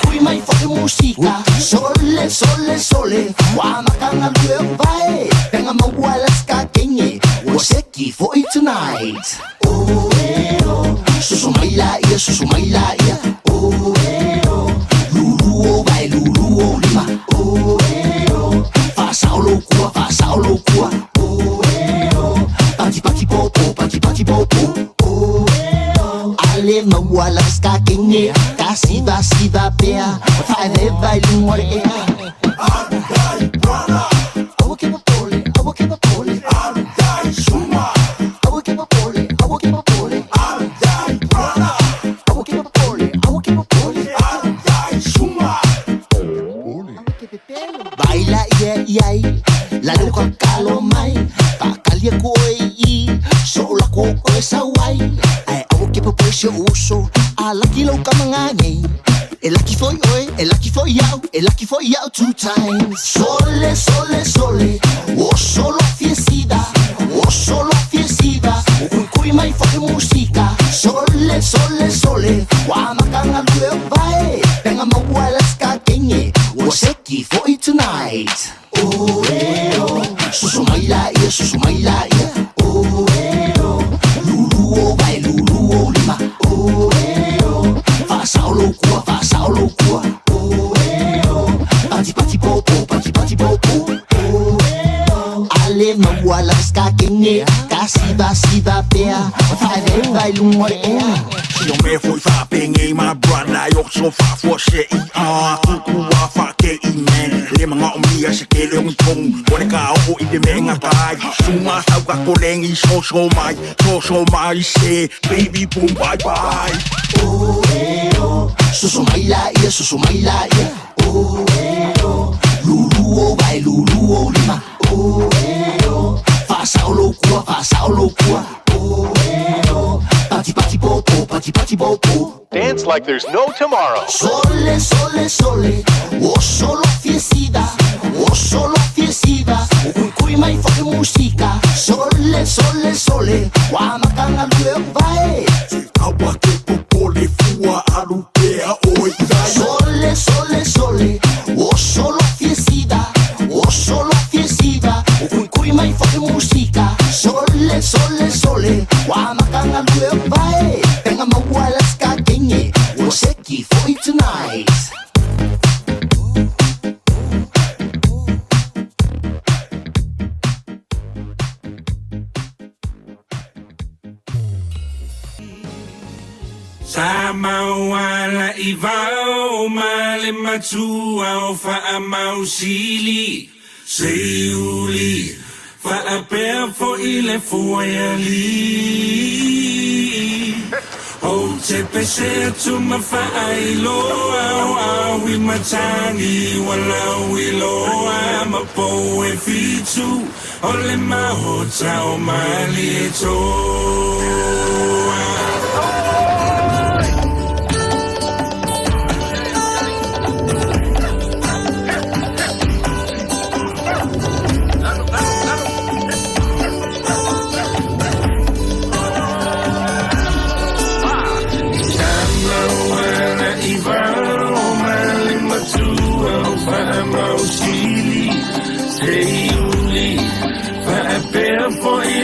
Speaker 10: kui mai foi musika. Sole, sole, sole, wa makanga lue vai, penga mawala ska kenge, o seki foi tonight. Oh, eh, oh, susu mai la ia, susu mai la ia. Oh, eh, oh, lulu o vai, lulu o lima. Oh, eh, oh, fa sao lo kua, fa sao lo kua. Oh, eh, oh, pati pati popo, pati pati popo. Oh, eh, oh, ale mawala ska kenge, ka siva siva pea, fa ve vai lungo le ea. Awa ke pole, awa ke pole, awa ke pole, awa ke pole, awa ke pole, awa ke pole. Baila ia iai, la leo ka kalo mai, pakalia ko e i, so la ko o sa wai. Ai awa ke popo se uso, a laki lo ka mangane. E lucky for you, e lucky for you, e lucky for you two times. Sole, sole, sole, o solo fiesida, o solo fiesida, o kui kui mai foi musika. Sole, sole, sole, wa makanga lue vai, penga mawala ska kenge, o seki foi tonight. Oh, eh, oh, susu mai la ia, susu mai la ia. Oh, eh, oh, lulu o vai, lulu o lima. Oh, eh, oh, fa sao lo kua, fa sao lo kua. Oh, eh, oh, pati pati popo, pati pati popo. Oh, eh, oh, ale mawala ska kenge, ka siva siva pea, fa ve vai lungo le ea.
Speaker 7: Si o me foi whaapenge my brother Yok so whaafua se i a Kuku a whaake i man Le mga o mia se ke leong tong Kone ka o i le me ngā tai Suma sau ka kolengi so so mai So so mai se Baby boom bye bye
Speaker 10: Oh, eh, oh, susu mai la ia, susu mai la ia. Oh, eh, oh, lulu o vai, lulu o lima. Oh, eh, oh, fa sao lo kua, fa sao lo kua. Oh, eh, oh, pati pati popo, pati pati popo.
Speaker 23: Dance like there's no tomorrow.
Speaker 10: Sole, sole, sole, o solo fiesida, o solo fiesida, o kui kui mai foi musika. Sole, sole, sole, wa makanga lue vai.
Speaker 7: Awa ke popole fua alu pea oi tai
Speaker 10: Sole, sole, sole, o solo fiesida, o solo fiesida, o kui kui mai foi musika. Sole, sole, sole, wa makanga lue vai. Penga mawala ska kenge, o seki foi tonight.
Speaker 24: Sa mauala i vao ma le matua o faamausili Seiuli faapea foʻi le fuaialii Ou te pese atu ma faailoa o aui matagi ua lauiloa ma pou e fitu o le maota o Malietoa. Mauana i vao ma le matua o faamausili Seiuli faapea foʻi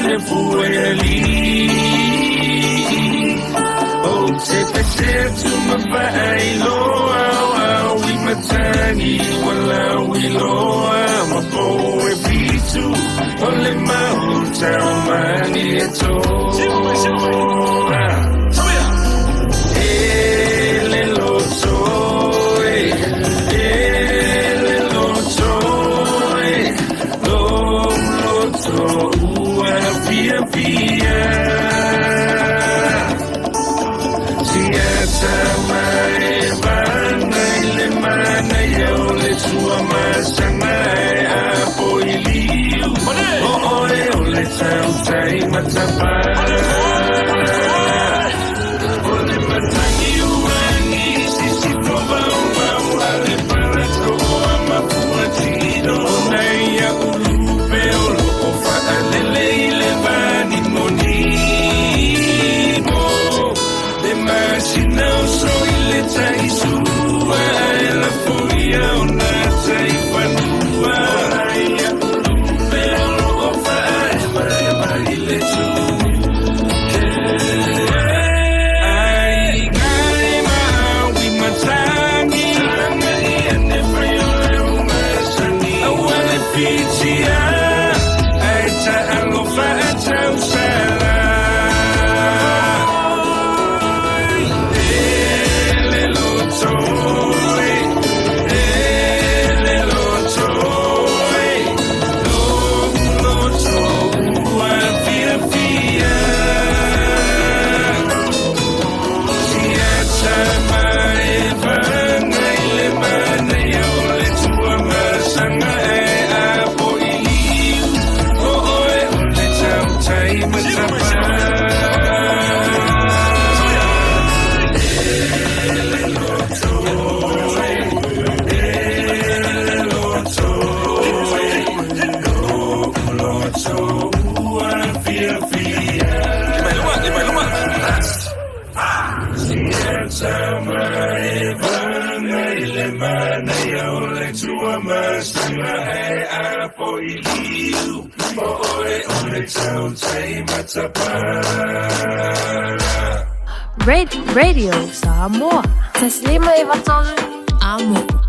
Speaker 8: Red Radio Samoa. Taslima Ivatolu Amo.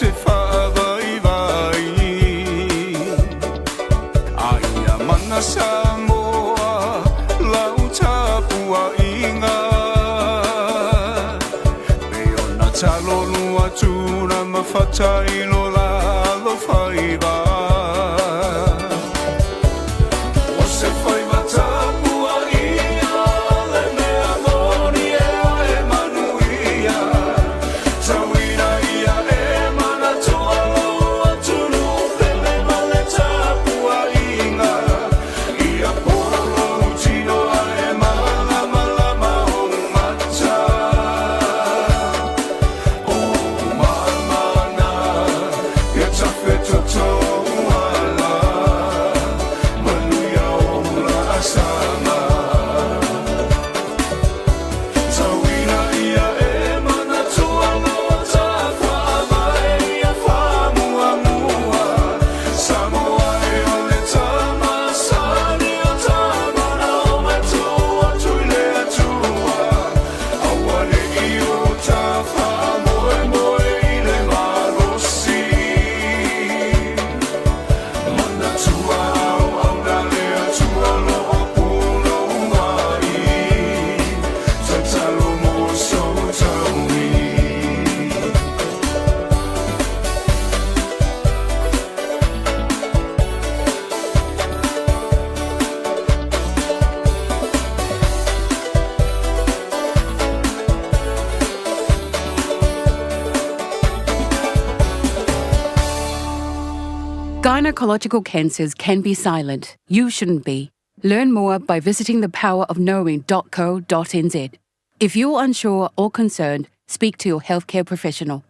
Speaker 24: te faavaivai. A ia mana Samoa lau tapuaiga. E ona talolu atu na mafata i lo lalo faiva. O se faiva tapuaia le mea moni ea e manuia. Tauina ia e manatua lou atunuu pele ma le tapuaiga. Ia polo lou tino ae malamalama ou mata. O mamana, ia tafetotou ala. Manuia o laasaga. Tauina ia e manatua loa tafaavae ia faamuamua. Samoa e o le tamasani o tamana o matua atu i le Atua. Aua ne i o tafaamoemoe i le malosi. Manatua auauna le Atua lo o pulou mai. Tatalo mo sou taui.
Speaker 11: Gynecological cancers can be silent. You shouldn't be. Learn more by visiting thepowerofknowing.co.nz. If you're unsure or concerned, speak to your healthcare professional.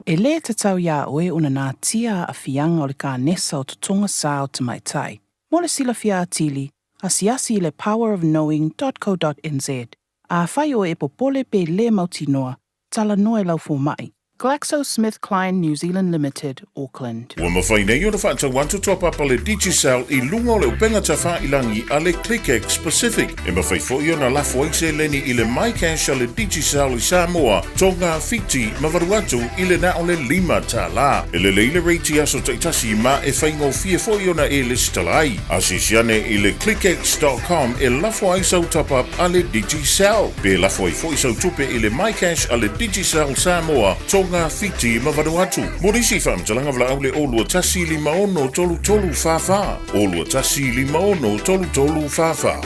Speaker 6: E lē tatau iā oe ona natia aafiaga o le kanesa o totoga sā o tamaitai. Mo le silafia atili, asiasi i le powerofknowing.co.nz. Afai oe e popole pe lē mautinoa, talanoa i lau fomaʻi. GlaxoSmithKline New Zealand Limited, Auckland.
Speaker 13: Ua mafai nei ona faatau atu top-up a le Digicel i luga o le upega tafailagi a le ClickX Pacific. E mafai foi ona lafo ai seleni i le MyCash a le Digicel i Samoa, Tonga, Fiti ma Vanuatu i le na o le $5. E lelei le rate i aso taitasi ma e faigofie foi ona e lesitala ai. Asiasi ane i le clickx.com e lafo ai sau top-up a le Digicel. Pe lafo ai foi sau tupe i le MyCash a le Digicel Samoa, Tonga, Fiti ma Vanuatu. Mo nisi faamatalaga valaau le 021 56 33 44. 021 56 33 44.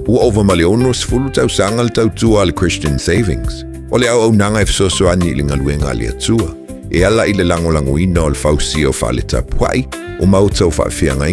Speaker 14: Ua ova ma le 60 tausaga le tautua a le Christian Savings. O le auaunaga e fesoasoani i le galuega a le Atua, e ala i le lagolagoina o le fausia o fale tapuai, o maota o faafeagaiga.